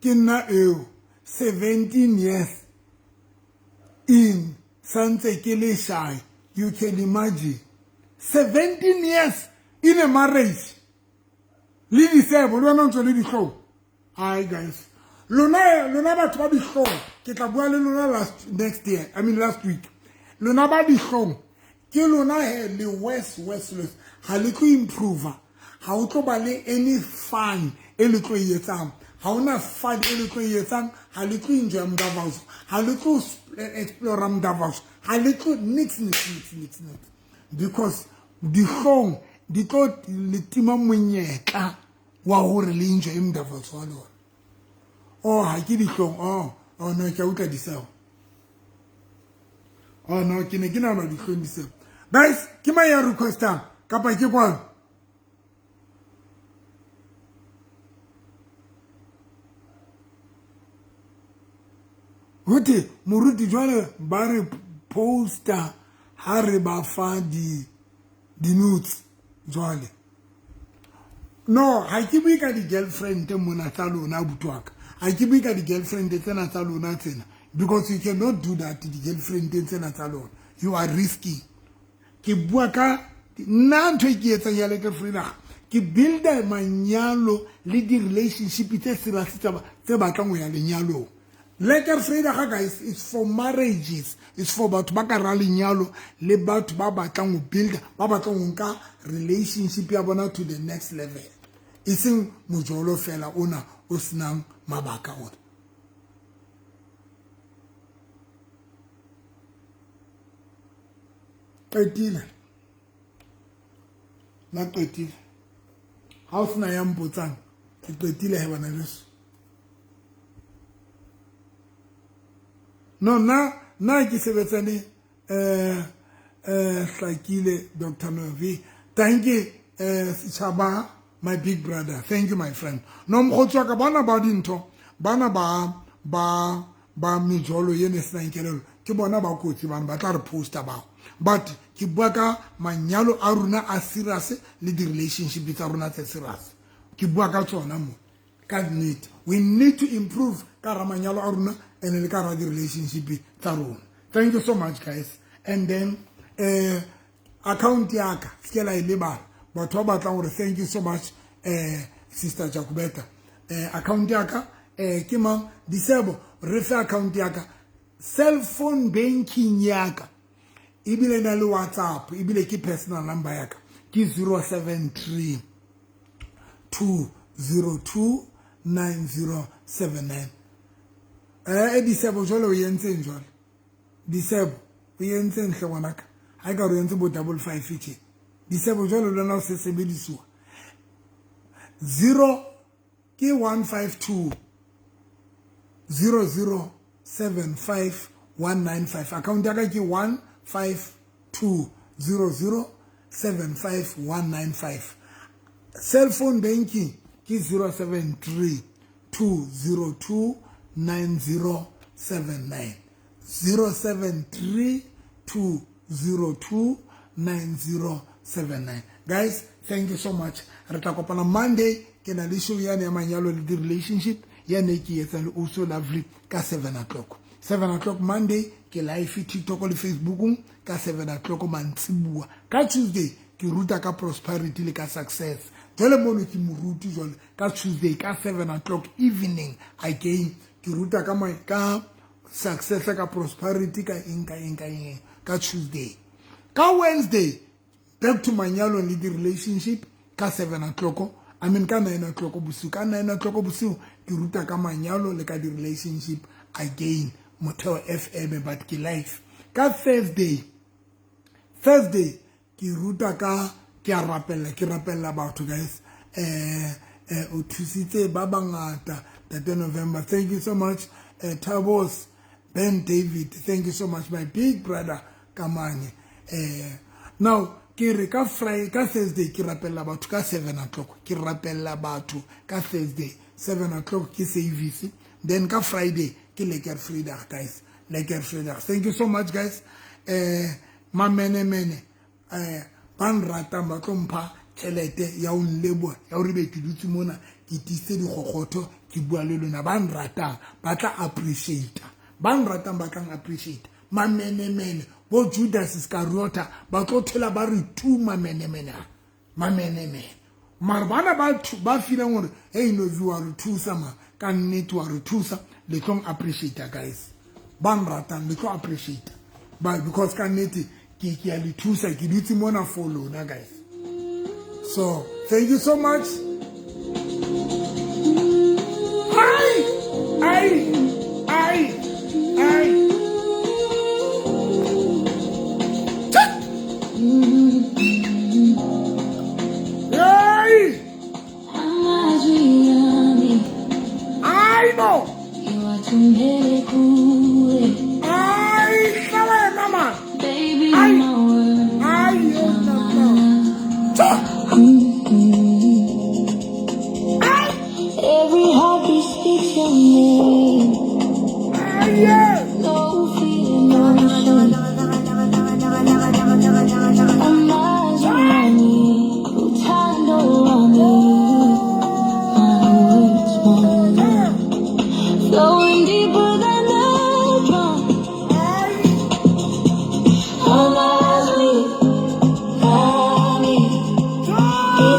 ke nna eo 17 years in santse ke le shy. You can imagine 17 years in a marriage. Le disebo le wena o ntse le dihlong. Ai guys, lona batho ba dihlong, ke tla bua le lona last next year, I mean last week. Lona ba dihlong, ke lona he le worse, worse, worse. Ha le tlo improve, ha o tlo ba le any fun e le tlo e etsang. Ha hona fun e le tlo e etsang, ha le tlo enjoy mdavaso, ha le tlo explore mdavaso, ha le tlo nix, nix, nix, nix, nix. Because dihlong di tlo le tima monyetla wa hore le enjoy mdavaso wa lona. Oh, ha ke dihlong. Oh, oh no, ke a utlwa diseo. Oh no, ke ne ke nahana dihlong diseo. Guys, ke mang ya requestang kapa ke kwano? Hote moruti jwale ba re poster ha re ba fa di notes jwale. No, ha ke bue ka di-girlfriend mona tsa lona, abuti wa ka. Ha ke bue ka di-girlfriend tsena tsa lona tsena. Because you cannot do that di-girlfriendeng tsena tsa lona. You are risking. Ke bua ka nna ntho e ke etsang ya Lekker Vrydag, ke builda manyalo le di-relationship tse serious tse batlang ho ya lenyalong. Lekker Vrydag, guys, it's for marriages, it's for batho ba ka ra lenyalo le batho ba batlang ho builda, ba batlang ho nka relationship ya bona to the next level, e seng mojolo fela ona o senang mabaka ona. Qetile nna, qetile. Ha o sena ya mpotsang, ke qetile he bana beso. No, nna ke sebetsane hlakile. Dr Novi, thank you. Setšhaba, my big brother, thank you, my friend. No, mokgotsi wa ka, bana ba dintho bana ba mejolo ye ne senang kelello, ke bona ba kotsi bana ba tla re posta bao. But ke bua ka manyalo a rona a serious le di-relationship tsa rona tse serious, ke bua ka tsona mo. Ka nnete, we need to improve ka ra manyalo a rona and le ka ra di-relationship tsa rona. Thank you so much, guys. And then account ya ka se ke la e lebala. Batho ba batlang gore thank you so much, Sister Jacobeta, account ya ka ke mang? Disebo, re fe account ya ka. Cell phone banking ya ka ebile na le WhatsApp, ebile ke personal number ya ka, ke 073 202 9079. Disebo, jwale o entseng jwale? Disebo, o entseng hle ngwanaka? Ha e ka re o entse bo 55 tje. Disebo, jwale le wena o se sebedisuwa 0 ke 152 00 75 195. Account ya ka ke 152 00 75 195. Cell phone banking ke 073 202 9079, 073 202 9079. Guys, thank you so much. Re tla kopana Monday. Ke na le show yane ya manyalo le di-relationship yane ke etsang le Also Lovely ka 7 o'clock. 7 o'clock Monday ke live TikTok le Facebookong ka 7 o'clock mantsibuwa. Ka Tuesday ke ruta ka prosperity le ka success. Jwale mono ke moruti. Jwale ka Tuesday ka 7 o'clock evening again ke ruta ka success, ka prosperity, ka eng, ka eng, ka eng ka Tuesday. Ka Wednesday back to manyalo le di-relationship ka 7 o'clock, I mean ka 9 o'clock bosiu. Ka 9 o'clock bosiu ke ruta ka manyalo le ka di-relationship again, Motheo FM, but ke live. Ka Thursday ke ruta ka, ke a rapella, ke rapella batho, guys. O thusitse ba bangata. Tate November, thank you so much. Tabos Ben David, thank you so much, my big brother kamane. Now ke re ka Friday, ka Thursday ke rapella batho ka 7 o'clock. Ke rapella batho ka Thursday 7 o'clock, ke service. Then ka Friday ke Lekker Vrydag, guys. Lekker Vrydag. Thank you so much, guys. Mamenemene ba nratang ba tlo mpha tšhelete ya o nleboa ya gore be ke dutse mona ke tiise dikgokgotho ke bua le lona. Ba nratang ba tla appreciata, ba nratang ba tlang appreciate. Mamenemene bo Judas Iscariota ba tlo thola ba re tu. Mamenemene a mamenemene, mara bana ba feelang gore hey, Novi wa re thusa ma, ka nnete wa re thusa, le tlong appreciate, guys. Ba nratang le tlo appreciate ba, because ka nnete ke a le thusa, ke dutse mona for lona, guys. So thank you so much. Ai ai ai ai. Tjek! Hey! Amazwi yami Ai no! ngiwathumele kuwe. Ai, hlala wena man. Baby, Ai. my world. Ai, yo, no, no. Tjek!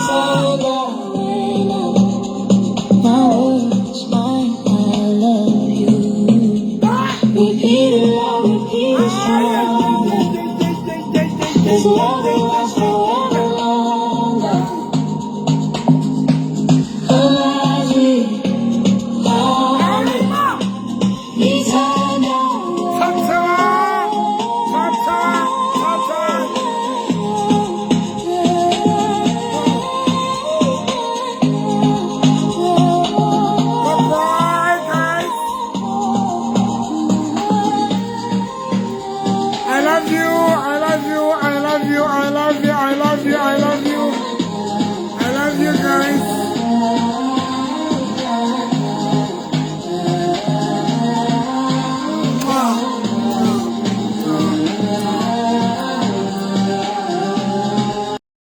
fall.